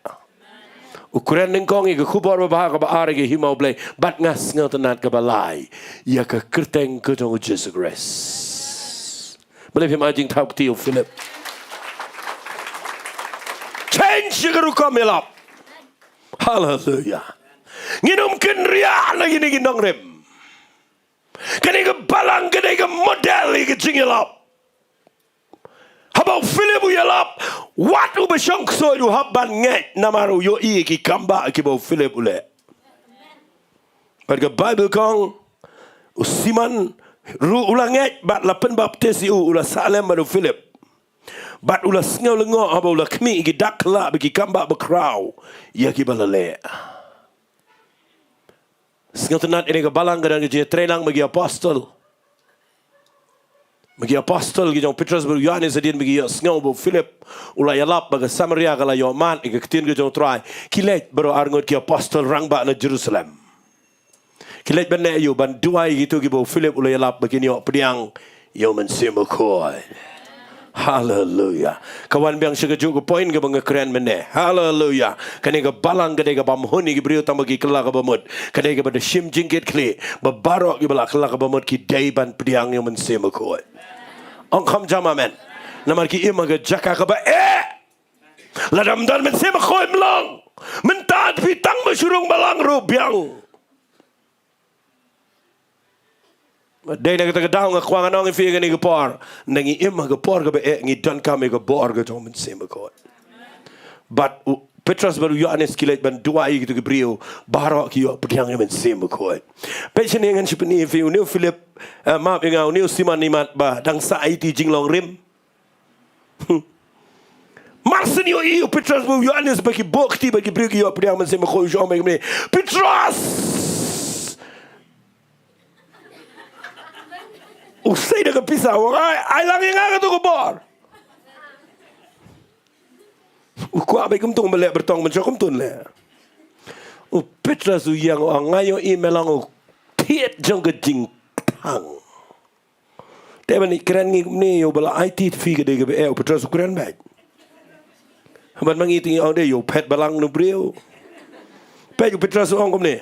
U kren nyngkong ïa ka khubor babha, kaba ar ïa ka hima U Blei, bad nga sngewtynnat kaba lai ïa ka kyrteng ka jong u Jisu Khrist. Balei phim ai jingthaw kti ïa u Philip? Change ïa ka rukom ïalap. Haleluya. Ngin ym kynriah na kine ki nongrim. Kane ka balang ka dei ka model ïa ka jingïalap. Haba u Philip u ïalap, wat uba shong ksoid u hap ban ngeit namar u ïohi ïa ki kambah kiba u Philip u leh. Bad ka Baibl ka ong, u Simon ruh u la ngeit bad la pynbaptis ïa u, u la sah lem bad u Philip. Bad u la sngew lyngngoh haba u la khmih ïa ki dak khlak bad ki kambah bakhraw ïa kiba la leh. Sngewtynnat, ïa kane ka balang ka don ka jingïatreilang bad ki apostol. Bad ki apostol ki jong u Petros bad u Ïohannes hadien ba ki ïohsngew ba u Philip u la ïalap ba ka Samaria ka la ïohmad ïa ka ktien ka jong u Trai, ki leit baroh arngut ki apostol rangbah na Jerusalem. Ki leit ban leh aïu? Ban duwai ïa kito kiba u Philip u la ïalap ba kin ïoh pdiang ïa u Mynsiem Bakhuid. Haleluya. Ka wan biang sha kajuh ka point kaba nga kren mynne. Haleluya. Kane ka balang ka dei kaba ym hun ïa ki briew tang ba ki kylla kaba mut. Ka dei kaba da shim jingkitkhlieh ba baroh kiba la kylla kaba mut ki dei ban pdiang ïa u Mynsiem Bakhuid. Ong kham jam amen. Namar ki im ha ka jaka kaba eh. Lada ym don Mynsiem Bakhuid ym long. Mynta phi tang ba shu rung balang ruh biang. Dei na kata ka daw nga kwah ngan ong ïa phi kane ka por. Nda ngi im ha ka por kaba eh ngi donkam ïa ka bor ka jong u Mynsiem Bakhuid. Bad u Petros bad u Ïoannis ki leit ban duwai ïa kito ki briew. Baroh ki ïoh pdiang ïa u Mynsiem Bakhuid. Peit shane ngan shu pyni ïa phi une u Philip, eh, map ïa nga une u Simon Nimat ba dang sah aiti jinglong rim. Mar shen ïohi u Petros bad u Ïoannis ba ki buh kti bad ki briew ki ïoh pdiang Mynsiem Bakhuid, u ong kumne, Petros! U sei da ka pisa, u ong, ai, ai lang ïa nga kato ka bor. U kwah bad kumto ba leh, byrtong mynshuwa kumto leh. U Petros u ïeng, u ong, nga ïohi me long u thied jong ka jingthang. Te ban ïakren ngi kumne, ïa uba la aiti ïa phi ka dei kaba eh, u Petros u kren beit. Haba ma ngi te ngi ong dei ïa u phet balang ne u briew. Peit u Petros u ong kumne.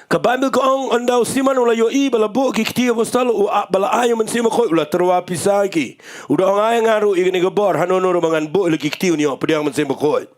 Ka Baibl ka ong, ynda u Simon u la ïohi ba la buh ki kti ki apostol, u ap ba la ai u Mynsiem Bakhuid, u la tyrwa pisa ïa ki. U da ong ai nga ruh ïa kane ka bor, hano hano ruh ba ngan buh ïa la ki kti un ïoh pdiang Mynsiem Bakhuid.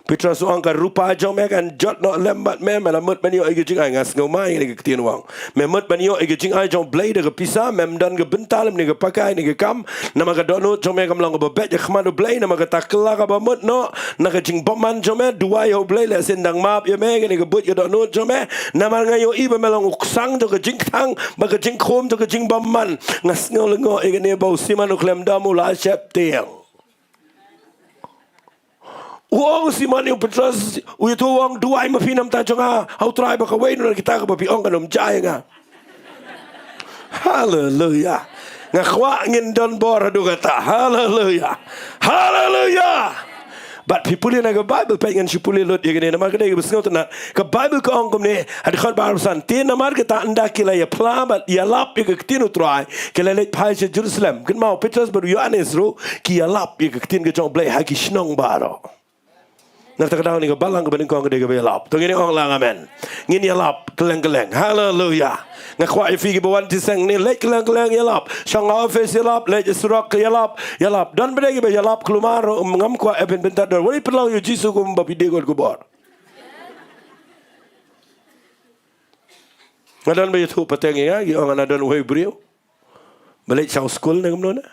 Petros u ong, ka rupa jong me kan jot noh lem bad me, me la mut ban ïoh ïa ka jingai, nga sngew mai ïa kane ka ktien u ong. Me mut ban ïoh ïa ka jingai jong U Blei da ka pisa, mem don ka bynta lymne ka pakai ne ka kam, namar ka dohnud jong me kam long kaba beit ha khmat U Blei, namar kata kylla kaba mut noh na ka jingbymman jong me, duwai ha U Blei lehse un dang map ïa me kane ka buit ka dohnud jong me, namar nga ïohi ba me long u ksang jong ka jingkthang bad ka jingkhum jong ka jingbymman. Nga sngew lyngngoh ïa kane ba u Simon u khlem dom u la sheptieng. U ong u Simon ïa u Petros, u ïathuh u ong, duwai ma phi na bynta jong nga ha u Trai ba kawei na kita kaba phi ong kan ym jia ïa nga. Haleluia. Nga kwah ngin don bor haduh katta. Haleluia. Haleluia. Bad phi pule na ka Baibl, peit ngan shu pule lut ïa kane namar ka dei kaba sngewtynnat. Ka Baibl ka ong kumne, ha dkhot ba arphew san, te namar kata ynda ki la ïaphla bad ïalap ïa ka ktien U Trai, ki la leit phai sha Jerusalem. Kynmaw Petros bad u Ïoannis ruh ki ïalap ïa ka ktien ka jong U Blei ha ki shnong baroh. Na kata ka daw kane ka balang kaba nyngkong ka dei kaba ïalap. To ngin ong lang amen. Ngin ïalap kylleng kylleng. Haleluia. Nga kwah ïa phi kiba wan jingïaseng ne leit kylleng kylleng ïalap. Shong ha office ïalap, leit surok ïalap, ïalap. Don pat de kiba ïalap kulmar, ngam kwah ïa pynbynta don. Wat leit pynlong ïa U Jisu kumba phi die kot khubor. Nga don ba ïathuh pateng ïa nga, ki ong nga don uwei u briew ba leit shaw skul ne kumno ne.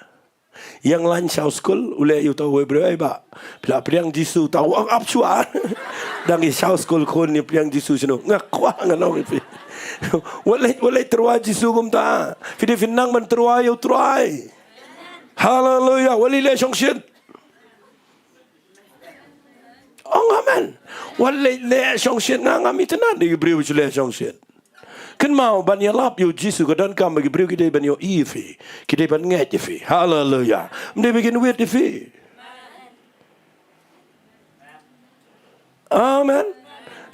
Ïeng lain shaw skul, u leh ïa uta uwei u briew, ei bah, phi la pdiang Jisu? Uta u ong ap shuwa. Dang ïa shaw skul khun ïa pdiang Jisu shano? Nga kwah ngan ong ïa phi. Wat leit, wat leit tyrwa Jisu kumta. Phi dei phin nang ban tyrwa ïa U Trai. Haleluia. Wat leit leh shongshit. Ong amen. Wat leit leh shongshit, nga ngam itynnad ïa ki briew ba shu leh shongshit. Kynmaw ban ïalap ïa U Jisu ka donkam ba ki briew ki dei ban ïohi ïa phi. Ki dei ban ngeit ïa phi. Haleluia. Ym dei ba kin wit ïa phi. Amen.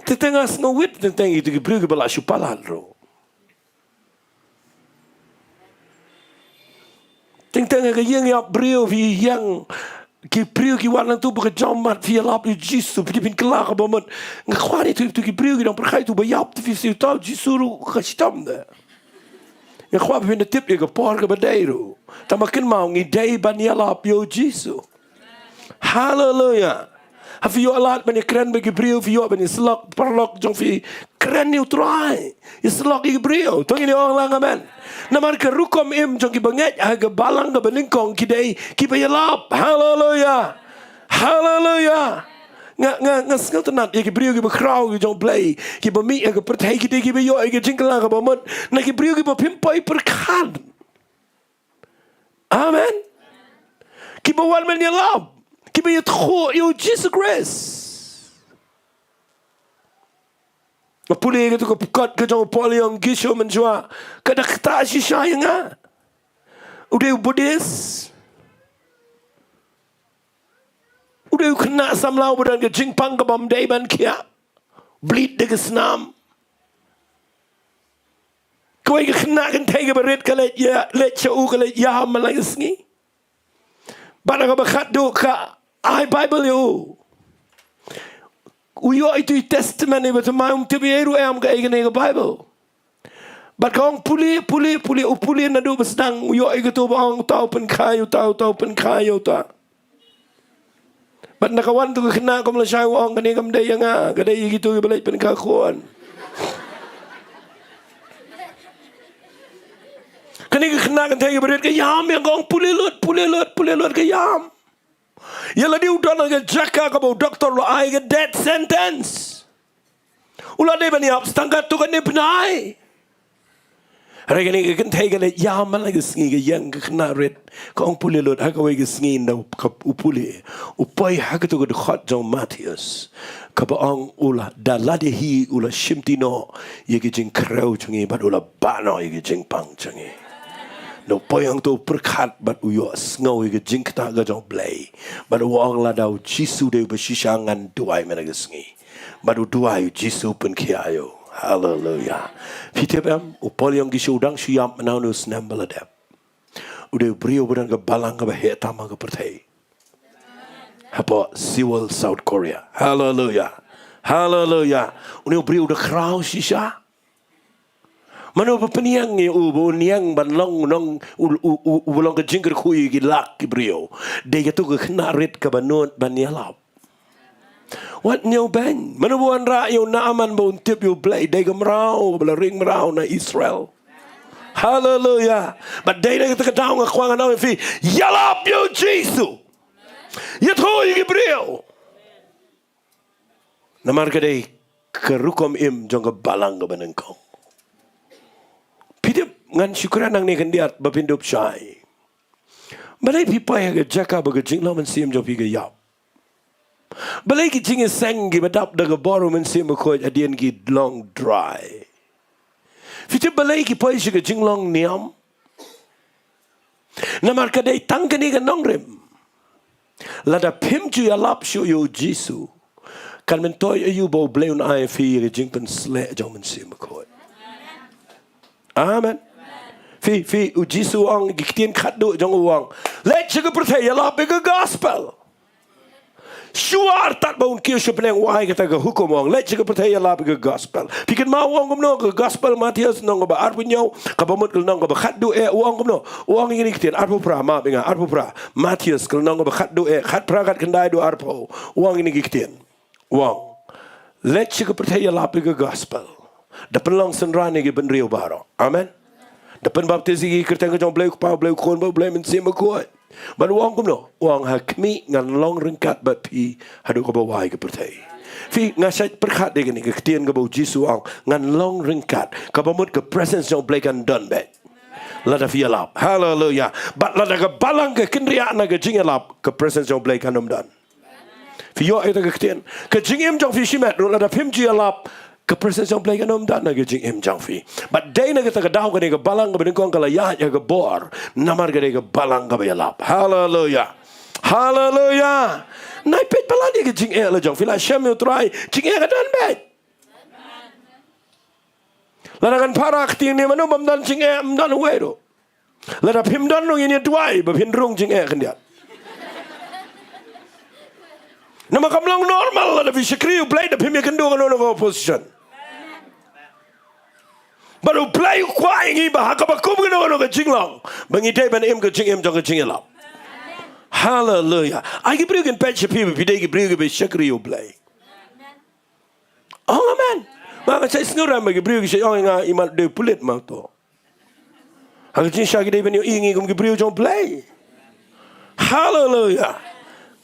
Teng teng nga sngew wit teng teng ïa ki briew kiba la shu palat ruh. Teng teng ha ka ïing ïap briew phi ïeng, ki briew ki wan lang tu ba ka jam mat, phi ïalap ïa U Jisu, phi dei phin kylla kaba mut. Nga kwah ïa tu, tu ki briew ki dang pyrkhat tu ba ïap, te phi sngew tau Jisu ruh ka shitom de. Nga kwah ba phin da tip ïa ka por kaba dei ruh. Tang ba kynmaw ngi dei ban ïalap ïa U Jisu. Haleluia. Ha phi ïoh lad ban ïakren bad ki briew, phi ïoh ban ïasyllok paralok jong phi, kren ïa U Trai. Ïasyllok ïa ki briew. To ngin ong lang amen. Namar ka rukom im jong ki bangeit ha ka balang kaba nyngkong ki dei kiba ïalap. Haleluia. Haleluia. Nga, nga, nga sngewtynnad ïa ki briew kiba khraw ki jong U Blei, kiba mih ha ka pyrthei, ki dei kiba ïoh ïa ka jingkylla kaba mut na ki briew kiba phim poi pyrkhat. Amen. Kiba wan ban ïalap, kiba ïathuh ïa U Jisu Khrist. Nga pule ïa katu ka kot ka jong u Paul, ïa u Gideon mynshuwa, ka da ktah shisha ïa nga. U dei u Buddhist. U dei u khynnah samla uba don ka jingpang kaba ym dei ban khiah. Bleed da ka snam. Kawei ka khynnah kynthei kaba rit ka leit ïa, leit sha u, ka leit ïaham man la ka sngi. Bad ha kaba khatduh ka ai Baibl ïa u. U ïoh ïa itu i Testament iba thymmai, um tip ei ruh em kaei kane ka Baibl. Bad ka ong pule, pule, pule, u pule naduh ba sdang, u ïoh ïa kito ba ong uta u pynkha ïa uta, uta u pynkha ïa uta. Bad na ka wan tu ka khynnah kum lashai u ong kane kam dei ïa nga, ka dei ïa kito kiba leit pynkha khun. Kane ka khynnah kynthei kaba rit ka ïam ïa ka ong pule lut, pule lut, pule lut ka ïam. Ïa lade u don ha ka jaka kaba u doktor u la ai ka death sentence. U la dei ban ïap tang katto katne bnai. Hynrei kane ka kynthei ka leit ïam man la ka sngi ka ïeng ka khynnah rit. Ka ong pule lut ha kawei ka sngi ynda u pule. U poi ha kato ka dkhot jong u Mathaios. Kaba ong u la da lade hi u la shimti noh ïa ki jingkhrew jong ngi bad u la bah noh ïa ki jingpang jong ngi. Ynda u poi hangto u pyrkhat bad u ïohsngew ïa ka jingktah ka jong u Blei. Bad u ong lada u Jisu dei uba shisha ngan duwai man la ka sngi. Bad u duwai u Jisu u pynkhiah ïa u. Haleluya. Phi tip em, u Paul u ong ki shu dang shu ïap mynta une u snem ba la dep. U dei u briew uba don ka balang kaba heh tam ha ka pyrthei. Hapoh Seoul, South Korea. Haleluya. Haleluya. Une u briew u da khraw shisha. Mano ba pynïeng ïa u ba un ïeng ban long nong u, u, u, uba long ka jingkyrkhu ïa ki lak ki briew. Dei kato ka khynnah rit kaba nud ban ïalap. Wat ñiewbeiñ. Mano ba wanrah ïa u Naaman ba un tip ïa u Blei, dei ka mraw ba la ring mraw na Israel. Haleluya. Bad dei na kata ka daw nga kwah ngan ong ïa phi, ïalap ïa u Jisu. Ïathuh ïa ki briew. Namar ka dei ka rukom im jong ka balang kaba nyngkong. Phi tip, ngan shu kren nangne khyndiat ba phin dup shai. Balei phi poi ha ka jaka ba ka jinglong mynsiem jong phi ka ïap? Balei ki jingïaseng kiba dap da ka bor u Mynsiem Bakhuid hadien ki long dry? Phi tip balei ki poi sha ka jinglong niam? Namar ka dei tang kane ka nongrim. Lada phim ju ïalap shuh ïa u Jisu, kan myntoi aïu ba u Blei un ai ïa phi ïa ka jingpynsleh jong u Mynsiem Bakhuid? Amen. Phi, phi, u Jisu u ong, ki ktien khatduh jong u ong, leit sha ka pyrthei ïalap ïa ka gospel. Shuwa artat ba un kiew sha bneng u ai kata ka hukum u ong, leit sha ka pyrthei ïalap ïa ka gospel. Phi kynmaw u ong kumno, ka gospel Mathaios lynnong kaba arphew hynñiew, kaba mut ka lynnong kaba khatduh eh, u ong kumno? U ong ïa kine ki ktien, arphew phra, map ïa nga, arphew phra. Mathaios ka lynnong kaba khatduh eh, khat phra, khat khyndai, duh arphew. U ong ïa kine ki ktien. U ong, leit sha ka pyrthei ïalap ïa ka gospel. Da pynlong synran ïa ki bynriew baroh. Amen. Da pynbaptis ïa ki ha ka kyrteng ka jong u Blei u Kpa, u Blei u Khun bad u Blei u Mynsiem Bakhuid. Bad u ong kumno? U ong, ha khmih ngan long ryngkat bad phi haduh kaba wai ka pyrthei. Phi, nga shait pyrkhat ïa kane ka ktien kaba u Jisu u ong, ngan long ryngkat. Kaba mut ka presence jong u Blei kan don beit. Lada phi ïalap. Haleluya. Bad lada ka balang ka kynriah na ka jingïalap, ka presence jong u Blei kan ym don. Phi ïoh ïa kata ka ktien? Ka jingim jong phi shimet ruh lada phim ju ïalap, ka presence jong u Blei kan ym don na ka jingim jong phi. Bad dei na kata ka daw kane ka balang kaba nyngkong ka la ïaid ha ka bor. Namar ka dei ka balang kaba ïalap. Haleluya. Haleluya. Nai peit palat ïa ka jingeh la jong phi, la shem ïa u Trai, jingeh ka don beit. Lada ngan para kti ne mano bym don jingeh, ym don uwei ruh. Lada phim don ruh ngin ïa duwai ba phin rung jingeh khyndiat. Namar kam long normal lada phi shakri u Blei da phim ïakynduh kano kano ka opposition. Bad u Blei u kwah ïa ngi ba ha kaba kum kano kano ka jinglong ba ngi dei ban im ka jingim jong ka jingïalap. Haleluya. Ai ki briew kin peit sha phi ba phi dei ki briew kiba shakri u Blei. Ong amen. Ma nga shait sngewrem ba ki briew ki shait ong ïa nga, i mat dei pulit ma to. Ha ka jingshisha ki dei ban ïohi ïa ngi kum ki briew jong u Blei. Haleluya.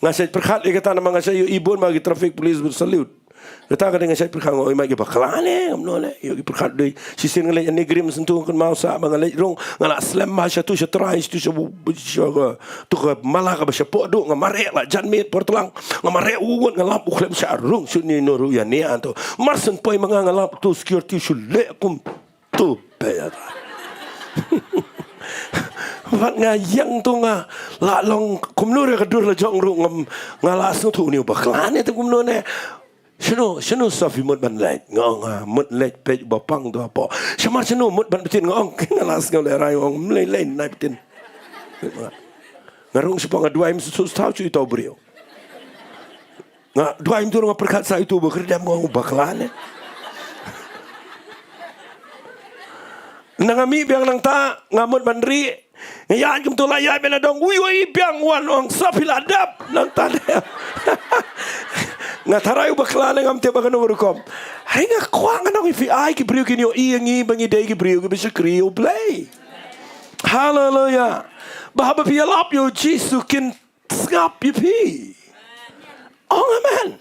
Nga shait pyrkhat ïa kata namar nga shait ïohi bun ma ki traffic police bad salute. Kata ka dei nga shait pyrkhat, nga ong i mat ki bakla ne, kumno ne. Ïoh ki pyrkhat dei. Shisien nga leit NEIGRIHMS tu, kynmaw sa ba nga leit rung, nga la slem bha sha tu sha trai, sha tu sha bu-, sha ka, tu ka mala kaba shapoh duh, nga mareh la jan miet por tlang. Nga mareh u wut, nga lap u khlem shah rung shuh, ino ruh ïa nia tu. Mar shen poi ma nga, nga lap tu security shu leh kum tu peit ïa ta. Bad nga ïeng tu nga la long kumno re ka dur la jong ruh ngam, nga la sngewthuh une u bakla ne te kumno ne. Shano, shano sa phi mut ban leit? Nga ong, ah, mut leit peit ba pang tu hapoh. Shamar shano mut ban btin? Nga ong, nga la sngew lehrain, nga ong, mlei lei nai btin. Nga rung shapoh, nga duwai, ym sngewthuh shuh ito u briew. Nga duwai, ym tip, nga pyrkhat sa ito ba kyrdem, nga ong bakla ne. Na nga mih biang nangta, nga mut ban rieh. Nga ïaid kumto la ïaid mynta dong, u ïohi biang, u wan ong, sa phi la dep nangta de. Nga tharai u bakla ne ngam tip ba kano ka rukom. Hynrei nga kwah ngan ong ïa phi, ai ki briew kin ïohi ïa ngi ba ngi dei ki briew kiba shakri ïa U Blei. Haleluya. Ba haba phi ïalap ïa U Jisu kin sngap ïa phi. Ong amen.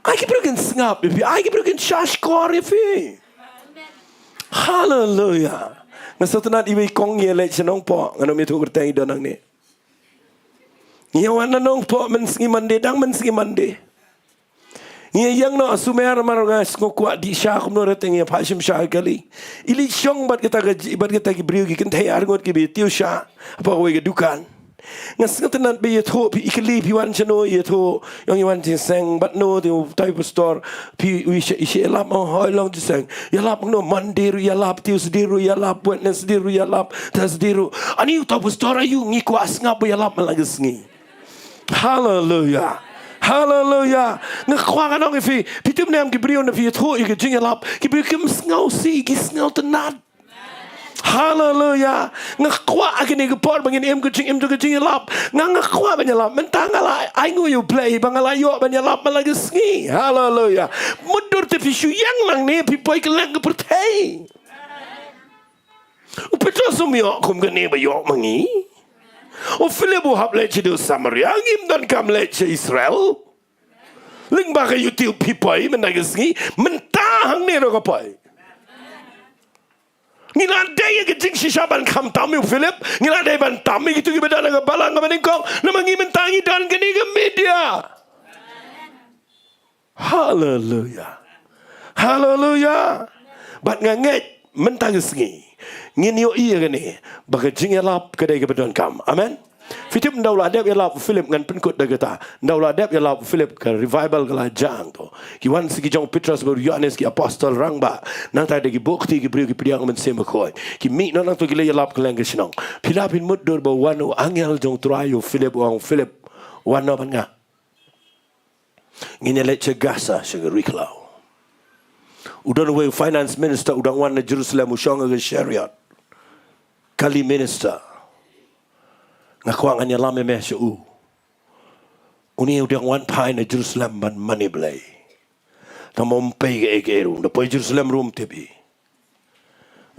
Ai ki briew kin sngap ïa phi. Ai ki briew kin shahshkor ïa phi. Haleluya. Nga sngewtynnat iwei i kong i leit sha Nongpoh. Nga nym ïathuh kyrteng, i don hangne. Ngi ïa wan na Nongpoh mynsngi Monday, dang mynsngi Monday. Ngi ïa ïeng noh ha Sumer namar nga sngew kwah dih sha kumno re, te ngi ïa phah shim sha ha kali. I leit shong bad kata ka, bad kata ki briew ki kynthei ar ngut kiba ïatiew sha hapoh kawei ka dukan. Nga sngewtynnat ba i ïathuh, phi, i kylli phi wan shano, i ïathuh, i ong i wan jingïaseng, bad no, te utai u pastor, phi, u, i sha, i sha ïalap, oh, hooid, long jingïaseng. Ïalap kumno? Monday ruh ïalap, Tuesday ruh ïalap, Wednesday ruh ïalap, Thursday ruh. Ani utai u pastor aïu, ngi kwah sngap ba ïalap man la ka sngi. Haleluya. Haleluya. Nga kwah ngan ong ïa phi, phi tip ne em ki briew na phi ïathuh ïa ka jingïalap, ki briew kim sngewsih, ki sngewtynnat. Haleluya. Nga kwah ha kane ka por ba ngin im ka jingim jong ka jingïalap. Nga, nga kwah ban ïalap. Mynta nga la ainguh ïa U Blei ba nga la ïoh ban ïalap man la ka sngi. Haleluya. Mutdur te phi shu ïeng nangne phi poi kylleng ka pyrthei. U Petros um ïoh kum kane ba ïoh ma ngi. U Philip u hap leit sha u Samaria, ngim donkam leit sha Israel. Lyngba ka YouTube phi poi mynta ka sngi, mynta hangne ruh ka poi. Ngi la dei ïa ka jingshisha ban khamtam ïa u Philip, ngi la dei ban tam ïa kito kiba don ha ka balang kaba nyngkong, namar ngi mynta ngi don kane ka media. Haleluya. Haleluya. Bad nga ngeit mynta ka sngi ngin ïohi ïa kane ba ka jingïalap ka dei kaba donkam. Amen. Phi tip, ynda u la dep ïalap u Philip, ngan pynkut da kata. Ynda u la dep ïalap u Philip, ka revival ka la jia hangto. Ki wan sa ki jong u Petros bad u Ïohannes, ki apostol rangbah. Nangta da ki buh kti ki briew ki pdiang Mynsiem Bakhuid. Ki mih noh nangto, ki leit ïalap kylleng ka shnong. Phi lah phin mutdur ba wan u angel jong u Trai ïa u Philip, u ong, Philip, wan noh bad nga. Ngin ïa leit sha Gaza, sha ka ri khlaw. U don uwei u finance minister u dang wan na Jerusalem, u shong ha ka chariot. Kali minister. Nga kwah ngan ïalam ïa me sha u. Une u dang wan phai na Jerusalem ban mane Blei. Tangba um pei kaei kaei ruh. Da poi Jerusalem ruh um tip ei.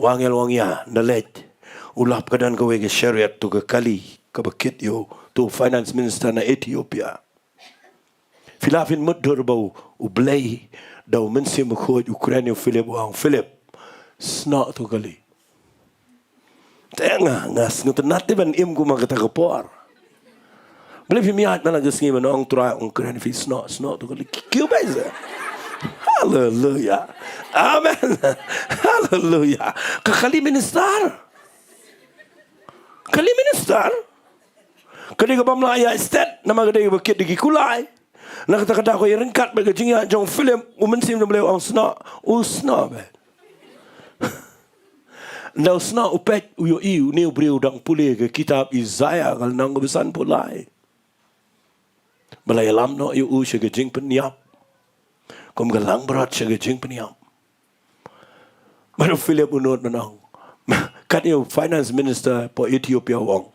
U angel u ong ïa, ynda leit. U lap ka don kawei ka chariot, to ka kali kaba kit ïa u, to u finance minister na Ethiopia. Phi lah phin mutdur ba u, u Blei da u Mynsiem Bakhuid u kren ïa u Philip, u ong, Philip, snoh to kali. Te nga, nga sngewtynnat te ban im kum ha kata ka por. Balei phim ïaid man la ka sngi ban ong, Trai, ong kren ïa phi, snoh, snoh to kali. Ki, ki, ba ïa. Haleluya. Amen. Haleluya. Ka kali minister. Kali minister. Ka dei kaba ym lah ïaid stet, namar ka dei kaba kit da ki kulai. Na kata ka daw, ïa ryngkat bad ka jingïaid jong u Philip, u Mynsiem jong u Blei u ong snoh, u snoh beit. Ynda u snoh u peit, u ïohi une u briew u dang pule ka kitab Isaiah ka lynnong kaba sanphew lai. Ba la ïalam noh ïa u sha ka jingpynïap kum ka langbrot sha ka jingpynïap. Bad u Philip u nud ban ong. Kat ïa u finance minister hapoh Ethiopia u ong,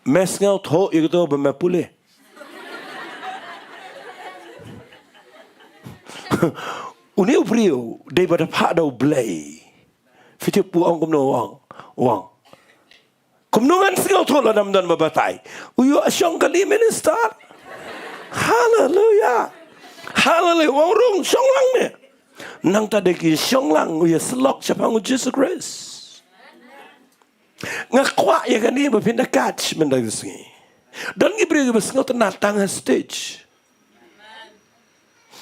me sngewthuh ïa kato ba me pule? Une u briew dei ba da phah da U Blei. Phi tip u ong kumno, u ong, u ong, kumno ngan sngewthuh lada ym don ba batai? U ïoh shong kali minister. Haleluya. Haleluya. U ong, rung, shong lang ne. Nangta da ki shong lang, u ïasyllok shaphang U Jisu Khrist. Nga kwah ïa kane ba phin da catch mynta ka sngi. Don ki briew kiba sngewtynnat tang ha stage.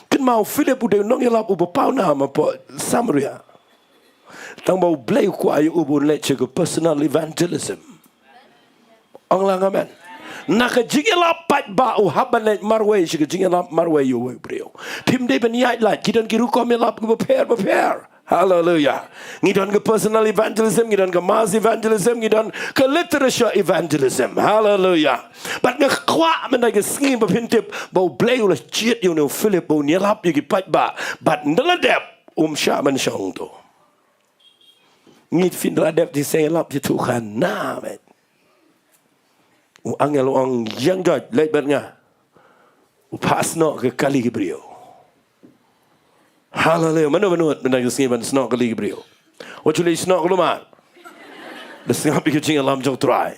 Kynmaw, u Philip u dei u nongïalap uba pawnam hapoh Samaria. Tangba U Blei u kwah ïa u ba un leit sha ka personal evangelism. Ong lang amen. Na ka jingïalap paidbah u hap ban leit marwei sha ka jingïalap marwei ïa uwei u briew. Phim dei ban ïaid lait, ki don ki rukom ïalap kiba pher bapher. Haleluya. Ngi don ka personal evangelism, ngi don ka mass evangelism, ngi don ka literature evangelism. Haleluya. Bad nga kwah mynta ka sngi ba phin tip ba U Blei u la jied ïa une u Philip ba un ïalap ïa ki paidbah. Bad ynda la dep, um shah ban shong to. Ngi phin la dep jingïaseng ïalap jingthoh khana, mate. U angel u ong, ïeng George, leit bad nga. U phah snoh ka kali ki briew. Haleluia. Mano mano mynta ka sngi ban snoh kali ki briew? Wat shu leit snoh ka lum, ah. Da sngap ïa ka jingïalam jong U Trai.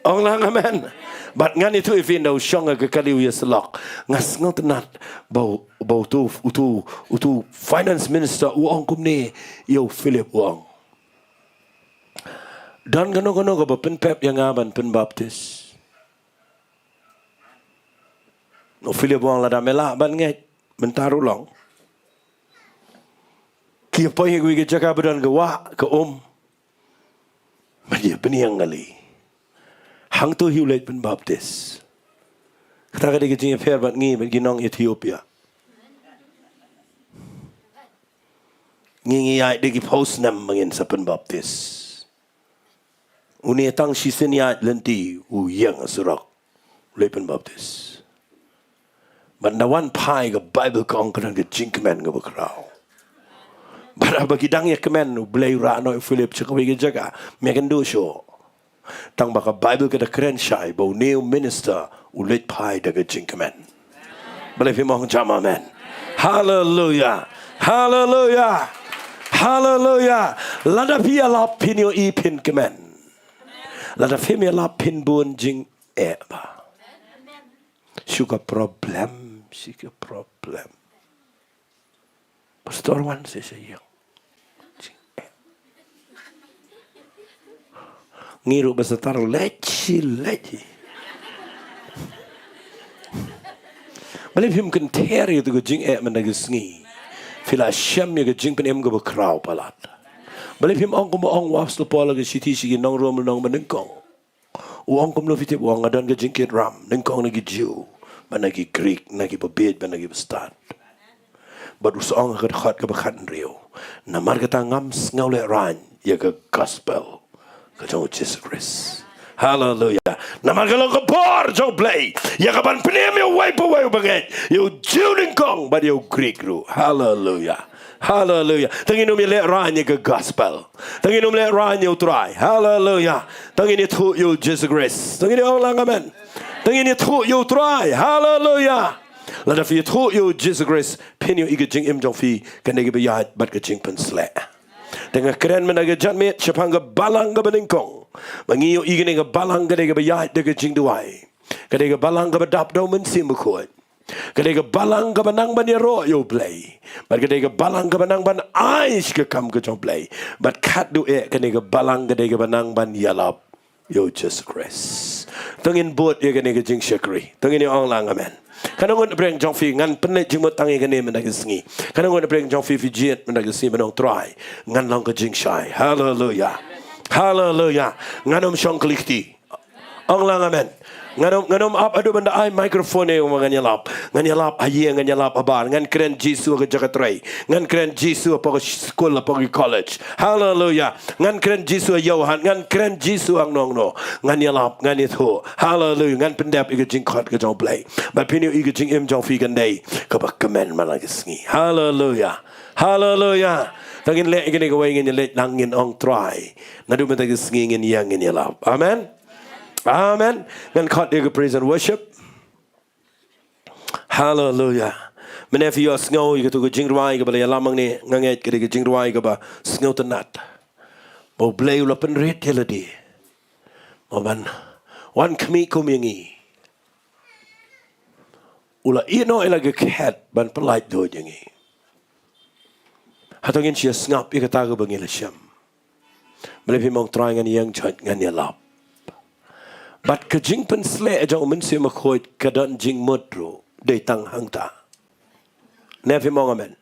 Ong lang amen. Bad ngan ïathuh ïa phi, ynda u shong ha ka kali u ïasyllok, nga sngewtynnat ba u, ba utu, utu, utu finance minister u ong kumne ïa u Philip, u ong, don kano kano kaba pynpep ïa nga ban pynbaptis? U Philip u ong, lada me lah ban ngeit mynta ruh long. Ki ïa poi ha kawei ka jaka ba don ka wah, ka um, bad ki ïa pynïeng kali. Hangto hi u leit pynbaptis. Kata ka dei ka jingïapher bad ngi bad ki nong Ethiopia. Ngi, ngi ïaid da ki phew snem ba ngin sa pynbaptis. Une tang shisien ïaid lynti u ïeng ha surok, u leit pynbaptis. Bad ynda wan phai, ka Baibl ka ong ka don ka jingkmen kaba khraw. Bad haba ki dang ïakmen, U Blei u rah noh ïa u Philip sha kawei ka jaka. Me kynduh shuh. Tang ba ka Baibl ka da kren shai ba une u minister u leit phai da ka jingkmen. Balei phim ong jam amen? Haleluia. Haleluia. Haleluia. Lada phi ïalap phin ïohi phin kmen. Lada phim ïalap phin bun jingeh bha. Shu ka problem, shu ka problem. Pastor wan shisha ïa. Ngi ruh ba sa tar leit shi leit hi. Balei phim kynther ïa tu ka jingeh mynta ka sngi? Phi la shem ïa ka jingpynim kaba khraw palat. Balei phim ong kumba ong u Apostol Paul ha ka shithi sha ki nong Rom, nong ba nyngkong. U ong kumno phi tip? U ong, nga don ka jingkit ram nyngkong na ki Jiw bad na ki Grik, na ki babieit bad na ki bastad. Bad u sa ong ha ka dkhot kaba khathynriew, namar kata ngam sngewlehraiñ ïa ka gospel ka jong U Jisu Khrist. Haleluia. Namar ka long ka bor jong U Blei ïa ka ban pynim ïa uwei pa uwei uba ngeit, ïa u Jiw nyngkong bad ïa u Grik ruh. Haleluia. Haleluia. Tang ngin ym ïalehraiñ ïa ka gospel. Tang ngin ym lehraiñ ïa U Trai. Haleluia. Tang ngin ïathuh ïa U Jisu Khrist. Tang ngin ïa ong lang amen. Tang ngin ïathuh ïa U Trai. Haleluia. Lada phi ïathuh ïa U Jisu Khrist, phin ïohi ka jingim jong phi kan dei kaba ïaid bad ka jingpynsleh. Te nga kren mynta ka janmiet shaphang ka balang kaba nyngkong. Ba ngi ïohi kane ka balang ka dei kaba ïaid da ka jingduwai. Ka dei ka balang kaba dap da U Mynsiem Bakhuid. Ka dei ka balang kaba nang ban ïaroh ïa U Blei. Bad ka dei ka balang kaba nang ban ai sha ka kam ka jong U Blei. Bad khatduh eh kane ka balang ka dei kaba nang ban ïalap ïa U Jisu Khrist. To ngin bud ïa kane ka jingshakri. To ngin ïa ong lang amen. Katno ngut na pdeng jong phi, ngan pynleit jingmut tang ïa kane mynta ka sngi? Katno ngut na pdeng jong phi, phi jied mynta ka sngi ban ong, Trai, ngan long ka jingshai? Haleluia. Haleluia. Ngan ym shong kylli kti. Ong lang amen. Ngan ym, ngan ym ap haduh ban da ai microphone ïa u ba ngan ïalap. Ngan ïalap ha ïing, ngan ïalap habar. Ngan kren Jisu ha ka jaka trei. Ngan kren Jisu hapoh ka skul, hapoh ka college. Haleluia. Ngan kren Jisu ha ïew hat. Ngan kren Jisu hangno hangno. Ngan ïalap, ngan ïathuh. Haleluia. Ngan pyndep ïa ka jingkhot ka jong U Blei. Bad phin ïohi ka jingim jong phi kan dei kaba kmen man la ka sngi. Haleluia. Haleluia. Tang ngin leh ïa kane kawei, ngin ïaleit lang, ngin ong, Trai, naduh mynta ka sngi ngin ïeng, ngin ïalap. Amen. Amen. Ngan khot ïa ka praise and worship. Haleluia. Mynne phi ïohsngew ïa katu ka jingrwai kaba la ïalam hangne, nga ngeit ka dei ka jingrwai kaba sngewtynnat. Ba U Blei u la pynrit ïa lade. Ba ban wan khmih kum ïa ngi. U la ïehnoh ïa la ka khet ban pyllait duh ïa ngi. Hato ngin sa ïa sngap ïa kata kaba ngi la shem? Balei phim ong, Trai, ngan ïeng, Trai, ngan ïalap? Bad ka jingpynsleh jong U Mynsiem Bakhuid ka don jingmut ruh dei tang hangta. Ne phim ong amen?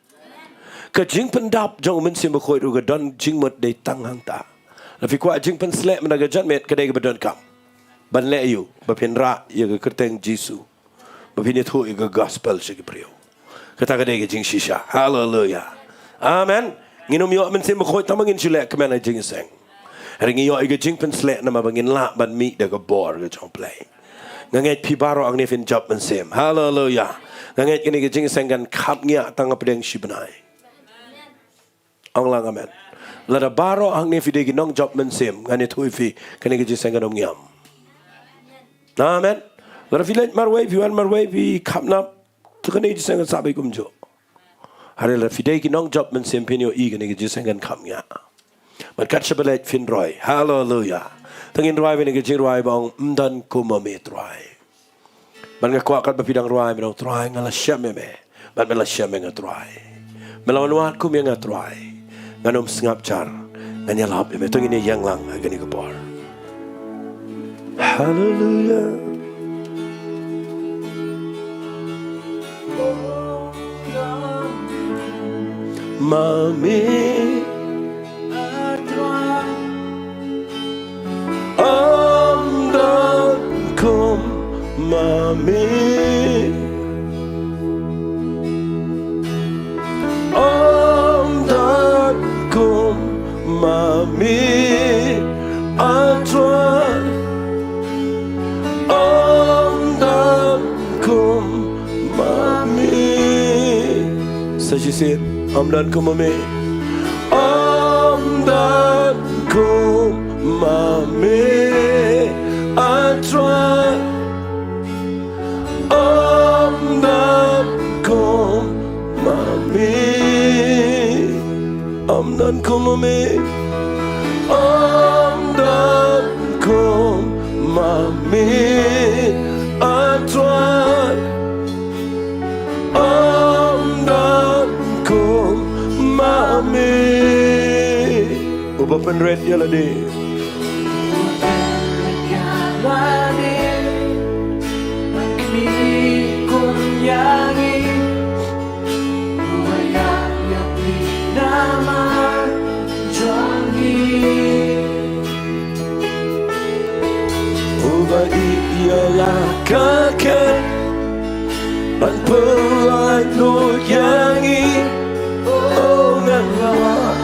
Ka jingpyndap jong U Mynsiem Bakhuid ruh ka don jingmut dei tang hangta. La phi kwah jingpynsleh mynta ka janmiet, ka dei kaba donkam ban leh aïu? Ba phin rah ïa ka kyrteng Jisu. Ba phin ïathuh ïa ka gospel sha ki briew. Kata ka dei ka jingshisha. Haleluia. Amen. Ngin ym ïoh Mynsiem Bakhuid tang ba ngin shu leh kmen ha ka jingïaseng. Hynrei ngi ïoh ïa ka jingpynsleh namar ba ngin lah ban mih da ka bor ka jong U Blei. Nga ngeit phi baroh hangne phin jop mynsiem. Haleluia. Nga ngeit kane ka jingïaseng kan khapngiah tang hapdeng shi bnai. Ong lang amen. Lada baroh hangne phi dei ki nongjop mynsiem, ngan ïathuh ïa phi, kane ka jingïaseng kan ym ngiam. Amen. Lada phi leit marwei, phi wan marwei, phi khapnap, to kane ka jingïaseng kan sah beit kumjuh. Hynrei lada phi dei ki nongjop mynsiem, phin ïohi kane ka jingïaseng kan kham ngiah. Bad kat shaba leit phin roi. Haleluya. To ngin roi bad kane ka jingroi ba ong, Ym don kum ma me Trai. Bad nga kwah katba phi dang roi, me ong, Trai, nga la shem ïa me. Bad me la shem ïa nga Trai. Me la wan wad kum ïa nga Trai. Ngan ym sngap jar. Ngan ïalap ïa me. To ngin ïa ïeng lang ha kane ka por. Haleluya. Ma me. Ym don kum ma me. Ym don kum ma me, a Trai. Ym don kum ma me. Sa shisien, ym don kum ma me. Ym don kum ma me, a Trai. Ym don kum ma me. Ym don kum ma me. Ym don kum ma me, a Trai. Ym don kum ma me. Uba pynrit ïa lade. Uba ïeit ïa la ka kheiñ ban pyllait lut ïa ngi. Oh, ngan ïaroh,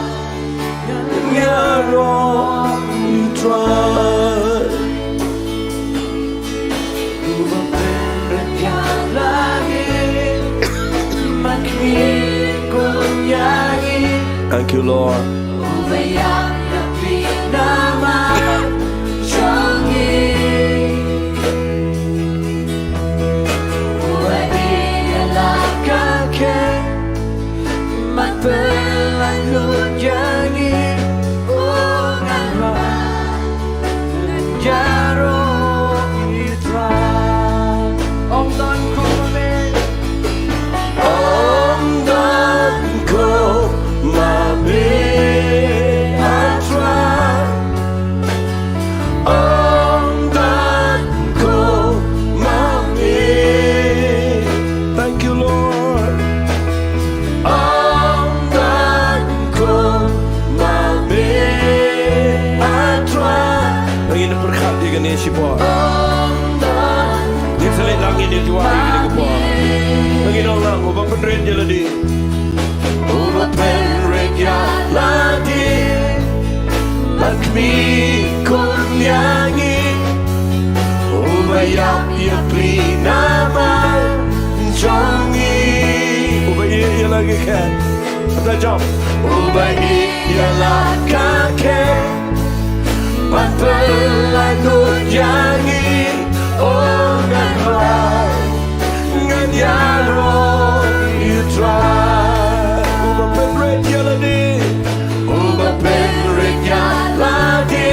ngan ïaroh ïa u Trai. Uba pynrit ïa lade, ban khmih kum ïa ngi. Thank you, Lord. Uba ïap ïa phi namar jong ngi. Uba ïeit ïa la ka kheiñ ban pyllait lut ïa ngi. Oh, ngan rai, ngan ïaroh ïa u Trai. Ym don kum ma me. Ym don kum ma me, a Trai. Ym don kum ma me. Thank you, Lord. Ym don kum ma me, a Trai. Ngin pyrkhat ïa kane shipor. Ngin sa leit lang, ngin ïa duwai ïa kane ka por. Ngin ong lang, Uba pynrit ïa lade. Uba pynrit ïa lade, ban khmih kum ïa ngi. Uba ïap ïa phi namar jong ngi. Uba ïeit ïa la ka kheiñ. Kata jam. Uba ïeit ïa la ka kheiñ ban pyllait lut ïa ngi. Oh, ngan rai, ngan ïaroh ïa u Trai. Uba pynrit ïa lade. Uba pynrit ïa lade,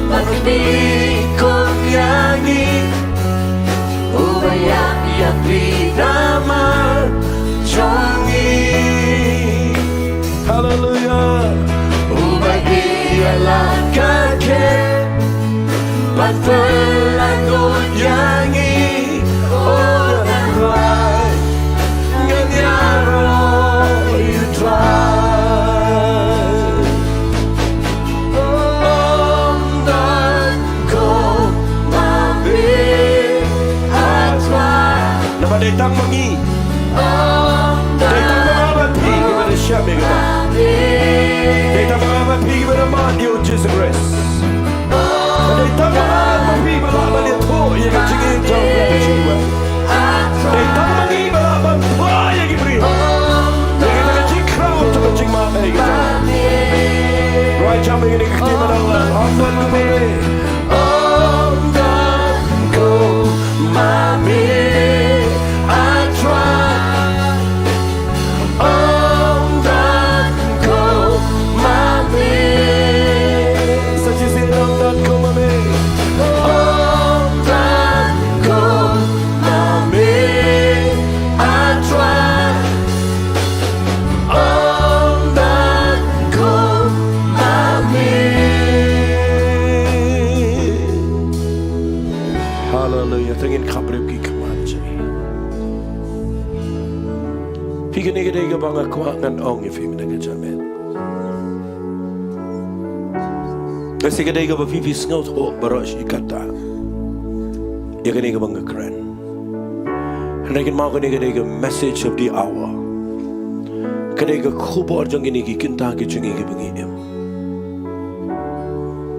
ban khmih kum ïa ngi. Uba ïap ïa phi namar jong ngi. Haleluya. Uba ïeit ïa la ka kheiñ ban pyllait lut ïa ngi. Oh, ngan rai, ngan ïaroh ïa u Trai. Ym don kum ma me, a Trai. Namar dei tang ma ngi. Dei tang ma nga bad phi kiba da shem ïa kata. Dei tang ma nga bad phi kiba da mad ïa u Jisu Khrist. Dei tang ma nga bad phi ba lah ban ïathuh ïa ka jingim jong U Blei ka jingim. Dei tang ma ngi ba lah ban phla ïa ki briew ïa kata ka jingkhraw jong ka jingmad ïa kata. ngin khapbriew ki khmat jong ngi. Phi, kane ka dei kaba nga kwah ngan ong ïa phi mynta ka janmiet. Ka sngi ka dei kaba phi, phi sngewthuh baroh shi katta ïa kane kaba nga kren. Hynrei kynmaw, kane ka dei ka message of the hour. Ka dei ka khubor jong kine ki kynta ki jong ngi kiba ngi im.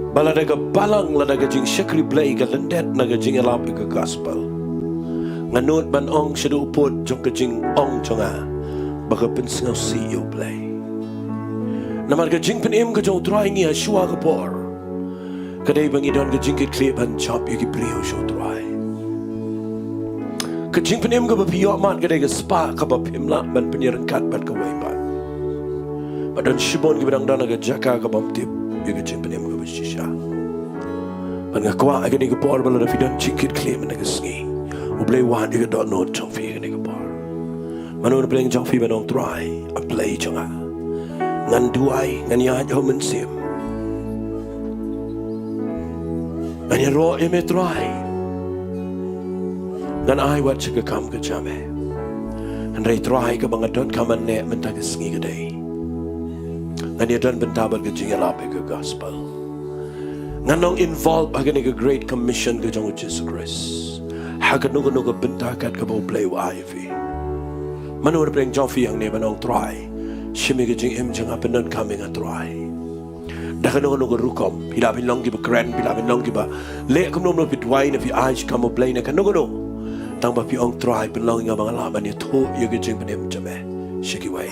Ba lada ka balang, lada ka jingshakri Blei ka lyndet na ka jingïalap ïa ka gospel, nga nud ban ong shaduh u pud jong ka jingong jong nga ba ka pynsngewsih ïa U Blei. Namar ka jingpynim ka jong U Trai ngi ha shuwa ka por ka dei ba ngi don ka jingkitkhlieh ban jop ïa ki briew sha U Trai. Ka jingpynim kaba phi ïoh mat ka dei ka spah kaba phim lah ban pynïaryngkat bad kawei pat. Ba don shibun kiba dang don ha ka jaka kabym tip ïa ka jingpynim kaba shisha. Bad nga kwah ha kane ka por ba lada phi don jingkitkhlieh mynta ka sngi, U Blei wad ïa ka dohnud jong phi ha kane ka por. Mano na pdeng jong phi ban ong, Trai, A Blei jong nga, ngan duwai, ngan ïaid ha U Mynsiem. Ngan ïaroh ïa me, Trai. Ngan ai wat sha ka kam ka jam eh. Hynrei Trai, kaba nga donkam ban leh mynta ka sngi ka dei, ngan ïadon bynta bad ka jingïalap ïa ka gospel. Ngan long involved ha kane ka Great Commission ka jong U Jisu Khrist ha kano kano ka bynta kat kaba U Blei u ai ïa phi. Mano na pdeng jong phi hangne ban ong, Trai, shim ïa ka jingim jong nga, pyndonkam ïa nga, Trai. Da kano kano ka rukom, phi lah ban long kiba kren, phi lah ban long kiba leh kumno kumno, phi duwai ne phi ai sha ka kam U Blei ne kano kano. Tang ba phi ong, Trai, pynlong ïa nga ba ngan lah ban ïathuh ïa ka jingpynim jong me sha kiwei.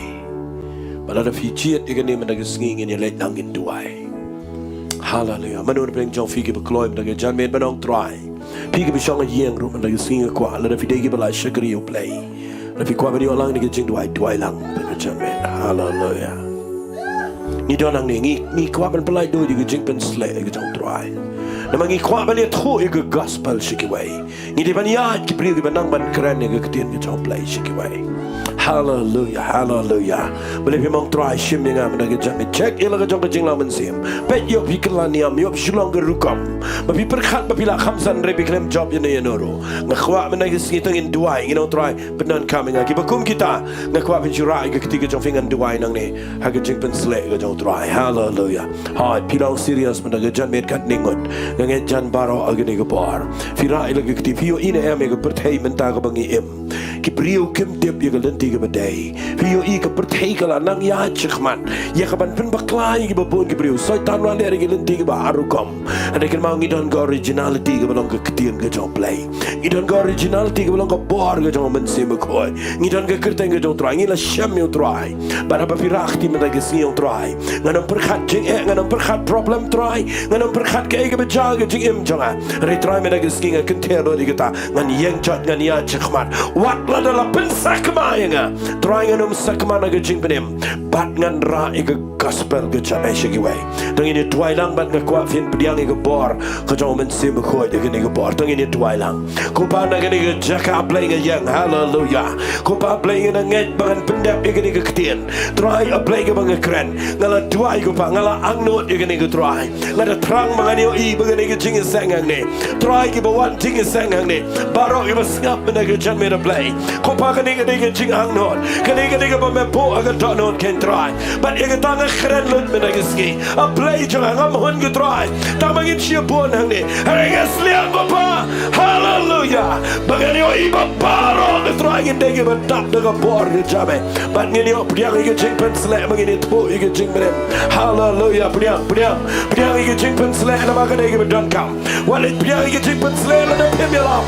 Ba lada phi jied ïa kane mynta ka sngi, ngin ïaleit lang, ngin duwai. Haleluya. Mano na pdeng jong phi kiba kloi mynta ka janmiet ban ong, Trai, phi kiba shong ha ïing ruh mynta ka sngi, nga kwah lada phi dei kiba la shakri ïa U Blei, lada phi kwah ban ïoh lang ïa ka jingduwai, duwai lang mynta ka janmiet. Haleluya. Ngi don hangne, ngi, ngi kwah ban pyllait duh ïa ka jingpynshlur ïa ka jong U Trai. Namar ngi kwah ban ïathuh ïa ka gospel sha kiwei. Ngi dei ban ïaid ki briew kiba nang ban kren ïa ka ktien ka jong U Blei sha kiwei. Haleluya, haleluya. Balei phim ong, Trai, shim ïa nga mynta ka janmiet, check ïa la ka jong ka jinglong mynsiem. Peit, ïoh phi kylla niam, ïoh phi shu long ka rukom ba phi pyrkhat ba phi la kham san, hynrei phi khlem jop ïano ïano ruh. Nga kwah mynta ka sngi to ngin duwai, ngin ong, Trai, pyndonkam ïa nga. Kiba kum kita, nga kwah phin shu rah ïa ka kti ka jong phi, ngan duwai nangne ha ka jingpynshlur ka jong U Trai. Haleluya. Hooid, phi long serious mynta ka janmiet, katne ngut. Nga ngeit jan baroh ha kane ka por phi rah ïa la ka kti, phi ïohi ne em ïa ka pyrthei mynta kaba ngi im. Ki briew kim tip ïa ka lynti kaba dei. Phi ïohi ka pyrthei ka la nang ïaid shakhmat ïa kaban pynbakla ïa kiba bun ki briew. Soitan u la leh ïa ka lynti kaba ar rukom. Hynrei kynmaw, ngi don ka originality kaba long ka ktien ka jong U Blei. Ngi don ka originality kaba long ka bor ka jong U Mynsiem Bakhuid. Ngi don ka kyrteng ka jong U Trai, ngi la shem ïa U Trai. Bad haba phi rah kti mynta ka sngi, ong, Trai, ngan ym pyrkhat jingeh, ngan ym pyrkhat problem, Trai, ngan ym pyrkhat kaei kaba jia ha ka jingim jong nga. Hynrei Trai, mynta ka sngi nga kynther lut ïa kata, ngan ïeng jot, ngan ïaid shakhmat. Wat lada la pynsakma ïa nga, Trai, ngan ym sakma na ka jingpynim, bad ngan rah ïa ka gospel ka jong me sha kiwei. To ngin ïa duwai lang, bad nga kwah phin pdiang ïa ka bor ka jong U Mynsiem Bakhuid ha kane ka por. To ngin ïa duwai lang. Ko Pa, na kane ka jaka, A Blei, nga ïeng, haleluya. Ko Pa, A Blei, nga ngeit ba ngan pyndep ïa kane ka ktien, Trai, A Blei, kaba nga kren. Nga la duwai, ko Pa, nga la angnud ïa kane, ko Trai. Nga da thrang ba ngan ïohi ba kane ka jingïaseng hangne, Trai, kiba wan jingïaseng hangne, baroh kiba sngap mynta ka janmiet, A Blei, ko Pa, kane ka dei ka jingangnud, kane ka dei kaba me buh ha ka dohnud kein, Trai. Bad ïa kata nga kren lut mynta ka sngi, A Blei jong nga, ngam hun, ko Trai, tang ba ngin shu bun hangne. Hynrei nga sliang, ko Pa, haleluya, ba ngan ïohi ba baroh, ko Trai, ngin dei kiba dap da ka bor ka jong me. Bad ngin ïoh pdiang ïa ka jingpynshlur ba ngin ïathuh ïa ka jingpynim. Haleluya. Pdiang, pdiang, pdiang ïa ka jingpynshlur namar ka dei kaba donkam. Wat leit pdiang ïa ka jingpynshlur lada phim ïalap.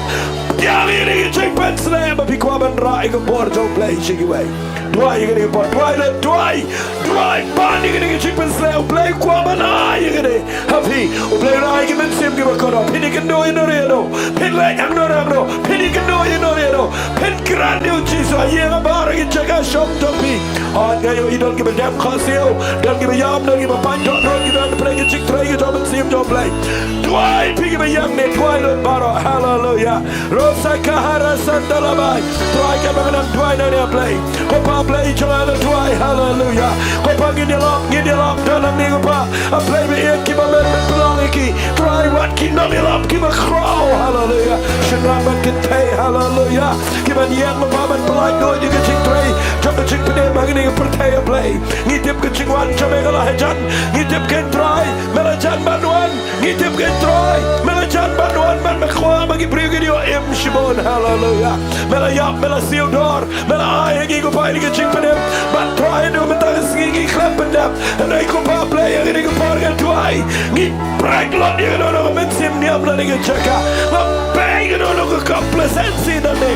Pdiang ïa ka jingpynshlur ba phi kwah ban rah ïa ka bor jong U Blei sha kiwei. Duwai ïa kane ka por, duwai leh, duwai, duwai ban ïa kane ka jingpynshlur. U Blei u kwah ban ai ïa kane ha phi. U Blei u la ai ki mynsiem kiba kordor. Phin ïakynduh ïano re ïano, phin leit hangno re hangno, phin ïakynduh ïano re ïano, phin kren ïa U Jisu Ïa nga baroh ki jaka shong jong phi. Hooid, nga ïohi don kiba dem khohsiew, don kiba ïam, don kiba pait dohnud, ki don pyrshah ki jingtrei ki jong u Mynsiem jong u Blei. Duwai phi kiba ïeng ne duwai lut baroh. Haleluya. Rosa kahara santa labai. Duwai ka ba nga dang duwai na ïa Blei. Ko Pa Blei jong nga, duwai. Haleluya. Ko Pa, ngin ïalap, ngin ïalap da nangne ko Pa. A Blei ba ïeit, kiba men ban pynlong ïa ki. Trai, wat ki nongïalap kiba khraw. Haleluya. Shynrang ban kynthei. Haleluya. Kiban ïeng, ko Pa, ban pyllait noh ïa ka jingtrei jong ka jingpynim ha kane ka pyrthei, A Blei. Ngi tip ka jingwan jong me ka la hajan. Ngi tip, ko Trai, me la jan ban wan. Ngi tip, ko Trai, me la jan ban wan, ban me kwah ba ki briew kin ïoh im shibun. Haleluya. Me la ïap, me la siew dor. Me la ai ha ngi, ko Pa, ïa ka jingpynim. Bad Trai, naduh mynta ka sngi ngi khlem pyndep. Hynrei ko Pa Blei, ha kane ka por nga duwai, ngi break lut ïa kano kano ka mynsiem niam na kane ka jaka. Nga break ïa kano kano ka complacency na ne.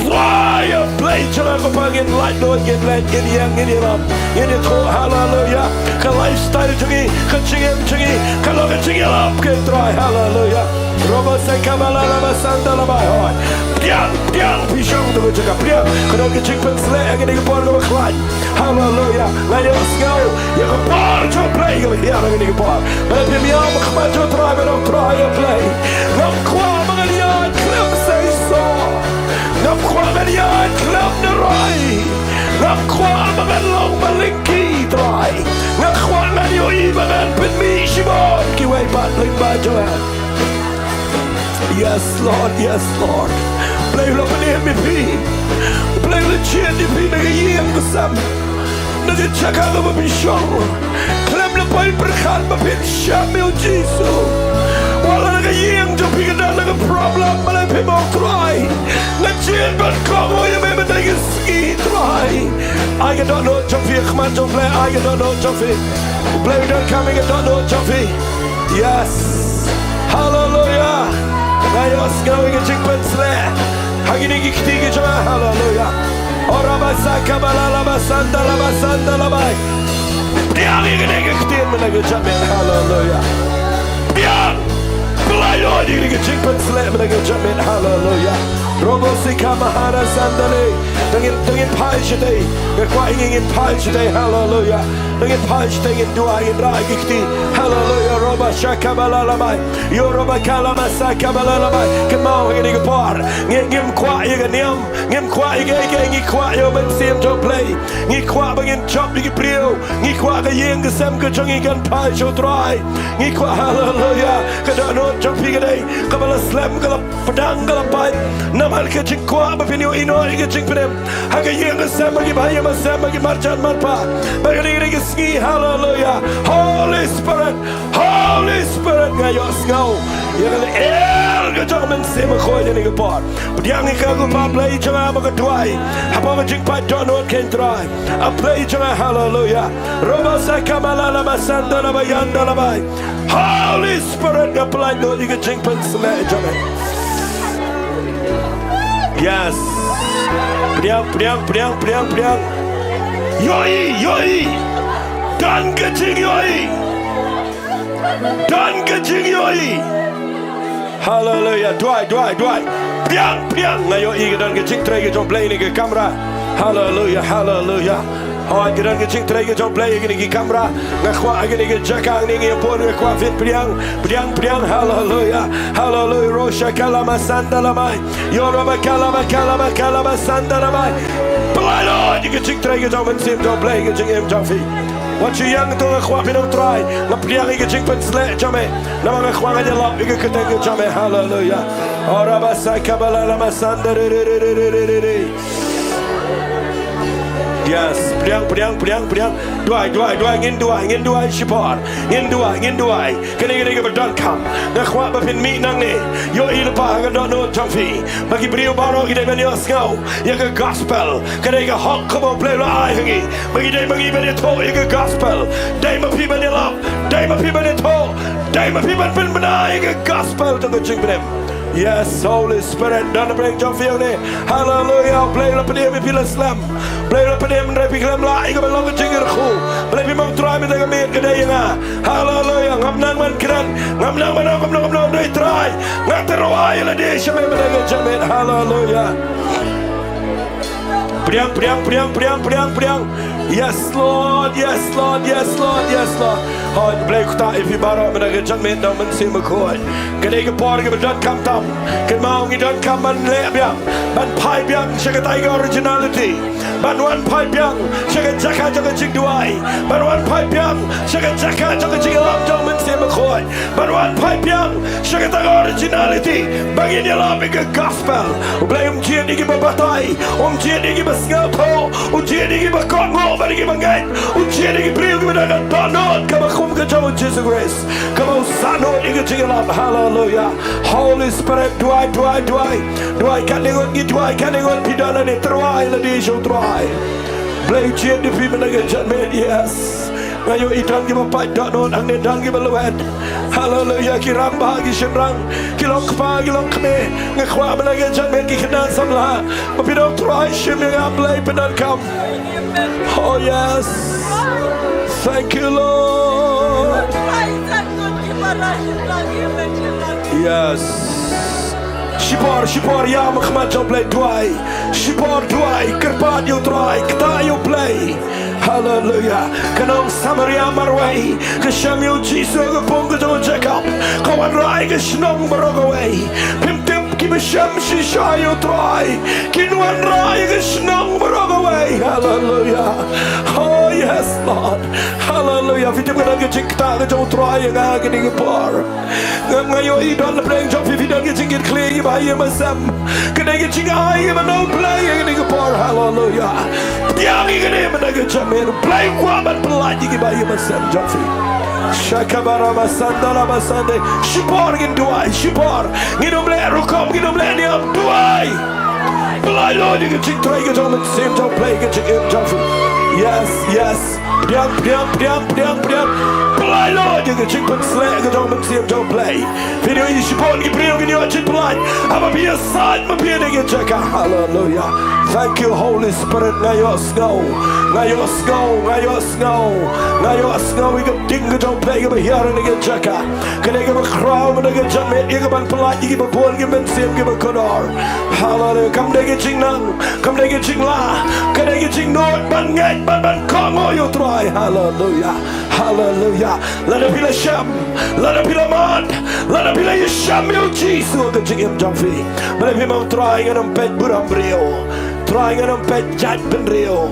Trai, A Blei jong nga, ko Pa, ngin lait lut, ngin leit, ngin ïeng, ngin ïalap, ngin ïathuh. Haleluya. Ka lifestyle jong ngi, ka jingim jong ngi, ka long ka jingïalap, ko Trai. Haleluya. Robo seka bala laba santa labai. Hooid. Pdiang, pdiang, phi shong ha kato ka jaka, pdiang. Ka don ka jingpynsleh ha kane ka por kaba khlaiñ. Haleluya. Nga ïohsngew ïa ka por jong U Blei kaba hiar ha kane ka por. Balei phim ïam ha khmat jong U Trai, ban ong, Trai, A Blei, ngam kwah ba ngan ïaid khlem seisoh. Ngam kwah ngan ïaid khlem da rai. Ngam kwah ba ngan long ba lyngkhi, Trai. Nga kwah ngan ïohi ba ngan pynmih shibun kiwei pat lyngba jong nga. Yes, Lord, yes, Lord. Blei, U la pynim ïa phi. Blei, U la jied ïa phi na ka ïing ka sem, na ka jaka kaba phi shong. Khlem la poi pyrkhat ba phin shem ïa U Jisu. Wat la na ka ïing jong phi ka don la ka problem, balei phim ong, Trai, nga jied ban kohnguh ïa me mynta ka sngi, Trai. Ai ka dohnud jong phi ha khmat jong U Blei, ai ka dohnud jong phi. U Blei u donkam ïa ka dohnud jong phi. Yes. Haleluya. Nga ïohsngew ïa ka jingpynsleh ha kine ki kti ki jong nga. Haleluya. Ora ba sa ka ba la la ba san da la ba san da la bai. Pdiang ïa kine ki ktien mynta ka jaitbynriew. Haleluya. Pdiang. Pynlait ïa kine ki jingpynsleh mynta ka jaitbynriew. Haleluya. Robo sika mahara sandale. Nangin, nangin phai shatei. Nga kwah ïa ngi ngin phai shatei. Haleluya. Nangin phai shatei, ngin duwai, ngin rah ïa ki kti. Haleluya. Roba shaka ba la la bai. Yo roba ka la ma saka ba la la bai. Kynmaw ha kane ka por, ngi, ngim kwah ïa ka niam. Ngim kwah ïa kaei kaei, ngi kwah ïa u Mynsiem jong U Blei. Ngi kwah ba ngin jop ïa ki briew. Ngi kwah ka ïing ka sem ka jong ngi kan phai sha U Trai. Ngi kwah, haleluya, ka dohnud jong phi ka dei kaba la slem, ka la pdang, ka la pait. Namar ka jingkwah ba phin ïohi noh ïa ka jingpynim ha ka ïing ka sem, ha ki bahaïing bahasem, ha ki marjan marpa. Ba kane ka dei ka sngi, haleluya. Holy Spirit, Holy Spirit, nga ïohsngew ïa ka lyer ka jong U Mynsiem Bakhuid ha kane ka por. Pdiang ïa ka, ko Pa Blei jong nga, ba nga duwai hapoh ka jingpait dohnud, ko Trai. A Blei jong nga, haleluya. Roba sa ka ba la la ba san da la ba yan da la bai. Holy Spirit, nga pynlait noh ïa ka jingpynsleh jong nga. Yes. Pdiang, pdiang, pdiang, pdiang, pdiang. Ïohi, ïohi. Don ka jingïohi. Don ka jingïohi. Haleluya. Duwai, duwai, duwai. Pdiang, pdiang. Nga ïohi ka don ka jingtrei ka jong U Blei ha kane ka kamra. Haleluya, haleluya. Hooid, ka don ka jingtrei ka jong U Blei ha kine ki kamra. Nga kwah ha kine ki jaka hangne ngi ïa bun, nga kwah phin pdiang, pdiang, pdiang. Haleluya, haleluya. Rosha kalama santa lamai. Yo raba kalama, kalama, kalama santa lamai. Pynlait noh ïa ka jingtrei ka jong U Mynsiem jong U Blei ha ka jingim jong phi. Wat shu ïeng to, nga kwah phin ong, Trai, nga pdiang ïa ka jingpynsleh jong me. Namar nga kwah, nga ïalap ïa ka kyrteng ka jong me. Haleluya. Ora ba sa ka ba la la ma santa re re re. Yes, pdiang, pdiang, pdiang, pdiang. Duwai, duwai, duwai, ngin duwai, ngin duwai shipor. Ngin duwai, ngin duwai. Kane, kane kaba donkam. Nga kwah ba phin mih nangne. Ïohi lypa ha ka dohnud jong phi ba ki briew baroh ki dei ban ïohsngew ïa ka gospel. Ka dei ka hok kaba U Blei u la ai ha ngi. Ba ngi dei ma ngi ban ïathuh ïa ka gospel. Dei ma phi ban ïalap. Dei ma phi ban ïathuh. Dei ma phi ban pynbna ïa ka gospel jong ka jingpynim. Yes, Holy Spirit, don ha pdeng jong phi hangne. Haleluya, Blei la pynim ïa phi la slem. Blei la pynim hynrei phi khlem lah ïa ka ban long ka jingkyrkhu. Blei phi ong, Trai, mynta ka miet ka dei ïa nga. Haleluya, ngam nang ban kren, ngam nang ban ong kumno kumno, hynrei Trai, nga tyrwa ïa lade sha me mynta ka jaitbynriew. Haleluya. Pdiang, pdiang, pdiang, pdiang, pdiang, pdiang. Yes, Lord, yes, Lord, yes, Lord, yes, Lord. Hooid, Blei u ktah ïa phi baroh mynta ka janmiet da u Mynsiem Bakhuid. Ka dei ka por kaba donkam tam. Kynmaw ngi donkam ban leh biang, ban phai biang sha katai ka originality. Ban wan phai biang sha ka jaka jong ka jingduwai. Ban wan phai biang sha ka jaka jong ka jingïalam jong u Mynsiem Bakhuid. Ban wan phai biang sha kata ka originality ba ngin ïalam ïa ka gospel. U Blei um jied ïa kiba batai, um jied ïa kiba sngewthuh, um jied ïa kiba kohnguh bad ïa kiba ngeit, um jied ïa ki briew kiba don ka dohnud kaba kum ka jong u Jisu Khrist, kaba u sahnud ïa ka jingïalam. Haleluya. Holy Spirit, duwai, duwai, duwai. Duwai katne ngut ngi duwai, katne ngut phi don lane, tyrwa ïa lade sha u Trai. Blei u jied ïa phi mynta ka janmiet, yes. Nga ïohi don kiba pait dohnud hangne, don kiba lwet. Haleluya, ki rangbah, ki shynrang, ki long kpa, ki long kmie. Nga kwah mynta ka janmiet ki khynnah samla ba phi dei u Trai, shim ïa nga Blei, pyndonkam. Oh yes. Thank you, Lord. Yes. Shipor, shipor ïam ha khmat jong u Blei, duwai. Shipor duwai, kyrpad ïa u Trai, ktah ïa u Blei. Haleluya. Ka nong Samaria marwei ka shem ïa u Jisu ha ka pung ka jong u Jakob. Ka wanrah ïa ka shnong baroh kawei. Phim tip kiba shem shisha ïa u Trai kin wanrah ïa ka shnong baroh kawei. Haleluya. Oh yes, Lord. Haleluya. Phi tip ka don ka jingktah ka jong u Trai ïa nga ha kane ka por. Nga, nga ïohi don na pdeng jong phi, phi don ka jingkitkhlieh ïa kiba ïam ha sem. Ka dei ka jingai ïa u Blei ïa kane ka por. Haleluya. Pdiang ïa kane mynta ka janmiet, u Blei u kwah ban pyllait ïa kiba ïam ha sem jong phi. Shakabarabasandalabasande. Shipor ngin duwai, shipor. Ngin ym leh rukom, ngin ym leh niam, duwai. Pyllait lut ïa ka jingtrei ka jong u Mynsiem jong u Blei ha ka jingim jong phi. Yes, yes. Pdiang, pdiang, pdiang, pdiang, pdiang. Pyllait lut ïa ka jingpynsleh ka jong u Mynsiem jong u Blei. Phi ïohi shibun ki briew kin ïoh jingpyllait haba phi ïasaid ma phi ha kane ka jaka. Haleluya. Thank you, Holy Spirit. Nga ïohsngew, nga ïohsngew, nga ïohsngew, nga ïohsngew ïa ka ding ka jong u Blei kaba hiar ha kane ka jaka. Ka dei kaba khraw mynta ka janmiet ïa ka ban pyllait ïa kiba bun, ki mynsiem kiba kordor. Haleluya. Kam dei ka jingnang, kam dei ka jinglah, ka dei ka jingnud ban ngeit, ban, ban kohnguh ïa u Trai. Haleluya. Haleluya. Lada phi la shem, lada phi la mad, lada phi la ïashem ïa u Jisu ha ka jingim jong phi, balei phi ong, Trai, ngan ym peit burom briew, Trai, ngan ym peit jait bynriew,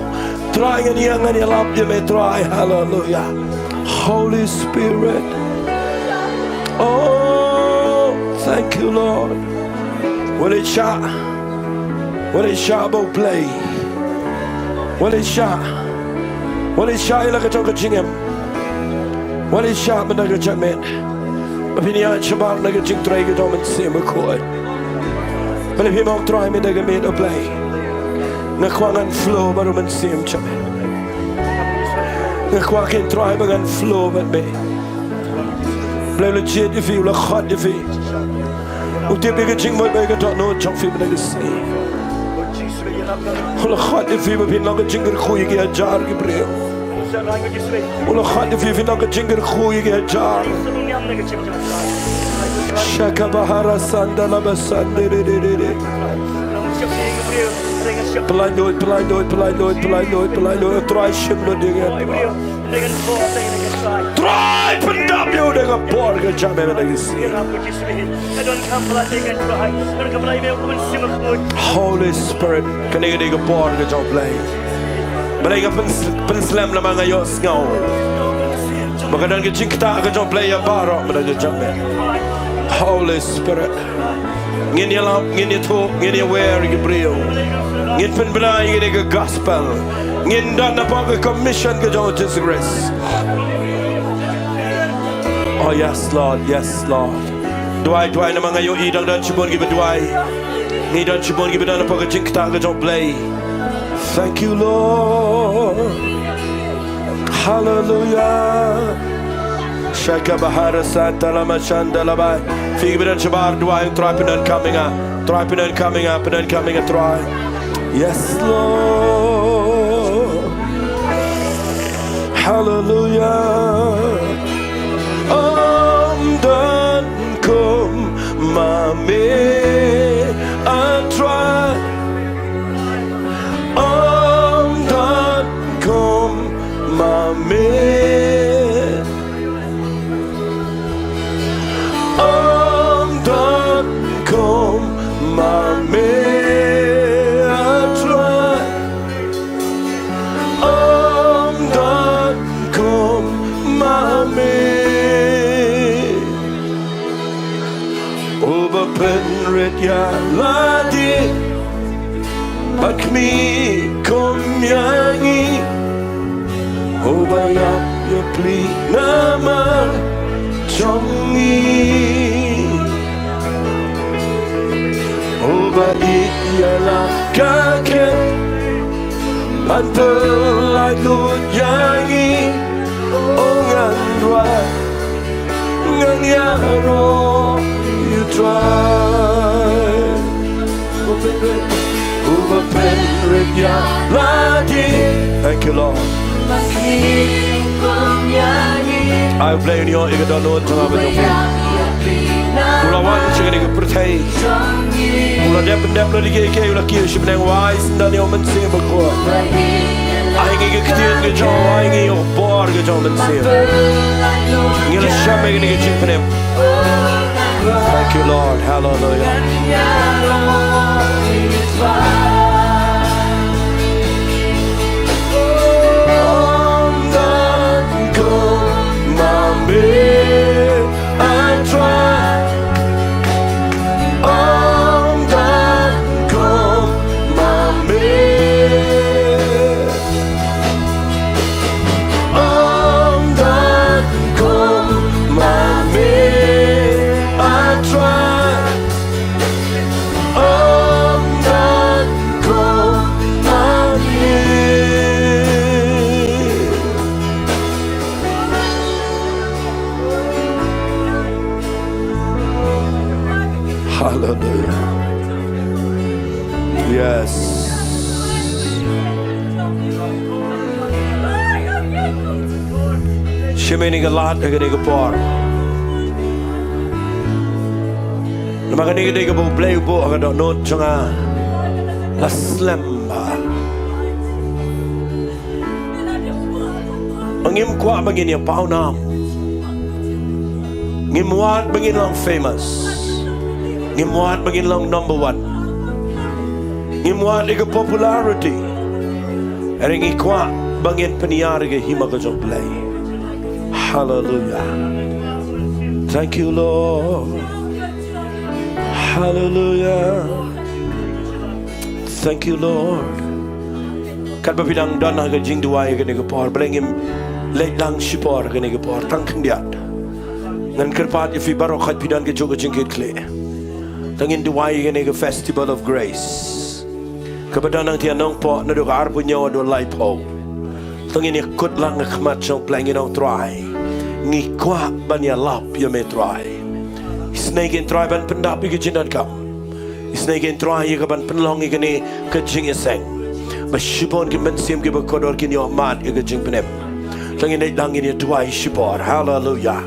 Trai, ngan ïeng, ngan ïalap ïa me, Trai. Haleluya. Holy Spirit. Oh, thank you, Lord. Wat leit shah, wat leit shah ba u Blei, wat leit shah, wat leit shah ïa la ka jong ka jingim. Wat leit shah mynta ka janmiet ba phin ïaid shabar na ka jingtrei ka jong u Mynsiem Bakhuid. Balei phi ong, Trai, mynta ka miet, oh Blei, nga kwah ngan flow bad u Mynsiem jong me. Nga kwah, Trai, ba ngan flow bad me. Blei u la jied ïa phi, u la khot ïa phi. U tip ïa ka jingmut bad ka dohnud jong phi mynta ka sngi. U la khot ïa phi ba phin long ka jingkyrkhu ïa ki hajar ki briew. U la khot ïa phi phin long ka jingkyrkhu ïa ki hajar. Shakabahara sanda laba sande de de de de. Pyllait lut, pyllait lut, pyllait lut, pyllait lut, pyllait lut. Trai, shim lut ïa nga. Trai, pyndap ïa u da ka bor ka jong me mynta ka sngi. Holy Spirit, kane ka dei ka bor ka jong u Blei. Balei nga pyn, pynslem, namar nga ïohsngew ba ka don ka jingktah ka jong u Blei ïa baroh mynta ka janmiet. Holy Spirit. Ngin ïalap, ngin ïathuh, ngin ïawer ïa ki briew. Ngin pynbna ïa kane ka gospel. Ngin don hapoh ka commission ka jong u Jisu Khrist. Oh yes, Lord, yes, Lord. Duwai, duwai, namar nga ïohi dang don shibun kiba duwai. Ngi don shibun kiba don hapoh ka jingktah ka jong u Blei. Thank you, Lord. Hallelujah. Shaka bahara santa lama shanda labai. Phi kiba don shabar, duwai, Trai, pyndonkam ïa nga. Trai, pyndonkam ïa nga, pyndonkam ïa nga, Trai. Yes, Lord. Hallelujah. Ym don kum ma me, a Trai. Ïa Trai, ym don kum ma me. Uba pynrit ïa lade bad khmih kum ïa ngi. Uba ïap ïa pli namar jong ngi. Uba ïeit ïa la ka khet ban pyllait lut ïa ngi. O ngan duwai, ngan ïaroh ïa U Trai. Uba pynrit ïa lade. Thank you, Lord. Ai Blei, ngi ïoh ïa ka dohnud jong nga ba nyngkong. U la wan sha kane ka pyrthei. U la dep pyndep lade kiei kiei, u la kiew sha bneng, u ai syndon ïa U Mynsiem Bakhuid. Ai ngi ka ktien ka jong u, ai ngi ïa u bor ka jong U Mynsiem. Ngi la shem ïa kane ka jingpynim. Thank you, Lord. Hallelujah. Hallelujah. Yes. Shim ïa kane ka lad ha kane ka por. Namar kane ka dei kaba U Blei u buh ha ka dohnud jong nga. La slem bha. Ngim kwah ba ngin ïa pawnam. Ngim wad ba ngin long famous. Ngim wad ba ngin long number one. Ngim wad ïa ka popularity. Hynrei ngi kwah ba ngin pynïar ïa ka hima ka jong U Blei. Hallelujah. Thank you, Lord. Hallelujah. Thank you, Lord. Katba phi dang don ha ka jingduwai ha kane ka por, balei ngim leit lang shipor ha kane ka por, tang khyndiat. Ngan kyrpad ïa phi baroh, hooid phi don kajuh ka jingkitkhlieh. To ngin duwai ha kane ka Festival of Grace, kaba don hangtei ha Nongpoh naduh ka arphew hynñiew haduh laiphew. To ngin ïakut lang ha khmat jong U Blei, ngin ong, Trai, ngi kwah ban ïalap ïa me, Trai. Isynei kein, Trai, ban pyndap ïa ka jingdonkam. Isynei kein, Trai, ïa kaban pynlong ïa kane ka jingïaseng, ba shibun ki mynsiem kiba kordor kin ïoh mad ïa ka jingpynim. To ngin leit lang, ngin ïa duwai shipor. Hallelujah.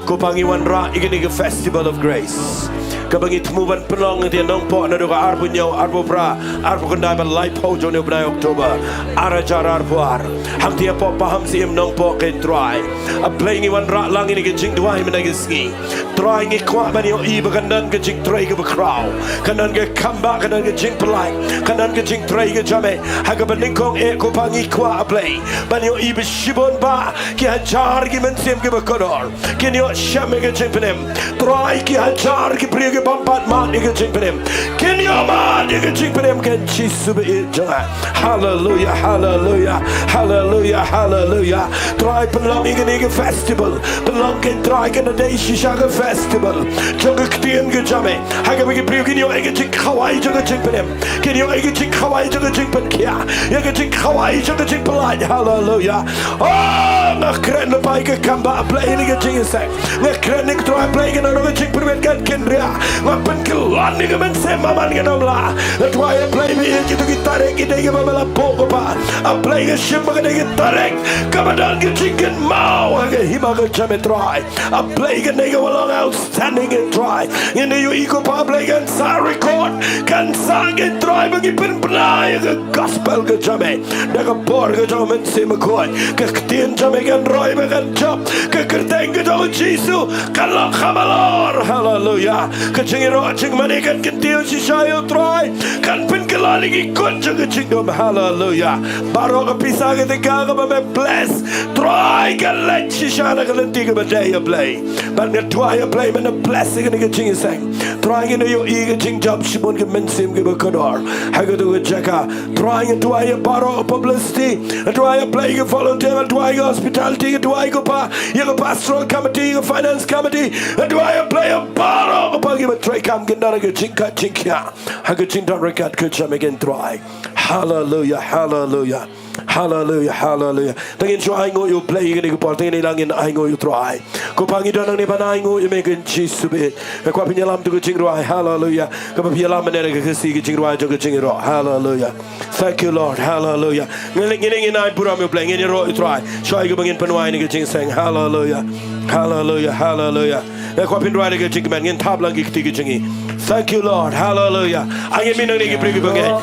Ko Pa, ngi wanrah ïa kane ka Festival of Grace, kaba ngi thmu ban pynlong hangtei ha Nongpoh naduh ka arphew hynñiew, arphew phra, arphew khyndai bad laiphew jong une u bnai October, ar hajar arphew ar. Hangtei hapoh Pahamsyiem Nongpoh kein, Trai. A Blei, ngi wanrah lang ïa kane ka jingduwai mynne ka sngi. Trai, ngi kwah ban ïohi ba kan don ka jingtrei kaba khraw, kan don ka kambah, kan don ka jingpyllait, kan don ka jingtrei ka jong me. Ha kaba nyngkong eh, ko Pa, ngi kwah, A Blei, ban ïohi ba shibun bha ki hajar ki mynsiem kiba kordor kin ïoh shem ïa ka jingpynim. Trai, ki hajar ki briew ki bym pat mad ïa ka jingpynim kin ïoh mad ïa ka jingpynim, ko Jisu ba ïeit jong nga. Haleluya, haleluya, haleluya, haleluya. Trai, pynlong ïa kane ka festival, pynlong, ko Trai, kan da dei shisha ka festival jong ka ktien ka jong me, ha kaba ki briew kin ïoh ïa ka jingkhawai jong ka jingpynim, kin ïoh ïa ka jingkhawai jong ka jingpynkhiah, ïa ka jingkhawai jong ka jingpyllait. Haleluya. Oh, nga kren lypa ïa ka kambah, Blei, ïa ka jingïaseng. Nga kren ïa ka, Trai Blei, kan long ka jingpyrmet, kan kynriah. Nga pynkylla ïa ka mynsiem, man ngan ym lah. Nga, Trai Blei, ba ïa kito ki tarik ki dei kiba me la buh, ko Pa. A Blei, nga shim ba ka dei ka tarik kaba don ka jingkynmaw ha ka hima ka jong me, Trai. A Blei, kane ka long outstanding, ko Trai. Ngin ïohi, ko Pa, Blei, kan sa record, kan sa, ko Trai, ba ngi pynbna ïa ka gospel ka jong me da ka bor ka jong u Mynsiem Bakhuid. Ka ktien jong me kan roi bad kan jop. Ka kyrteng ka jong u Jisu kan long kham halor. Haleluya. Ka jingïaroh jingmane kan kyntiew shisha ïa u Trai. Kan pynkylla ïa ki kut jong ka jingdum. Haleluya. Baroh ka pisa ka tyngka kaba me bless, Trai, ka leit shisha na ka lynti kaba dei, A Blei. Bad nga duwai, A Blei, men bless ïa kane ka jingïaseng. Trai, ngin ïohi ka jingjop shibun ki mynsiem kiba kordor ha kato ka jaka. Trai, nga duwai ïa baroh ka publicity. Nga duwai, A Blei, ïa ka volunteer, nga duwai ïa ka hospitality, nga duwai, ko Pa, ïa ka pastoral committee, ïa ka finance committee. Nga duwai, A Blei, ïa baroh, ko Pa, kiba treikam, kin don ka jingkait jingkhiah ha ka jingdon ryngkat ka jingim, Trai. Haleluya, haleluya. Haleluya, haleluya. Te ngin shu ainguh ïa U Blei ïa kane ka por, te ngin ïalang, ngin ainguh ïa U Trai. Ko Pa, ngi don hangne ban ainguh ïa me, ko Jisu beit. Nga kwah phin ïalam ïa ka jingrwai. Haleluya. Kaba phi ïalam mynne ka Khasi, ka jingrwai jong ka jingïaroh. Haleluya. Thank you, Lord. Haleluya. Ngin, ngin, ngin ai burom ïa U Blei, ngin ïaroh ïa U Trai. Shuwa ïa kaba ngin pynwai ïa kane ka jingïaseng. Haleluya. Haleluya, haleluya. Nga kwah phin rwai ïa ka jingkmen, ngin thap lang ki kti ki jong ngi. Thank you, Lord. Haleluya. Ai ngin mih nangne ki briew kiba ngeit.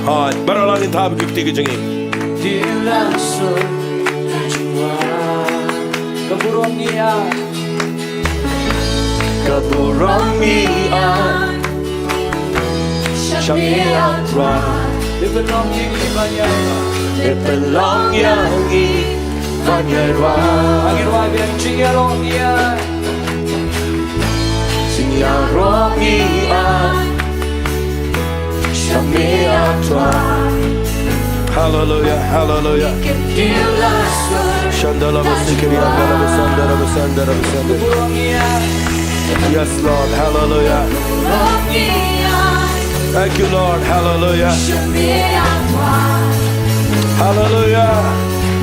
Hooid, baroh lang ngin thap ki kti ki jong ngi. Ka burom ngi ai. Ka burom ngi ai. Sha me, A Trai. Leh pynlong ïa ngi ban ïaroh. Leh pynlong ïa ngi ban ïaroh. Ngi rwai biang, jingïaroh ngi ai. Jingïaroh ngi ai. Sha me, A Trai. Haleluya, haleluya. Shandala basikiri, andala basandara, basandara, basandara. Yes, Lord. Haleluya. Thank you, Lord. Haleluya. Haleluya.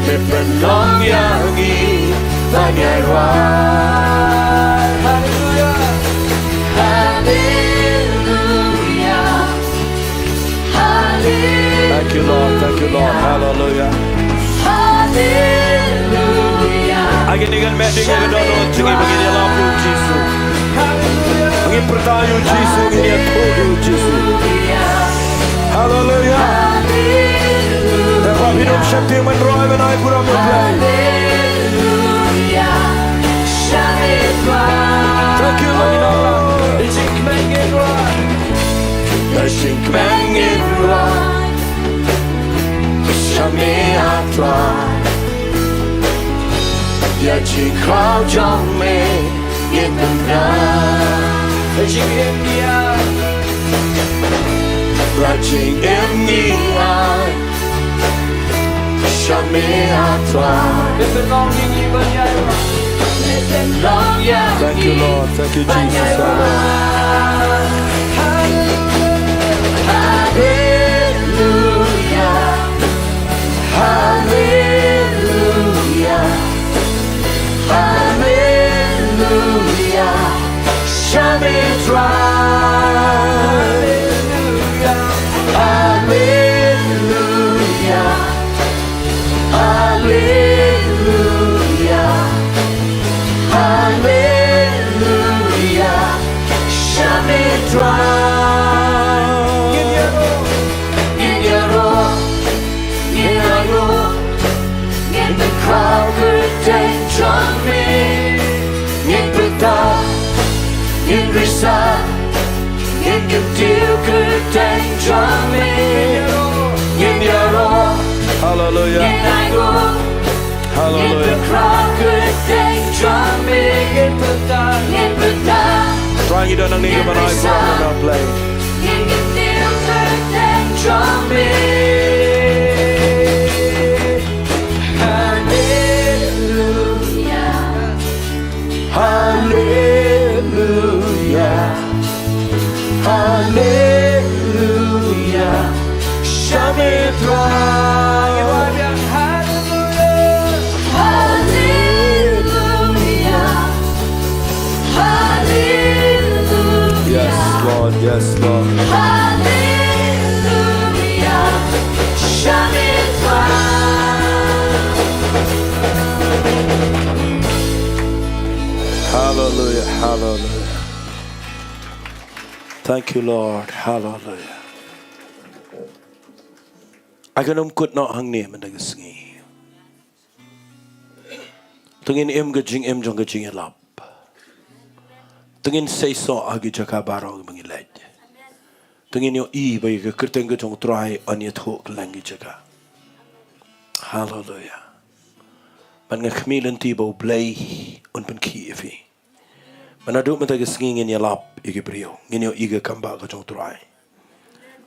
Leh pynlong ïa ngi ban ïaroh. Haleluya. Haleluya. Thank you, Lord. Thank you, Lord. Haleluya. Haleluya. Ai kane kan meh ding ïa ka dohnud jong ngi ba ngin ïalam ïa U Jisu. Ba ngin pyrta ïa U Jisu, ngin ïathuh ïa U Jisu. Haleluya. Te ba phi dum shakti, man rwai, man ai burom ïa U Blei. Thank you, Lord. Ka jingkmen ngin rwai. Sha me, A Trai. Ïa jingkhraw jong me ngin pynbna. Ka jingim ngi ai. Ka jingim ngi ai. Sha me, A Trai. Leh pynlong ïa ngi ban ïaroh. Leh pynlong ïa ngi. Thank you, Lord. Thank you, Jesus. Hallelujah. Hallelujah. Hallelujah. Sha me, Trai. Hallelujah. Hallelujah. Hallelujah. Sha me, Trai. Ngin ïaroh. Ngin ïaroh. Ngin ïaroh. Ngin pynkhraw kyrteng jong me. Ngin pyrta. Ngin risa. Ngin kyntiew kyrteng jong me. Ngin ïaroh. Hallelujah. Ngin ainguh. Hallelujah. Ngin pynkhraw kyrteng jong me. Ngin pyrta. Ngin pyrta. Trai, ngi don hangne ban ai burom ïa me, A Blei. Ngin kyntiew kyrteng jong me. Hallelujah. Hallelujah. Hallelujah. Sha me, Trai. Hallelujah. Hallelujah. Hallelujah. Yes, Lord. Yes, Lord. Hallelujah. Sha me, Trai. Hallelujah. Hallelujah. Thank you, Lord. Hallelujah. Ai kan ym kut noh hangne mynta ka sngi. To ngin im ka jingim jong ka jingïalap. To ngin seisoh ha ki jaka baroh kiba ngi leit. To ngin ïohi ba ïa ka kyrteng ka jong U Trai yn ïathuh kylleng ki jaka. Haleluya. Bad nga khmih lynti ba U Blei un pynkhih ïa phi. Bad naduh mynta ka sngi ngin ïalap ïa ki briew, ngin ïohi ka kam bah ka jong U Trai.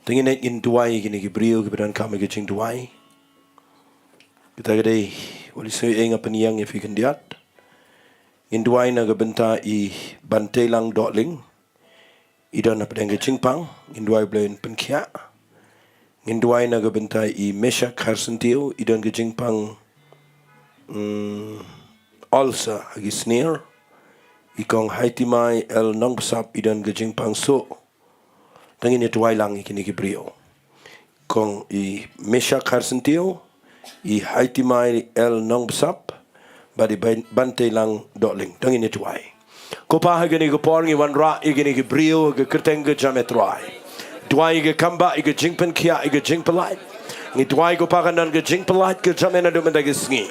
To ngin ïa ngin duwai ïa kine ki briew kiba donkam ïa ka jingduwai. Kita ka dei, wat la shu ïa nga pynïeng ïa phi khyndiat. Ngin duwai na ka bynta i Banteilang Dohling, i don hapdeng ka jingpang. Ngin duwai U Blei un pynkhiah. Ngin duwai na ka bynta i Meshak Kharsyntiew, i don ka jingpang, mm, ulcer ha ki snier. I Kong Haitimai L Nongbsap, i don ka jingpang suh. To ngin ïa duwai lang ïa kine ki briew. Kong i Meshak Kharsyntiew, i Haitimai L Nongbsap, bad i Ban-, Banteilang Dohling. To ngin ïa duwai. Ko Pa, ha kane ka por ngi wanrah ïa kine ki briew ha ka kyrteng ka jong me Trai. Duwai ïa ka kam bah, ïa ka jingpynkhiah, ïa ka jingpyllait. Ngi duwai ko Pa, kan don ka jingpyllait ka jong me naduh mynta ka sngi.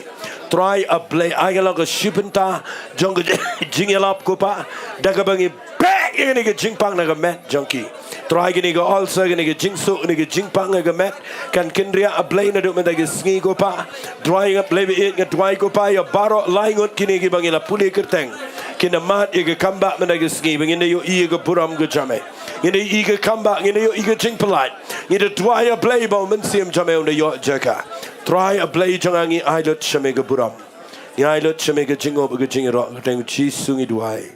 Trai A Blei, ai ka long ka shi bynta jong ka jingïalap ko Pa, da kaba ngi beh ïa kane ka jingpang na ka met jong ki. Trai kane ka ulcer, kane ka jingsuh, kane ka jingpang ha ka met, kan kynriah A Blei naduh mynta ka sngi ko Pa. Trai nga Blei ba ïeit, nga duwai ko Pa ïa baroh lai ngut kine kiba ngi la pule kyrteng. Ki na mad ïa ka kam bah mynta ka sngi, ba ngin da ïohi ïa ka burom ka jong me. Ngin da ïohi ka kam bah, ngin da ïohi ka jingpyllait. Ngin da duwai A Blei ba U Mynsiem jong me un da ïoh jaka. Trai A Blei jong nga, ngi ai lut sha me ka burom. Ngi ai lut sha me ka jingnguh, ka jingïaroh, ha ka kyrteng Jisu ngi duwai.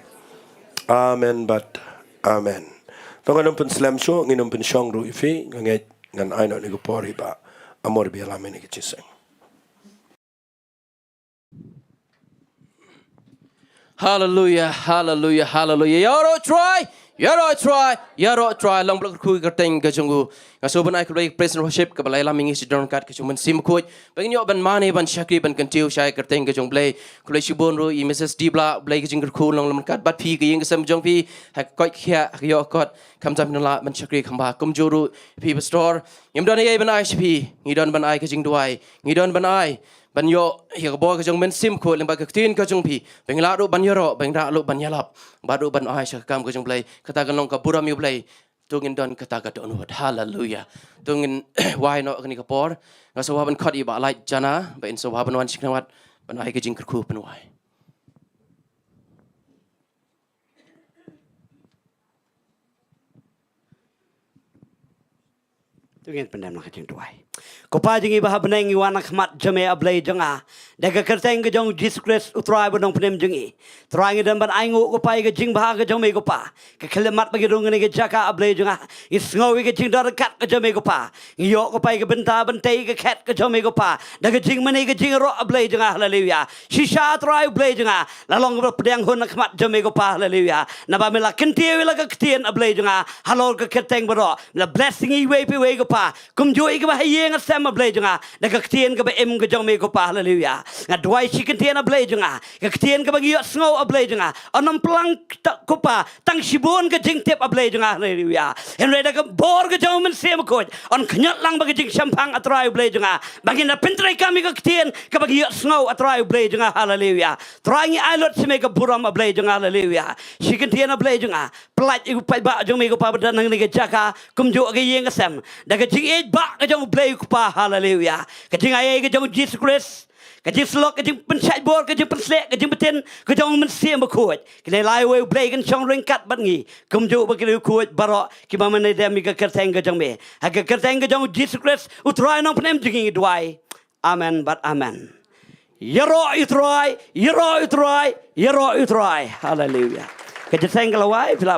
Amen bad amen. To ngan ym pynslem shuh, ngin ym pynshong ruh ïa phi, nga ngeit ngan ai noh ïa ka por ïa i Bah Amor ba ïalam ïa kane ka jingïaseng. Haleluya, haleluya, haleluya. Ïaroh Trai, ïaroh Trai, ïaroh Trai. Long ba la kyrkhu ïa ka kyrteng ka jong u. Nga sngewbha ban ai khublei ïa ka praise and worship kaba la ïalam ïa ngi sha ka jingdon ryngkat ka jong U Mynsiem Bakhuid. Ba ngin ïoh ban mane, ban shakri, ban kyntiew sha ka kyrteng ka jong U Blei. Khublei shibun ruh ïa i Missus D Blah, U Blei ka jingkyrkhu long lem ryngkat bad phi ka ïing ka sem jong phi, ha ka koit ka khiah, ha ka ïoh ka kot, khamtam phin lah ban shakri kham bha. Kumjuh ruh phi Pastor, ngim don ei ei ban ai sha phi, ngi don ban ai ka jingduwai, ngi don ban ai ban ïoh ïa ka bor ka jong U Mynsiem Bakhuid lyngba ka ktien ka jong phi, ba ngin lah ruh ban ïaroh, ba ngin lah ruh ban ïalap, bad ruh ban ai sha ka kam ka jong U Blei. Kata kan long ka burom ïa U Blei. To ngin don kata ka dohnud. Haleluya. To ngin wai noh kane ka por. Nga sngewbha ban khot ïa i Bah Lait Jana ba in sngewbha ban wan sha khyndiat ban ai ka jingkyrkhu pynwai. To ngin pyndem lang ka jingduwai. Ko Pa jong ngi ba ha bneng, ngi wan ha khmat jong me A Blei jong nga, da ka kyrteng ka jong U Jisu Khrist U Trai ba nongpynim jong ngi. Trai ngi don ban ainguh ko Pa ïa ka jingbha ka jong me ko Pa. Ka khyllipmat ba ngi rung kane ka jaka A Blei jong nga, ngi sngew ïa ka jingdon ryngkat ka jong me ko Pa. Ngi ïoh ko Pa ïa ka bynta ban tei ïa ka khet ka jong me ko Pa, da ka jingmane ka jingïaroh A Blei jong nga. Haleluya. Shisha Trai U Blei jong nga, la long kaba pdiang hun ha khmat jong me ko Pa. Haleluya. Naba me la kyntiew ïa la ka ktien A Blei jong nga halor ka kyrteng baroh, me la blessing iwei pa iwei ko Pa. Kumjuh ïa kiba ha ïing ha sem A Blei jong nga, da ka ktien kaba im ka jong me ko Pa. Haleluya. Nga duwai shi kyntien A Blei jong nga, ka ktien kaba ngi ïohsngew A Blei jong nga, yn ym plang ko Pa tang shibun ka jingtip A Blei jong nga. Haleluya. Hynrei da ka bor ka jong U Mynsiem Bakhuid yn kynnoh lang bad ka jingshemphang A Trai U Blei jong nga, ba ngin da pyntreikam ïa ka ktien kaba ngi ïohsngew A Trai U Blei jong nga. Haleluya. Trai ngi ai lut sha me ka burom A Blei jong nga. Haleluya. Shi kyntien A Blei jong nga, pyllait ïa u paidbah jong me ko Pa ba don hangne ha ka jaka, kumjuh ha ka ïing ka sem, da ka jingïeit bah ka jong U Blei ko Pa. Haleluya. Ka jingaiei ka jong U Jisu Khrist, ka jingsyllok, ka jingpynshait bor, ka jingpynshlur, ka jingpyntip ka jong U Mynsiem Bakhuid, kine lai wei U Blei kin shong ryngkat bad ngi, kumjuh bad ki riewkhuid baroh kiba mane dem ïa ka kyrteng ka jong me. Ha ka kyrteng ka jong U Jisu Khrist U Trai nongpynim jong ngi ngi duwai. Amen bad amen. Ïaroh ïa U Trai, ïaroh ïa U Trai, ïaroh ïa U Trai. Haleluya. Ka jingïaseng ka la wai, phi lah